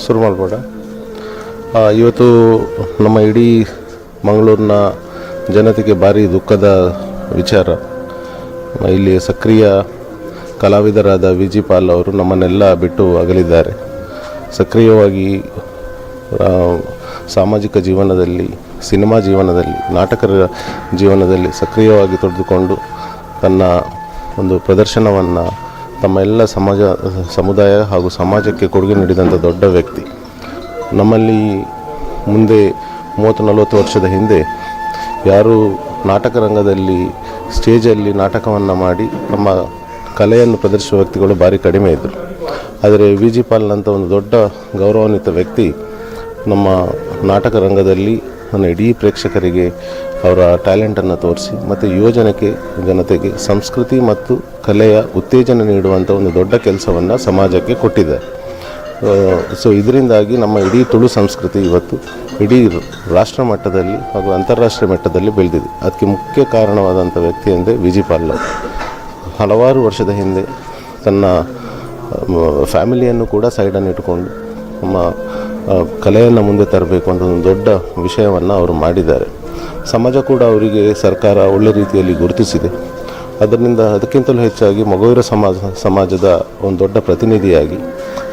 ಶುರು ಮಾಡ್ಬೋಡ. ಇವತ್ತು ನಮ್ಮ ಇಡೀ ಮಂಗಳೂರಿನ ಜನತೆಗೆ ಭಾರಿ ದುಃಖದ ವಿಚಾರ. ಇಲ್ಲಿ ಸಕ್ರಿಯ ಕಲಾವಿದರಾದ ವಿ ಜಿ ಪಾಲ್ ಅವರು ನಮ್ಮನ್ನೆಲ್ಲ ಬಿಟ್ಟು ಅಗಲಿದ್ದಾರೆ. ಸಕ್ರಿಯವಾಗಿ ಸಾಮಾಜಿಕ ಜೀವನದಲ್ಲಿ, ಸಿನಿಮಾ ಜೀವನದಲ್ಲಿ, ನಾಟಕರ ಜೀವನದಲ್ಲಿ ಸಕ್ರಿಯವಾಗಿ ತೊಡೆದುಕೊಂಡು ತನ್ನ ಒಂದು ಪ್ರದರ್ಶನವನ್ನು ತಮ್ಮ ಎಲ್ಲ ಸಮಾಜ, ಸಮುದಾಯ ಹಾಗೂ ಸಮಾಜಕ್ಕೆ ಕೊಡುಗೆ ನೀಡಿದಂಥ ದೊಡ್ಡ ವ್ಯಕ್ತಿ. ನಮ್ಮಲ್ಲಿ ಮುಂದೆ 30-40 ವರ್ಷದ ಹಿಂದೆ ಯಾರೂ ನಾಟಕ ರಂಗದಲ್ಲಿ ಸ್ಟೇಜಲ್ಲಿ ನಾಟಕವನ್ನು ಮಾಡಿ ತಮ್ಮ ಕಲೆಯನ್ನು ಪ್ರದರ್ಶಿಸುವ ವ್ಯಕ್ತಿಗಳು ಭಾರಿ ಕಡಿಮೆ ಇದ್ದರು. ಆದರೆ ವಿ ಜಿ ಪಾಲ್ನಂಥ ಒಂದು ದೊಡ್ಡ ಗೌರವಾನ್ವಿತ ವ್ಯಕ್ತಿ ನಮ್ಮ ನಾಟಕ ರಂಗದಲ್ಲಿ ನನ್ನ ಇಡೀ ಪ್ರೇಕ್ಷಕರಿಗೆ ಅವರ ಟ್ಯಾಲೆಂಟನ್ನು ತೋರಿಸಿ ಮತ್ತು ಯುವಜನಕ್ಕೆ ಜನತೆಗೆ ಸಂಸ್ಕೃತಿ ಮತ್ತು ಕಲೆಯ ಉತ್ತೇಜನ ನೀಡುವಂಥ ಒಂದು ದೊಡ್ಡ ಕೆಲಸವನ್ನು ಸಮಾಜಕ್ಕೆ ಕೊಟ್ಟಿದ್ದಾರೆ. ಸೊ ಇದರಿಂದಾಗಿ ನಮ್ಮ ಇಡೀ ತುಳು ಸಂಸ್ಕೃತಿ ಇವತ್ತು ಇಡೀ ರಾಷ್ಟ್ರ ಮಟ್ಟದಲ್ಲಿ ಹಾಗೂ ಅಂತಾರಾಷ್ಟ್ರೀಯ ಮಟ್ಟದಲ್ಲಿ ಬೆಳೆದಿದೆ. ಅದಕ್ಕೆ ಮುಖ್ಯ ಕಾರಣವಾದಂಥ ವ್ಯಕ್ತಿ ಅಂದರೆ ವಿ ಜಿ ಪಾಲ್ ಅವರು. ಹಲವಾರು ವರ್ಷದ ಹಿಂದೆ ತನ್ನ ಫ್ಯಾಮಿಲಿಯನ್ನು ಕೂಡ ಸೈಡನ್ನು ಇಟ್ಟುಕೊಂಡು ನಮ್ಮ ಕಲೆಯನ್ನು ಮುಂದೆ ತರಬೇಕು ಅಂತ ಒಂದು ದೊಡ್ಡ ವಿಷಯವನ್ನು ಅವರು ಮಾಡಿದ್ದಾರೆ. ಸಮಾಜ ಕೂಡ ಅವರಿಗೆ ಸರ್ಕಾರ ಒಳ್ಳೆ ರೀತಿಯಲ್ಲಿ ಗುರುತಿಸಿದೆ. ಅದರಿಂದ ಅದಕ್ಕಿಂತಲೂ ಹೆಚ್ಚಾಗಿ ಮೊಗವೀರ ಸಮಾಜದ ಒಂದು ದೊಡ್ಡ ಪ್ರತಿನಿಧಿಯಾಗಿ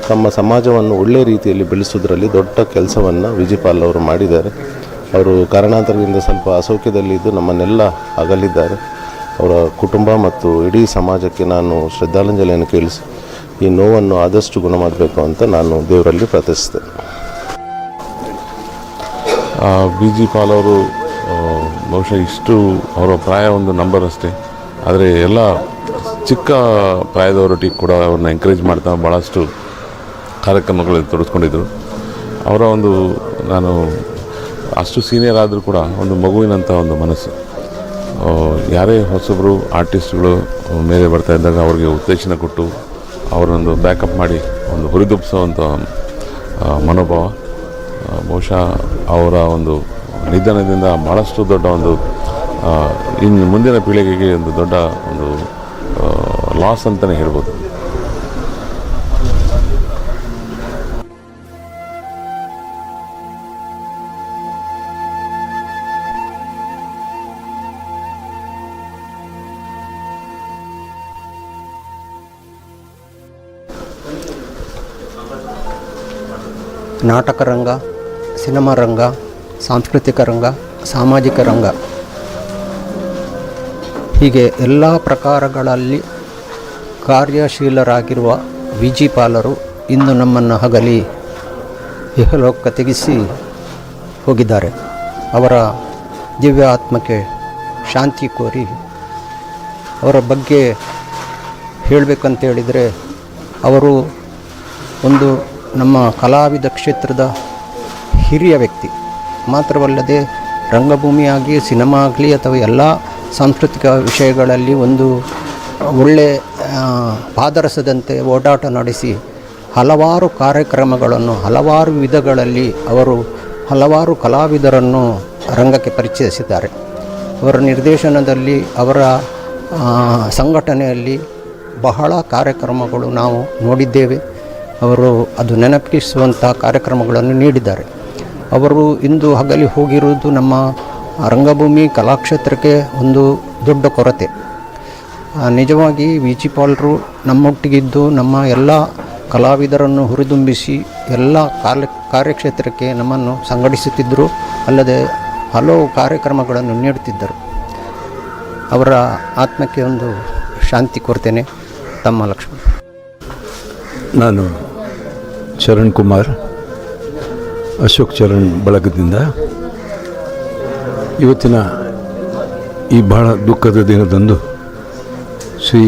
ತಮ್ಮ ಸಮಾಜವನ್ನು ಒಳ್ಳೆಯ ರೀತಿಯಲ್ಲಿ ಬೆಳೆಸೋದ್ರಲ್ಲಿ ದೊಡ್ಡ ಕೆಲಸವನ್ನು ವಿ ಜಿ ಪಾಲ್ ಅವರು ಮಾಡಿದ್ದಾರೆ. ಅವರು ಕಾರಣಾಂತರದಿಂದ ಸ್ವಲ್ಪ ಅಸೌಖ್ಯದಲ್ಲಿದ್ದು ನಮ್ಮನ್ನೆಲ್ಲ ಅಗಲಿದ್ದಾರೆ. ಅವರ ಕುಟುಂಬ ಮತ್ತು ಇಡೀ ಸಮಾಜಕ್ಕೆ ನಾನು ಶ್ರದ್ಧಾಂಜಲಿಯನ್ನು ಕೇಳಿಸಿ ಈ ನೋವನ್ನು ಆದಷ್ಟು ಗುಣ ಮಾಡಬೇಕು ಅಂತ ನಾನು ದೇವರಲ್ಲಿ ಪ್ರಾರ್ಥಿಸ್ತೇನೆ. ವಿ ಜಿ ಪಾಲ್ ಅವರು ಬಹುಶಃ ಇಷ್ಟು ಅವರ ಪ್ರಾಯ ಒಂದು ನಂಬರ್ ಅಷ್ಟೇ, ಆದರೆ ಎಲ್ಲ ಚಿಕ್ಕ ಪ್ರಾಯದವರೊಟ್ಟಿಗೆ ಕೂಡ ಅವ್ರನ್ನ ಎಂಕರೇಜ್ ಮಾಡ್ತಾ ಭಾಳಷ್ಟು ಕಾರ್ಯಕ್ರಮಗಳಲ್ಲಿ ತೊಡಗಿಸ್ಕೊಂಡಿದ್ದರು. ಅವರ ಒಂದು, ನಾನು ಅಷ್ಟು ಸೀನಿಯರ್ ಆದರೂ ಕೂಡ ಒಂದು ಮಗುವಿನಂಥ ಒಂದು ಮನಸ್ಸು. ಯಾರೇ ಹೊಸಬರು ಆರ್ಟಿಸ್ಟ್ಗಳು ಮೇಲೆ ಬರ್ತಾ ಇದ್ದಾಗ ಅವ್ರಿಗೆ ಉತ್ತೇಜನ ಕೊಟ್ಟು ಅವರೊಂದು ಬ್ಯಾಕಪ್ ಮಾಡಿ ಒಂದು ಹುರಿದುಂಬಿಸುವಂಥ ಮನೋಭಾವ. ಬಹುಶಃ ಅವರ ಒಂದು ನಿಧನದಿಂದ ಭಾಳಷ್ಟು ದೊಡ್ಡ ಒಂದು ಇನ್ನು ಮುಂದಿನ ಪೀಳಿಗೆಗೆ ಒಂದು ದೊಡ್ಡ ಒಂದು ಲಾಸ್ ಅಂತಲೇ ಹೇಳ್ಬೋದು. ನಾಟಕ ರಂಗ, ಸಿನಿಮಾ ರಂಗ, ಸಾಂಸ್ಕೃತಿಕ ರಂಗ, ಸಾಮಾಜಿಕ ರಂಗ, ಹೀಗೆ ಎಲ್ಲ ಪ್ರಕಾರಗಳಲ್ಲಿ ಕಾರ್ಯಶೀಲರಾಗಿರುವ ವಿ ಜಿ ಪಾಲರು ಇಂದು ನಮ್ಮನ್ನು ಹಗಲಿ ಇಹಲೋಕ ತೆಗೆಸಿ ಹೋಗಿದ್ದಾರೆ. ಅವರ ದಿವ್ಯ ಆತ್ಮಕ್ಕೆ ಶಾಂತಿ ಕೋರಿ ಅವರ ಬಗ್ಗೆ ಹೇಳಬೇಕಂತೇಳಿದರೆ, ಅವರು ಒಂದು ನಮ್ಮ ಕಲಾವಿದ ಕ್ಷೇತ್ರದ ಹಿರಿಯ ವ್ಯಕ್ತಿ ಮಾತ್ರವಲ್ಲದೆ ರಂಗಭೂಮಿಯಾಗಲಿ, ಸಿನಿಮಾ ಆಗಲಿ ಅಥವಾ ಎಲ್ಲ ಸಾಂಸ್ಕೃತಿಕ ವಿಷಯಗಳಲ್ಲಿ ಒಂದು ಒಳ್ಳೆ ಪಾದರಸದಂತೆ ಓಡಾಟ ನಡೆಸಿ ಹಲವಾರು ಕಾರ್ಯಕ್ರಮಗಳನ್ನು ಹಲವಾರು ವಿಧಗಳಲ್ಲಿ ಅವರು ಹಲವಾರು ಕಲಾವಿದರನ್ನು ರಂಗಕ್ಕೆ ಪರಿಚಯಿಸಿದ್ದಾರೆ. ಅವರ ನಿರ್ದೇಶನದಲ್ಲಿ, ಅವರ ಸಂಘಟನೆಯಲ್ಲಿ ಬಹಳ ಕಾರ್ಯಕ್ರಮಗಳು ನಾವು ನೋಡಿದ್ದೇವೆ. ಅವರು ಅದು ನೆನಪಿಸುವಂಥ ಕಾರ್ಯಕ್ರಮಗಳನ್ನು ನೀಡಿದ್ದಾರೆ. ಅವರು ಇಂದು ಹಗಲಿ ಹೋಗಿರುವುದು ನಮ್ಮ ರಂಗಭೂಮಿ ಕಲಾಕ್ಷೇತ್ರಕ್ಕೆ ಒಂದು ದೊಡ್ಡ ಕೊರತೆ. ನಿಜವಾಗಿ ವಿ ಜಿ ಪಾಲ್ರು ನಮ್ಮೊಟ್ಟಿಗಿದ್ದು ನಮ್ಮ ಎಲ್ಲ ಕಲಾವಿದರನ್ನು ಹುರಿದುಂಬಿಸಿ ಎಲ್ಲ ಕಾರ್ಯಕ್ಷೇತ್ರಕ್ಕೆ ನಮ್ಮನ್ನು ಸಂಘಟಿಸುತ್ತಿದ್ದರು. ಅಲ್ಲದೆ ಹಲವು ಕಾರ್ಯಕ್ರಮಗಳನ್ನು ನೀಡುತ್ತಿದ್ದರು. ಅವರ ಆತ್ಮಕ್ಕೆ ಒಂದು ಶಾಂತಿ ಕೋರ್ತೇನೆ. ತಮ್ಮ ಲಕ್ಷ್ಮಣ. ನಾನು ಚರಣ್ ಕುಮಾರ್, ಅಶೋಕ್ ಚರಣ್ ಬಳಗದಿಂದ. ಇವತ್ತಿನ ಈ ಬಹಳ ದುಃಖದ ದಿನದಂದು ಶ್ರೀ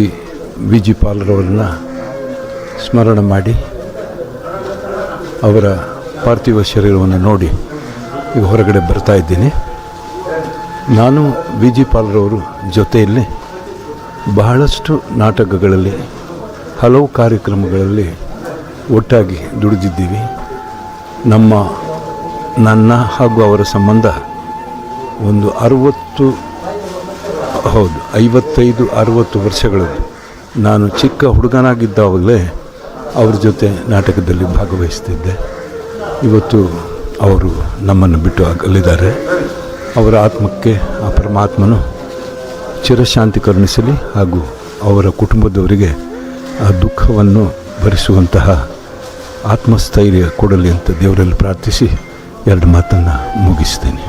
ವಿ ಜಿ ಪಾಲ್ರವರನ್ನು ಸ್ಮರಣೆ ಮಾಡಿ ಅವರ ಪಾರ್ಥಿವ ಶರೀರವನ್ನು ನೋಡಿ ಈಗ ಹೊರಗಡೆ ಬರ್ತಾ ಇದ್ದೀನಿ. ನಾನು ವಿ ಜಿ ಪಾಲ್ರವರು ಜೊತೆಯಲ್ಲಿ ಬಹಳಷ್ಟು ನಾಟಕಗಳಲ್ಲಿ, ಹಲವು ಕಾರ್ಯಕ್ರಮಗಳಲ್ಲಿ ಒಟ್ಟಾಗಿ ದುಡಿದಿದ್ದೀವಿ. ನನ್ನ ಹಾಗೂ ಅವರ ಸಂಬಂಧ ಒಂದು 60, ಹೌದು, 55-60 ವರ್ಷಗಳದ್ದು. ನಾನು ಚಿಕ್ಕ ಹುಡುಗನಾಗಿದ್ದಾಗಲೇ ಅವ್ರ ಜೊತೆ ನಾಟಕದಲ್ಲಿ ಭಾಗವಹಿಸ್ತಿದ್ದೆ. ಇವತ್ತು ಅವರು ನಮ್ಮನ್ನು ಬಿಟ್ಟು ಅಗಲಿದ್ದಾರೆ. ಅವರ ಆತ್ಮಕ್ಕೆ ಆ ಪರಮಾತ್ಮನು ಚಿರಶಾಂತಿ ಕರುಣಿಸಲಿ ಹಾಗೂ ಅವರ ಕುಟುಂಬದವರಿಗೆ ಆ ದುಃಖವನ್ನು ಭರಿಸುವಂತಹ ಆತ್ಮಸ್ಥೈರ್ಯ ಕೊಡಲಿ ಅಂತ ದೇವರಲ್ಲಿ ಪ್ರಾರ್ಥಿಸಿ ಎರಡು ಮಾತನ್ನು ಮುಗಿಸ್ತೇನೆ.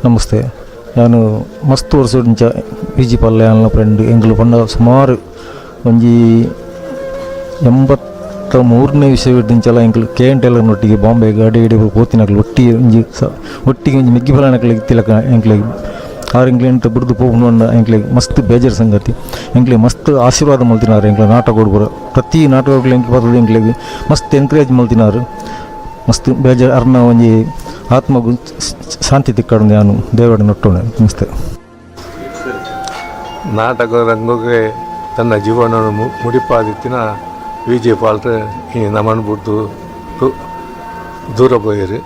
ನಮಸ್ತೆ. ನಾನು ಮಸ್ತ್ ವರ್ಷ ಪಿ ಜಿ ಪಲ್ಯಾನ ಫ್ರೆಂಡ್ ಎಂಗ್ಲು ಪಂಡ ಸುಮಾರು ಒಂಜಿ 83ನೇ ವಿಷಯದಿಂಚಲ ಎಂಕ್ಲು ಕೆ ಎನ್ ಟೈಲರ್ನೊಟ್ಟಿಗೆ ಬಾಂಬೆ ಗಾಡಿ ಇಡಿ ಪೋತಿನಕ್ಲು ಒಟ್ಟಿಗೆ ಒಂಜಿ ಒಟ್ಟಿಗೆ ಒಂಜಿ ಮೆಗ್ಗಿ ಫಲಾನಕ್ಲಿಗೆ ತಿಲಕ ಎಂಕ್ಲೆಗ್ ಆರು ಎಂಕ್ಲೆಂಟ್ ಬುಡ್ದು ಪೋಪುಂಡು ಎಂಕ್ಲೆಗ್ ಮಸ್ತ್ ಬೇಜಾರು ಸಂಗತಿ. ಎಂಕ್ಲೆಗ್ ಮಸ್ತ್ ಆಶೀರ್ವಾದ ಮಲ್ತಿನಾರು. ಎಂಕ್ಲೆ ನಾಟಕ ಪೂರ ಪ್ರತಿ ನಾಟಕಗಳು ಎಂಕ್ ಬರ್ತದೆ. ಎಂಕ್ಲೆಗ್ ಮಸ್ತ್ ಎನ್ಕರೇಜ್ ಮಲ್ತಿನಾರು. ಮಸ್ತ್ ಬೇಜಾರು ಅರ್ನ ಒಂಜಿ ಆತ್ಮಗು ಶಾಂತಿ ತಿಕ್ಕಡು ನಾನು ದೇವಡ ನೊಟ್ಟೋಣ. ನಮಸ್ತೆ. ನಾಟಕ ರಂಗಕ್ಕೆ ತನ್ನ ಜೀವನವನ್ನು ಮುಡಿಪಾದಿತ್ತಿನ ವಿ ಜೆ ಪಾಲ್ರೆ ಈ ನಮನ್ ಬಿಡ್ದು ದೂರ ಪೋಯರು.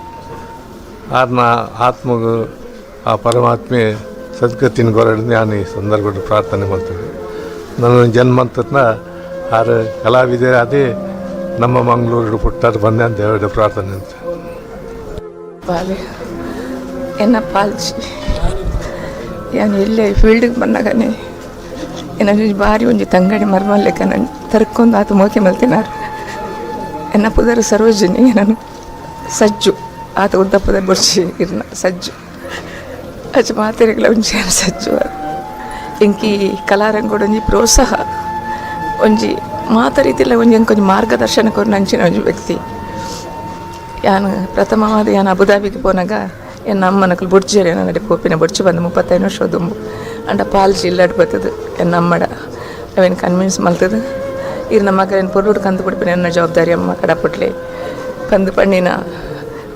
ಆರ್ನ ಆತ್ಮಗು ಆ ಪರಮಾತ್ಮೆ ಸದ್ಗತಿನ ಕೊರಡು ನಾನು ಈ ಸಂದರ್ಭದಲ್ಲಿ ಪ್ರಾರ್ಥನೆ ಮಾಡ್ತೇನೆ. ನನ್ನ ಜನ್ಮಂತನ ಆರು ಕಲಾವಿದರೆ ಅದೇ ನಮ್ಮ ಮಂಗಳೂರು ಪುಟ್ಟಾರು ಬಂದೆ ಅಂತ ದೇವರ ಪ್ರಾರ್ಥನೆ ಅಂತ. ಪಾಲೆ ಎನ್ನ ಪಾಲ್ಚಿ ಯಾನ್ ಎಲ್ಲೇ ಫೀಲ್ಡಿಗೆ ಬಂದಾಗನೆ ಎನ್ನ ಬಾರಿ ಒಂಜಿ ತಂಗಡಿ ಮರ್ಮಲ್ಲೆಕ್ಕ ನಾನು ತರ್ಕೊಂಡು ಆತ ಮೋಕೆ ಮಲ್ತಿನಾರು. ಎನ್ನ ಪುದರ್ ಸರೋಜಿನಿ, ನಾನು ಸಜ್ಜು ಆತ ಉದ್ದ ಪುದರ್ ಬೊರ್ಚಿ ಇರ್ನ ಸಜ್ಜು. ಅಚ್ಚ ಮಾತೆರೆಗ್ಲ ಒಂಜಿ ಸಜ್ಜುವ ಎಂಕಿ ಕಲಾರಂಗೋಡು ಒಂಜಿ ಪ್ರೋತ್ಸಾಹ ಒಂಜಿ ಮಾತ ರೀತಿಲ ಒಂಜಿ ಎಂಕೊಂಜಿ ಮಾರ್ಗದರ್ಶನ ಕೊರ್ನ ಅಂಚಿನ ಒಂಜಿ ವ್ಯಕ್ತಿ. ಯಾನ್ ಪ್ರಥಮವಾದ ಯಾನ್ ಅಬುದಾಬಿಗೆ ಪೋನಾಗ ಎನ್ನ ಅಮ್ಮನಕುಲು ಬುಡ್ಜೇರಿ ನಡೆ ಪೋಪಿನ ಬುಡ್ಚು ಬಂದು 35 ವರ್ಷ ದುಂಬು ಅಂಡ ಪಾಲ್ಜಿ ಇಲ್ಲಡ್ ಬರ್ತದೆ ಎನ್ನ ಅಮ್ಮಡ ಅವೇನು ಕನ್ವಿನ್ಸ್ ಮಲ್ತದೆ ಇರ್ ನಮ್ಮ ಮಗನ ಪೊರ್ಲುಡು ಕಂದು ಬಿಡ್ಪಿನ ಎನ್ನ ಜವಾಬ್ದಾರಿ ಅಮ್ಮ ಕಡಪುಟ್ಲೆ ಪಂದು ಪಣ್ಣಿನ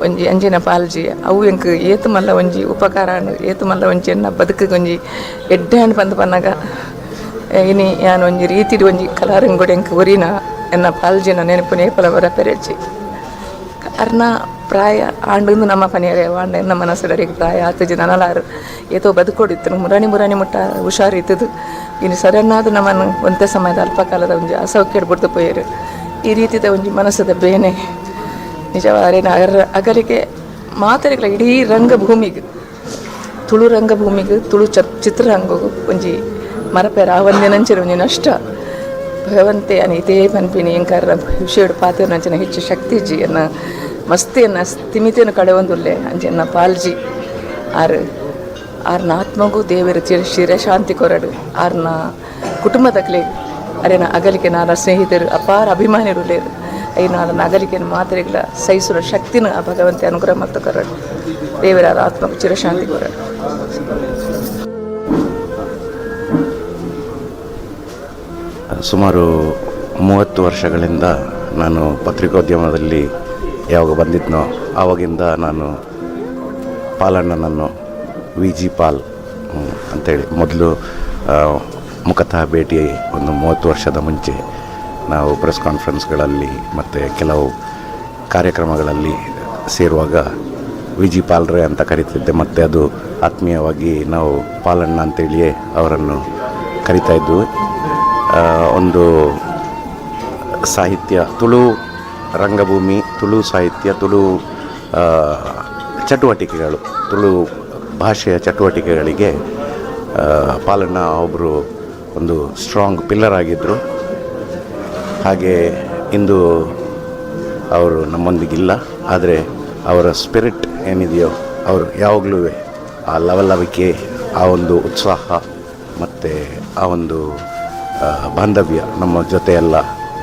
ಒಂಜಿ ಅಂಜಿನ ಪಾಲ್ಜಿ ಅವು ಎಂಕ್ ಏತು ಮಲ್ಲ ಒಂಜಿ ಉಪಕಾರ ಏತು ಮಲ್ಲ ಒಂಜಿ ಎನ್ನ ಬದುಕಿಗೆ ಒಂಜಿ ಎಡ್ಡೆ ಹಣ್ಣು ಪಂದು ಪನ್ನಾಗ ಇನಿ ಯಾನ್ ಒಂಜಿ ರೀತಿಡ್ ಒಂಜಿ ಕಲಾರಂಗೋಡು ಎಂಕ್ ಒರಿನ ಎನ್ನ ಪಾಲ್ಜಿನ ನೆನಪು ನೇಪಲ ಬರ ಪೆರೆಚಿ ಅರ್ನ ಪ್ರಾಯ ಆಂಡು ನಮ್ಮ ಪನಿಯರೆ ಆಂಡ ಎನ್ನ ಮನಸ್ಸುಡರಿಗೆ ಪ್ರಾಯ ಆತಜಿ ನನಲಾರು ಏತೋ ಬದುಕೊಡಿತ್ತು ಮುರಾಣಿ ಮುರಾಣಿ ಮುಟ್ಟ ಹುಷಾರು ಇತ್ತದು ಇನ್ನು ಸರನ್ನಾದ ನಮ್ಮನ್ನು ಒಂದೇ ಸಮಯದ ಅಲ್ಪಕಾಲದ ಒಂಜಿ ಅಸೌಖ್ಯ ಬಿಡ್ದು ಪೋಯರು. ಈ ರೀತಿದ ಒಂಜಿ ಮನಸ್ಸದ ಬೇನೆ ನಿಜವಾರೇನ ಅಗಲಿಗೆ ಮಾತರಿಗಳ ಇಡೀ ರಂಗಭೂಮಿಗೆ ತುಳು ರಂಗಭೂಮಿಗೆ ತುಳು ಚಿತ್ರರಂಗಗೂ ಒಂಜಿ ಮರಪೇರ ಆವಂದಿನಂಚಿನ ಒಂಜಿ ನಷ್ಟ. ಭಗವಂತೆ ಅನ ಇದೇ ಪನ್ಪಿನಿ ಎಂಕಾರ ವಿಷಯಡು ಪಾತ್ರ ಹೆಚ್ಚು ಶಕ್ತಿ ಜಿ ಎನ್ನ ಮಸ್ತಿಯನ್ನು ಸ್ಥಿಮಿತಿಯನ್ನು ಕಳೆವೊಂದುಲ್ಲೆ ಅಂಚೆನ್ನ ಪಾಲ್ಜಿ ಆರು ಆರ್ನ ಆತ್ಮಗೂ ದೇವರ ಶಿರಶಾಂತಿ ಕೊರಡು ಆರ್ನ ಕುಟುಂಬದಕ್ಲೆ ಅರೇನ ಅಗಲಿಕೆ ನಾನ ಸ್ನೇಹಿತರು ಅಪಾರ ಅಭಿಮಾನಿರುಲೇರು ಐನ ಅದನ್ನ ಅಗಲಿಕೆ ಮಾತ್ರೆಗಳ ಸಹಿಸುವ ಶಕ್ತಿನ ಆ ಭಗವಂತೆ ಅನುಗ್ರಹ ಮತ್ತು ಕೊರಡು ದೇವರ ಆತ್ಮಗೂ ಚಿರಶಾಂತಿ ಕೊರಡು. ಸುಮಾರು 30 ವರ್ಷಗಳಿಂದ ನಾನು ಪತ್ರಿಕೋದ್ಯಮದಲ್ಲಿ ಯಾವಾಗ ಬಂದಿದ್ನೋ ಆವಾಗಿಂದ ನಾನು ಪಾಲಣ್ಣನನ್ನು V G Pal ಅಂಥೇಳಿ ಮೊದಲು ಮುಖತಃ ಭೇಟಿ ಒಂದು 30 ವರ್ಷದ ಮುಂಚೆ ನಾವು ಪ್ರೆಸ್ ಕಾನ್ಫರೆನ್ಸ್ಗಳಲ್ಲಿ ಮತ್ತು ಕೆಲವು ಕಾರ್ಯಕ್ರಮಗಳಲ್ಲಿ ಸೇರುವಾಗ ವಿ ಜಿ ಪಾಲ್ರೇ ಅಂತ ಕರೀತಿದ್ದೆ. ಮತ್ತು ಅದು ಆತ್ಮೀಯವಾಗಿ ನಾವು ಪಾಲಣ್ಣ ಅಂತೇಳಿಯೇ ಅವರನ್ನು ಕರಿತಾ ಇದ್ವು. ಒಂದು ಸಾಹಿತ್ಯ, ತುಳು ರಂಗಭೂಮಿ, ತುಳು ಸಾಹಿತ್ಯ, ತುಳು ಚಟುವಟಿಕೆಗಳು, ತುಳು ಭಾಷೆಯ ಚಟುವಟಿಕೆಗಳಿಗೆ ಪಾಲಣ್ಣ ಒಬ್ಬರು ಒಂದು ಸ್ಟ್ರಾಂಗ್ ಪಿಲ್ಲರ್ ಆಗಿದ್ದರು. ಹಾಗೆ ಇಂದು ಅವರು ನಮ್ಮೊಂದಿಗಿಲ್ಲ, ಆದರೆ ಅವರ ಸ್ಪಿರಿಟ್ ಏನಿದೆಯೋ ಅವರು ಯಾವಾಗಲೂ ಆ ಲವಲವಿಕೆ, ಆ ಒಂದು ಉತ್ಸಾಹ ಮತ್ತು ಆ ಒಂದು ಬಾಂಧವ್ಯ, ನಮ್ಮ ಜೊತೆಯೆಲ್ಲ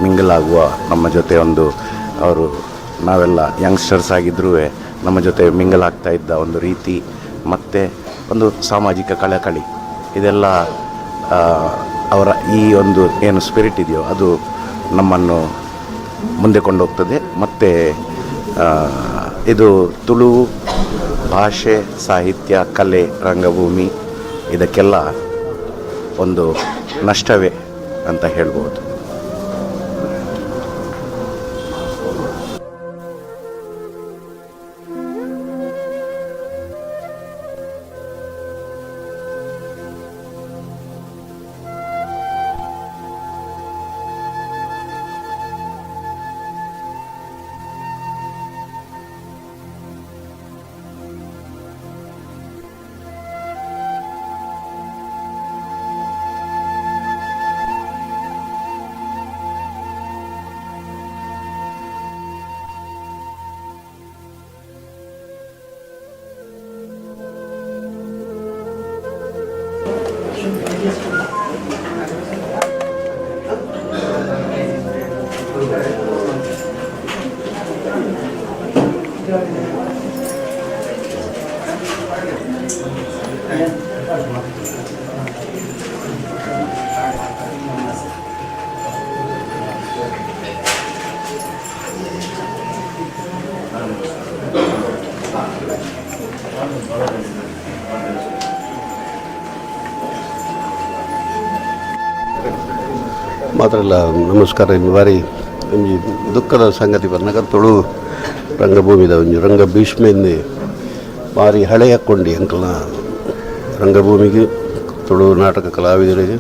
ಮಿಂಗಲಾಗುವ, ನಮ್ಮ ಜೊತೆ ಒಂದು ಅವರು ನಾವೆಲ್ಲ ಯಂಗ್ಸ್ಟರ್ಸ್ ಆಗಿದ್ದರೂ ನಮ್ಮ ಜೊತೆ ಮಿಂಗಲಾಗ್ತಾ ಇದ್ದ ಒಂದು ರೀತಿ ಮತ್ತು ಒಂದು ಸಾಮಾಜಿಕ ಕಳಕಳಿ, ಇದೆಲ್ಲ ಅವರ ಈ ಒಂದು ಏನು ಸ್ಪಿರಿಟ್ ಇದೆಯೋ ಅದು ನಮ್ಮನ್ನು ಮುಂದೆ ಕೊಂಡೋಗ್ತದೆ. ಮತ್ತು ಇದು ತುಳು ಭಾಷೆ, ಸಾಹಿತ್ಯ, ಕಲೆ, ರಂಗಭೂಮಿ ಇದಕ್ಕೆಲ್ಲ ಒಂದು ನಷ್ಟವೇ ಅಂತ ಹೇಳ್ಬೋದು. ಮಾತ್ರ ಅಲ್ಲ, ನಮಸ್ಕಾರ. ಇನ್ನು ಬಾರಿ ಒಂಜಿ ದುಃಖದ ಸಂಗತಿ ಬನ್ನಗ ತುಳು ರಂಗಭೂಮಿದ ಒಂಜಿ ರಂಗ ಭೀಷ್ಮೆಂದೆ ಬಾರಿ ಹಳೆಯ ಕೊಂಡಿ ಅಂಕಲ್ನ ರಂಗಭೂಮಿಗೆ ತುಳು ನಾಟಕ ಕಲಾವಿದರಿಗೆ